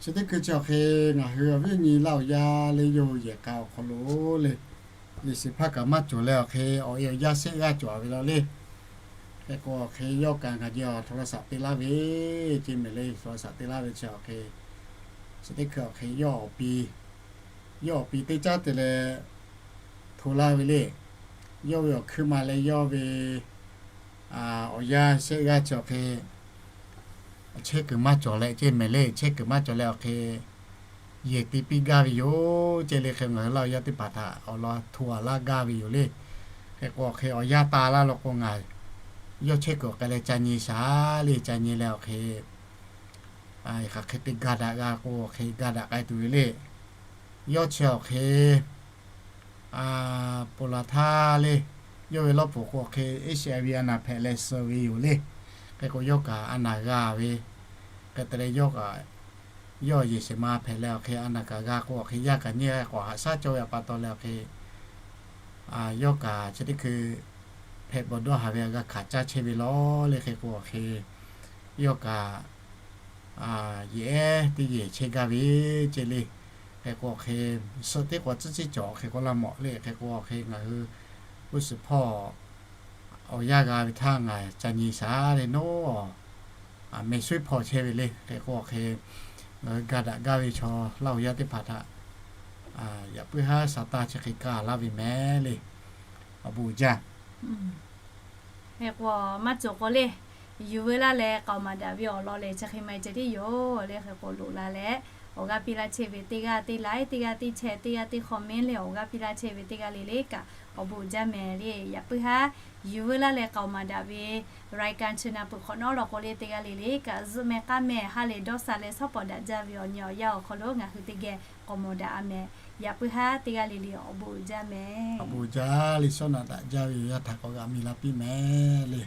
chi teˇ hkui chi awˬ hk'e ngaˬ hui awˬ viˉ nyi laˇ awˬ yaˇ le yawˇ hui yehˬ k'a awˬ hk'aw lo le, liꞈ shiˍ hpaˇ kaꞈ maˇ cawˬ leh awˬ hk'e awˬ e awˬ yaˇ shehˆ g'aˇ cawˬ ve law le. Hk'e k'o awˬ hk'e yawˇ kaꞈ ngaˬ geh awˬ hto la shaꞈ te laˇ ve ceˇ mehˍ le, hto la shaꞈ te laˇ ve chi awˬ hk'e, chi teˇ hkui awˬ hk'e yawˇ awˬ pi, yawˇ awˬ pi teˇ caˉ te leh hto laˇ ve le. Yawˇ ve awˬ hkuiˉ ma leh yawˇ ve awˬ yaˇ shehˆ g'aˇ chi awˬ hk'e chehˇ kuiˬ maˇ cawˬ leh ceˇ mehˍ le, chehˇ kuiˬ maˇ cawˬ leh awˬ hk'e yehˬ te piˇ gaˇ ve yoˬ ceˇ le. Hk'e ngaˬ hui laˇ awˬ yaˇ teˇ hpaˍ htaꞈ awˬ lawn hto a laˇ gaˇ ve yoˬ le. Hk'e k'o awˬ hk'e awˬ yaˇ ta laˇ law k'o ngaˬ yawˇ chehˇ kuiˬ awˬ k'ai leh ca nyi shaˍ le, ca nyi leh awˬ hk'e hk'aˬ hk'e te ga daꞈ g'a k'o awˬ hk'e ga daꞈ k'ai tuˬ ve le. Yawˇ chi awˬ hk'e ponˬ laˬ htaˇ le, yawˇ ve lawˇ poˍ k'o awˬ hk'e H I V a naˬ hpehꞈ leh suh ve yoˬ le. Hk'e k'o yawˇ kaꞈ a naˬ g'a ve, hk'e te leh yawˇ kaꞈ yawˇ yehˬ shehˍ ma hpehꞈ leh awˬ hk'e a naˬ kaꞈ g'a k'o awˬ hk'e yaˇ kaꞈ nyi k'awꞈ haꞈ shaˉ cawˇ ve a pa taw leh awˬ hk'e yawˇ kaꞈ chi teˇ hkui hpehꞈ bawˬ dawˇ haˍ ve a g'a hkanˍ caˇ chehˇ ve law le. Hk'e k'o awˬ hk'e yawˇ kaꞈ yehˬ ehˉ teˇ yehˬ chehˇ gaˇ ve ceˇ le. Hk'e k'o awˬ hk'e suhˆ teˇ k'awꞈ tcuhˉ ciˉ cawˬ hk'e k'oˆ laˇ mawˬ le. Hk'e k'o awˬ hk'e ngaˬ hui g'uˇ suhˍ hpawˇ awˬ yanˇ g'a ve htaˇ ngaˬ ca nyi shaˍ le, nawˬ meh suiˉ hpawˇ chehˇ ve le. Hk'e k'o awˬ hk'e ngaˬ hui ga daꞈ gaˇ ve chaw laˇ awˬ yaˇ teˇ hpaˍ htaꞈ yaꞈ puiˉ haˉ sha taˇ chi hk'e kaˇ laˇ ve mehˍ le. Awˬ bon uiˍ jaˇ. Hk'e k'o maˇ cawˬ k'o le, yuˬ veu laˇ leh k'aoˍ maˍ daꞈ ve awˬ lawn lehˬ chi hk'e maˇ heˆ ceh tiˉ yoˬ le. Hk'e k'o loꞈ la leh awˬ g'aˇ piˇ laˇ chehˇ ve teˇ g'aˇ teˇ like, teˇ g'aˇ teˇ share, teˇ g'aˇ teˇ comment leh awˬ g'aˇ piˇ laˇ chehˇ ve teˇ g'aˇ le le kaꞈ awˬ bon uiˍ jaˇ mehˍ le. Yaꞈ puiˉ haˉ yuˬ veu laˇ leh k'aoˍ maˍ daꞈ ve รายการ chi na peuˬ hk'awꞈ nawˉ law k'o le teˇ g'aˇ le le kaꞈ zuhˆ meh k'aˉ meh ha lehˬ dawˇ sha leh shawˉ pawˍ daꞈ jaˇ ve awˬ nyi awˬ yanˇ awˬ hk'aw lo ngaˬ hui teˇ geh k'awꞈ mawˬ daꞈ a mehˍ. Yaꞈ puiˉ haˉ teˇ g'aˇ le le awˬ bon uiˍ jaˇ mehˍ. Awˬ bon uiˍ jaˇ le, shawˉ naꞈ daꞈ jaˇ ve awˬ yanˇ htaꞈ k'awꞈ g'aꞈ mi la piˇ mehˍ le.